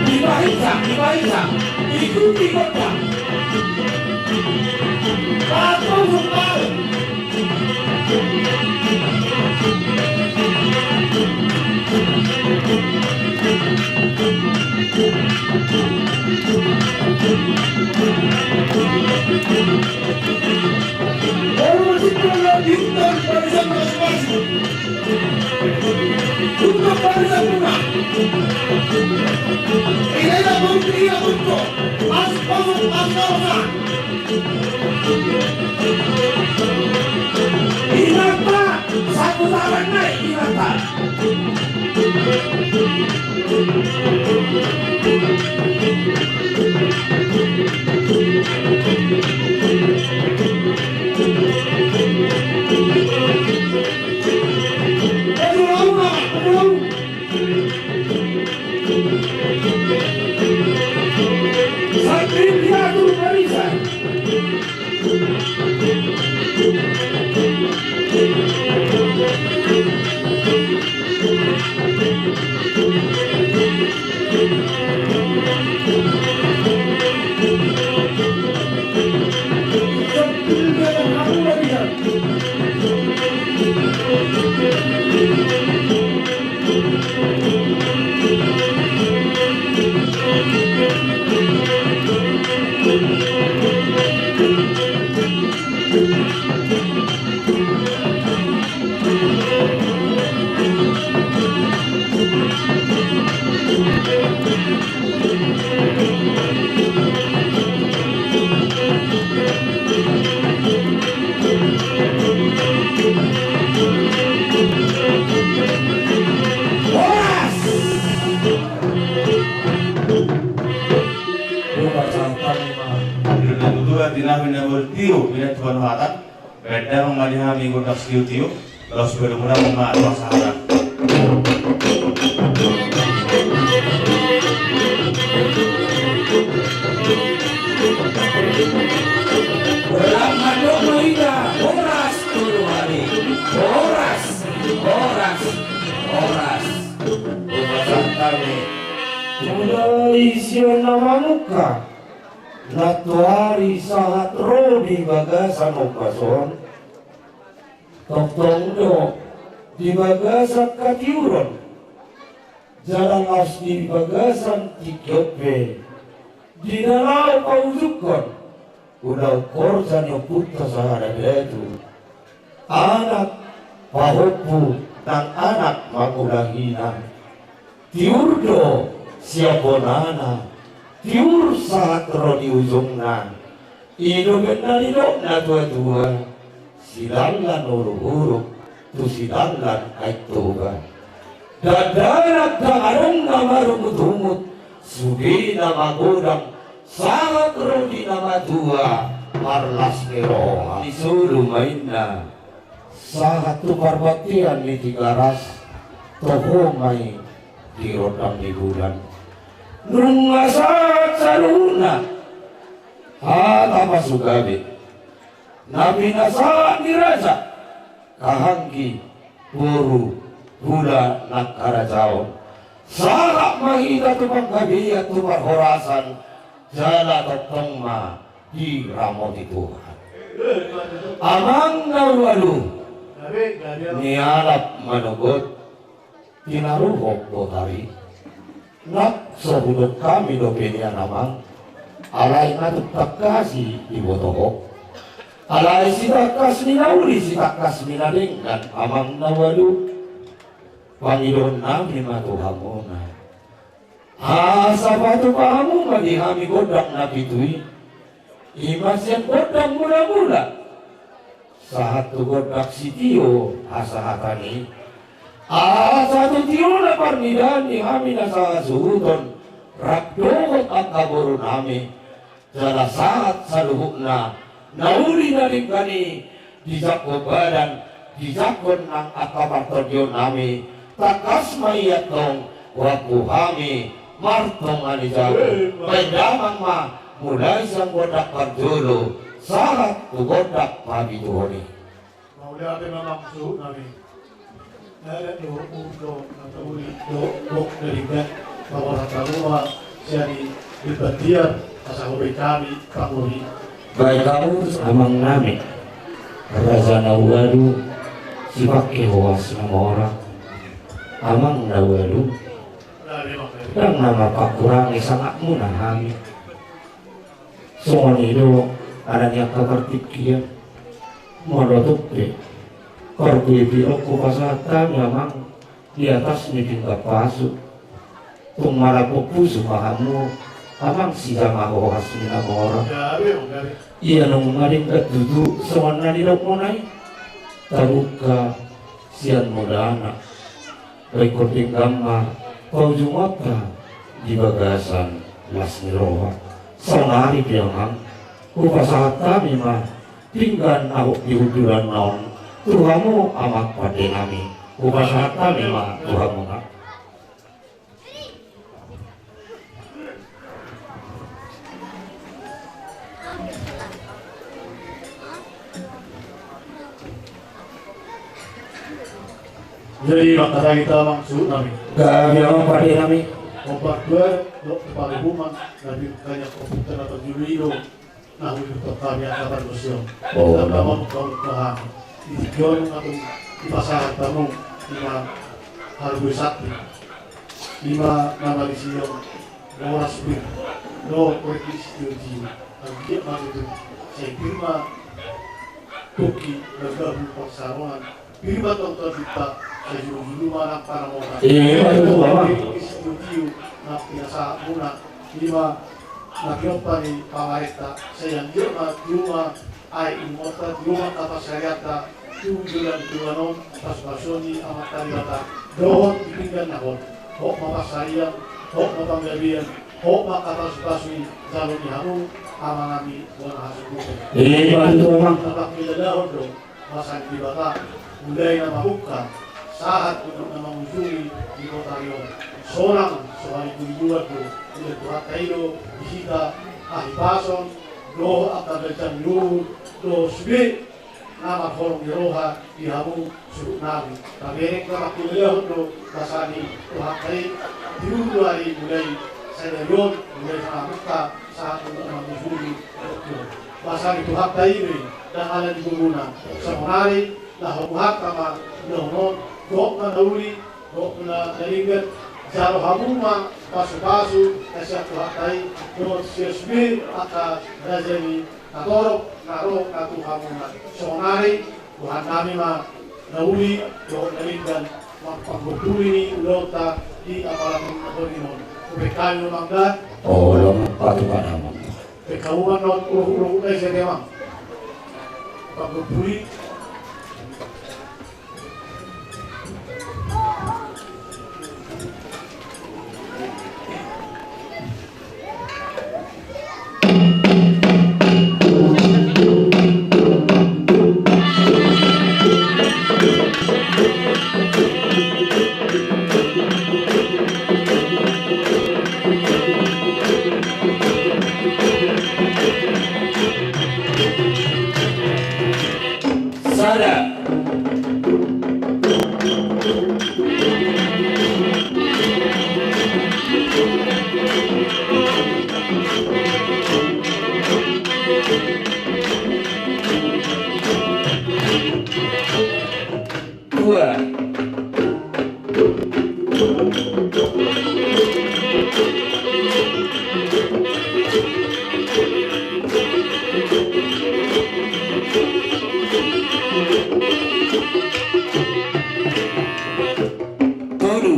Dibaisa, dibaisa, ikuti gondang. Patung, patung. Olo, masimbol na diundang barisan masing-masing. Untuk barisan muna. Ina, ina, ina, ina, ina. Mas, mas, mas, mas, mas. Inanta, saputaran nai, inanta. Tio, ina tu panuhatan, baen damang ma di hami gondang sitio-tio, laos padomu damang ma tu pasahaton. Rap mandok ma hita, horas tolu hali. Horas, horas, horas. Horas hami. Mulai sian na mamungka, nantoari sahat ro di bagasan ombas on. Tongtong do di bagasan hatiuron, jala laos di bagasan tingki on pe, di na laho paujungkon ulaon horja ni ompunta sahadapdatu. Anak pahompu nang anak mangula hina. Tiur do sian bonana, tiur sahat ro di ujungna. I do umbahen na nidok na tua-tua, sidanglan huruk-huruk tu sidanglan aek Toba. Dakdanak ndang adong na marungut-ungut, sude na magodang sahat ro di na matua, marlas ni roha. Di solu ma inna. Sahat tu parbaktian ni Tigaras, toho ma i di rondang ni bulan. Nunga sahat saluhutna hata pasugabe na pinasahat ni raja, haha anggi, boru, hula nang harajaon. Sahat ma hita tu panggabean, tu parhorasan, jala tongtong ma diramoti Tuhan. Amang na ualu, nialap manogot, tinaruhon botari. Nang so hudok hami dope nian amang, alai na tung tangkas i diboto ho. Alai sitangkas ni na uli, sitangkas ni na denggan, amang na ualu. Pangidoon nami ma tu hamuna, asa patupa hamu ma di hami gondang na pitu i. I ma sian gondang mula-mula sahat tu gondang sitio hasahatan i. Asa tu tiona parnidaan ni hami na sahasuhuton rap dohot angka boru nami, jala sahat saluhutna na uli na denggan i, dijangkon badan, dijangkon nang angka partondion nami, tangkas ma i antong, huampu hami martonga ni jabu. Baen damang ma, mulai sian gondang parjolo sahat tu gondang papituhon i. Mauliate ma amang suhut nami. Adat dohot uhum dohot na tauli dohot gok na denggan, paborhathon hamu ma sian i di pandiar, asa hubaen hami pangoli. Baen hamu amang nami, raja na ualu, sipangke hohas na mora. Amang na ualu, ndang na marpangkurangi sangapmuna hami. Songon i do, ala ni angka partingkian, molo tung pe parguepi on hupasahat hami amang di atas ni pinggan pasu. Tung marambok pusu ma hamu amang, sijama hohas ni na mora. Ia nunga denggan tutu songon na nidokmuna i, tabuka sian mulana. Baen denggan ma paujungonta di bagasan las ni roha. Saonari pe amang, hupasahat hami ma pinggan na hot di hundulanna on tu hamu amang pande nami. Hupasahat hami ma tu hamu ma. Jadi mangkatai hita amang suhut nami. Gabe amang pande nami. Hombar dua, dohot tu paruhuman, na pinungka ni ompunta na parjolo i do na huidok hami angka pargonsi on. Oh, na mamungka-mungka hami. Di tingki on nunga tung dipasahat hamu, i ma harbue santi, i ma na marisi on boras pir dohot renggi sitio-tio. Anggiat ma tutu sai pir ma tungki, margabung parsarongan, pir ma tongtong hita, sai jolo-jolo ma nang panangotan. Ima tutu amang. Renggi sitio-tio na pinasahatmuna, i ma na pinompa ni pamarenta, sai anggiat ma tio ma aek ni umurta, tio ma angka pansarianta tu joloan ni ulaon on, pasu-pasuon ni Amanta Debata dohot di pinggan na hot. Hot ma pansarian, hot ma panggabean, hot ma angka pasu-pasu ni jalo ni hamu, Amang nami bona hasuhuton. Ima tutu, Amang. Tapangkilalahon do basa ni Debata, mulai na mamungka sahat tu na mangujungi di kota on. Sonang so harimburimburuan do, dibahen Tuhanta i do di hita hahipason dohot angka ganjang ni uhum dohot sude na marholong ni roha di hamu suhut nami. Tabereng, tapangkilalahon do basa ni Tuhanta i, di ujung ari, mulai sadari on, mulai na mamungka sahat tu na mangujungi. Basa ni Tuhanta i do i, ndang ala ni gogona. Saonari laho Tuhanta ma, laho on, gok ma na uli, gok ma na denggan, jalo hamu ma pasupasu na sian Tuhanta i dohot sian sude angka raja ni na torop na ro na tu hamuna. Saonari Tuhanta nami ma na uli dohot na denggan, ma-, panggompuli ni ulaonta di apala ni na borngin on. Hupengkami ma, Amang, da. Olo, patupahon, Amang. Pengkami ma na uli, uli, uli, uli, Amang. Panggompuli. Sada. Dua. Tolu.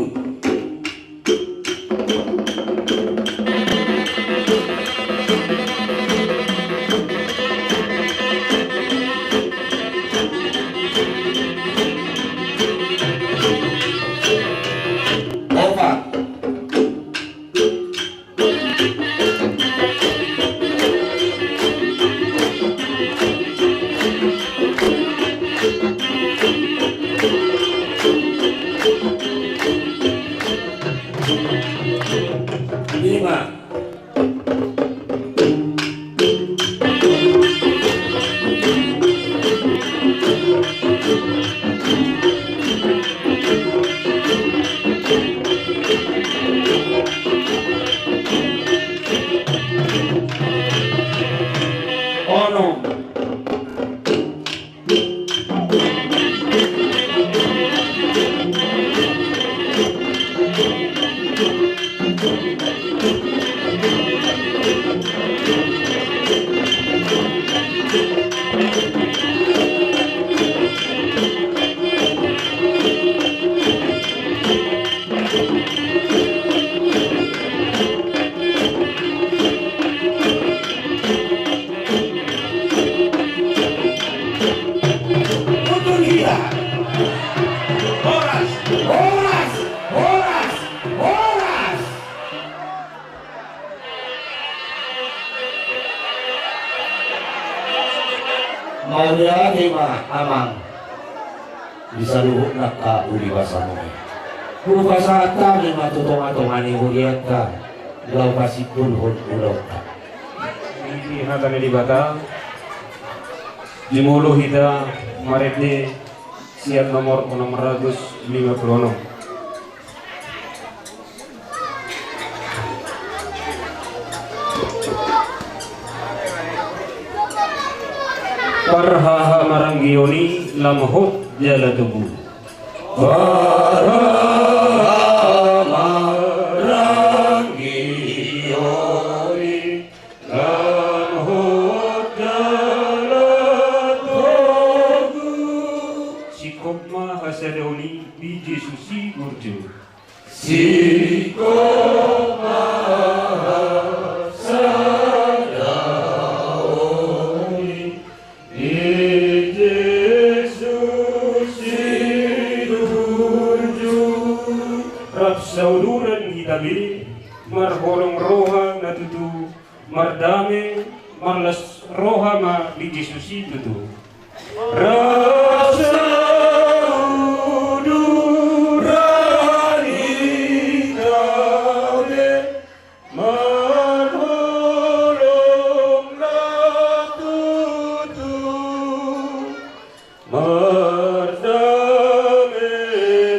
Opat. Lima. Onom. Horas, horas, horas, horas. Mauliate ma, Amang. Di saluhut angka uli basamu i, hupasahat hami ma tu tongatonga ni hurianta laho pasimpulhon ulaonta. Di hata ni Debata, jumolo hita marende sian nomor onom ratus lima pulu onom. Parhahamaranggion i lam hot jala togu. Parhahamaranggion i lam hot jala togu. Singkop ma hasadaon i di Jesus i burju. Singkop ma hasadaon i di Jesus i burju. Rap sauduran hita be marholong roha na tutu, mardame Marlas roha ma di Jesus i tutu. Rasa uduran i gabe manholong na tutu. Mardame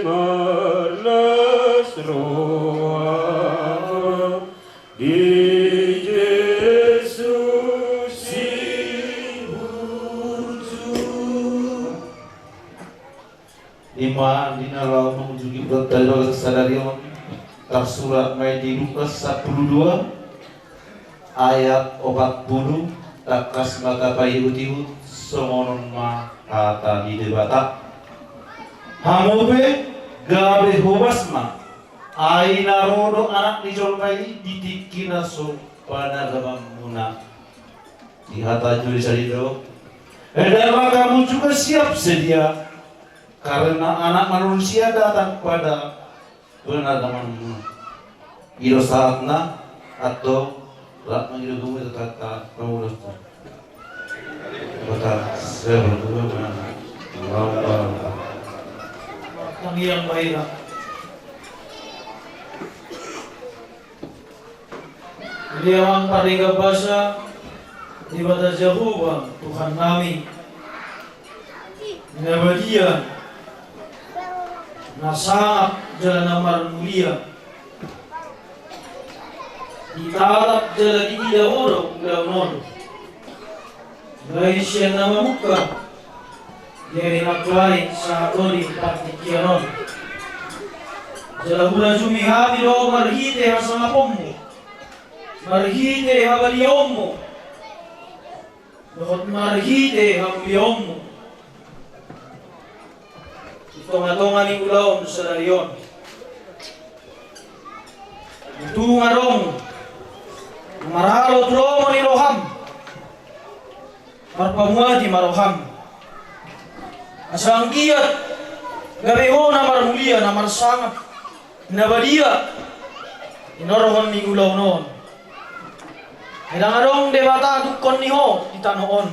marlas roha di Jesus i burju. Ima di na laho mangunjuki bulan tali bagas sadari on, tarsurat ma i di Lukas sampulu dua ayat opat pulu, tangkas ma tapaihut-ihut, songon on ma hata ni Debata. Hamu pe gabe hobas ma, ai na ro do Anak ni jolma i di tingki na so panagamanmuna. Di hata Indonesia i do, hendaklah kamu juga siap sedia, karena Anak Manusia datang pada penagamanmu. I do sahatna, antong, rap mangido hamu tu Tuhanta, pamulos tu. Kota, saya berdoa dengan Tuhan. Tangiang ma hita. Jadi amang pardenggan basa, Debata Jahowa, Tuhan nami, na badia, na sangap jala na marmulia. Ditatap jala diida Ho do ulaon on. Mulai sian na mamungka, di ari nangkin sahat tu di partingkian on. Jala hurajumi hami do marhite hasangaponmu, marhite habadiaonmu, dohot marhite hamuliaonmu di tonga-tonga ni ulaon sadari on. Tung adong na maralo tu lomo ni roham, marpamuati ma roham. Asa anggiat gabe Ho na marmulia, na marsangap, na badia hinorhon ni ulaon on. Ai ndang adong Debata tungkon ni Ho di tano on,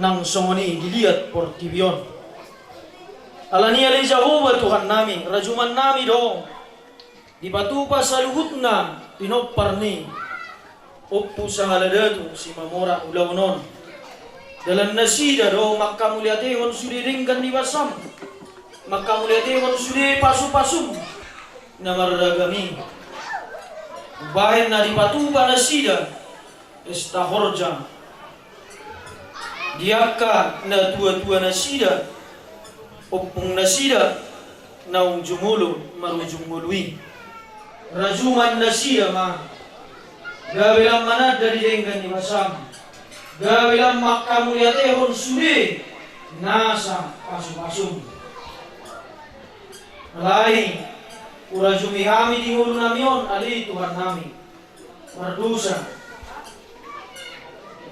nang songon i di liat portibi on. Alani i ale Jahowa Tuhan nami, rajuman nami do dipatupa saluhutna pinompar ni Ompu Sahala Datu Simamora ulaon on. Dalan nasida do mangkamuliatehon sude denggan ni basam, mangkamuliatehon sude pasu-pasum na marragam i. Umbahen na dipatupa nasida pesta horja di angka natua-tua nasida, ompung nasida naung jumolo marujung ngolu i. Rajuman nasida ma gabe lam mananda di denggan ni basam, gabe lam mangkamuliatehon sude nasa pasu-pasum. Alai hurajumi hami di ngolu nami on ale Tuhan nami, mardosa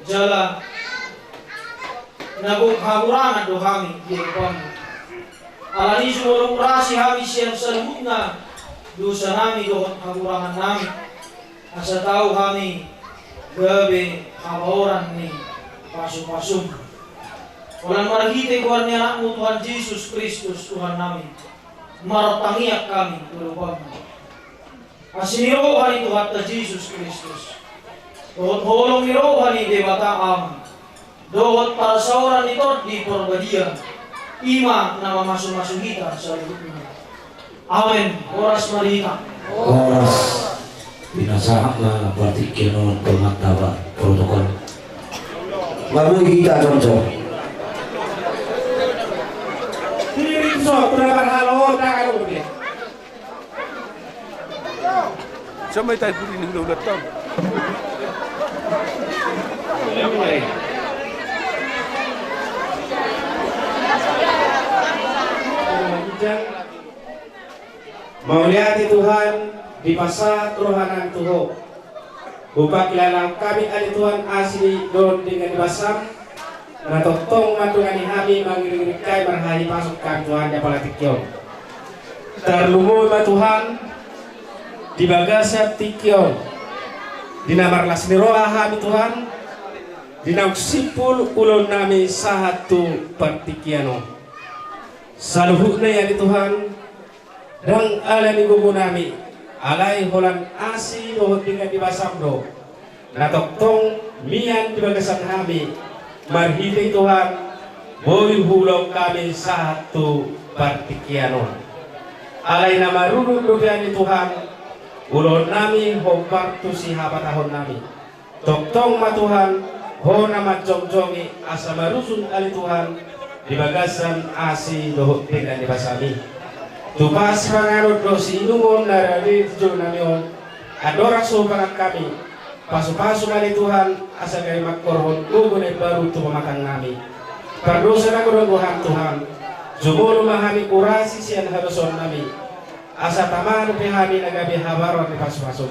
jala na gok hahurangan do hami di adopanmu. Alani i jumolo urasi hami sian saluhutna dosa nami dohot hahurangan nami, asa tau hami gabe habaoran ni pasu-pasum. Holan marhite goar ni Anakmu Tuhan Jesus Kristus Tuhan nami, martangiang hami tu adopanmu. Asi ni roha ni Tuhanta Jesus Kristus, dohot holong ni roha ni Debata Ama, dohot parsaoran ni Tondi Porbadia, i ma na mamasu-masu hita saluhutna. Amen. Horas ma di hita. Horas. Pinasahat ma partingkian on tu mata protokol. Marbue hita jongjong. Sini, sini, so, sudah berhalo, dah, kalau boleh. Sama i tahi pudi ni hulahulanta on. Mauliate Tuhan, dipasahat roha nami tu Ho. Hupakilalahon hami ale Tuhan asi ni dohot denggan ni basam, na tongtong mandongani hami mangiring-iring hami marhahipason hami Tuhan di apala tingki on. Tarlumobi ma Tuhan di bagasan tingki on, Di na marlas ni roha hami Tuhan, di naung simpul ulaonnami sahat tu partingkian on. Saluhutna i ale Tuhan, ndang ala ni gogonami, alai holan asi dohot denggan ni basaM do na tongtong mian di bagasan hami. Marhite i Tuhan, boi huulahon hami sahat tu partingkian on. Alai na marudut dope ale Tuhan, ulaonnami hombar tu sihabatahonnami. Tongtong ma Tuhan, Ho na manjongjongi asa marujung ale Tuhan di bagasan asi dohot denggan ni basaMi. Tupa sipanganon dohot siinumon na rade di jolonami on, andorang so hupangan hami, pasupasu ma ale Tuhan asa gabe mangkorhon gogo na imbaru tu pamatangnami. Pardosa na godang do hami Tuhan, jumolo ma hami urasi sian hadosaonnami, asa tama dope hami na gabe habaruan ni pasupasu.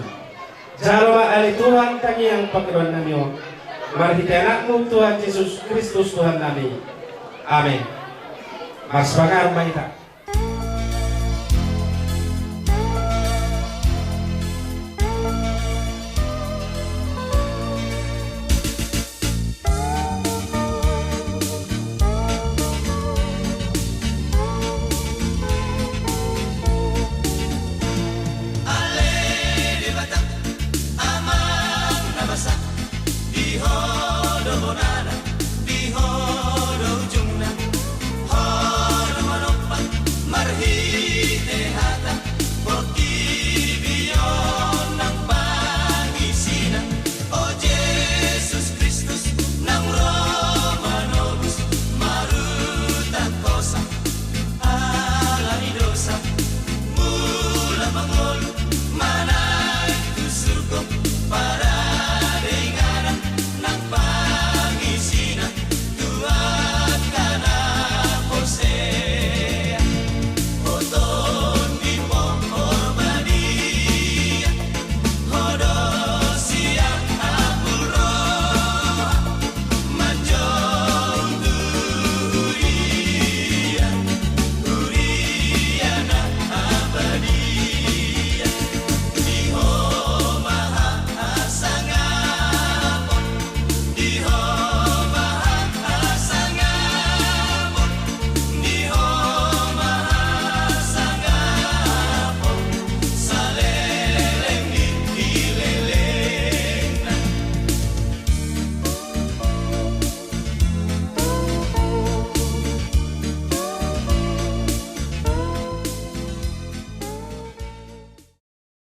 Jalo ma ale Tuhan tangiang pangidoannami on, marhite AnakMu Tuhan Jesus Kristus Tuhannami. Amen. Marsipanganon ma hita.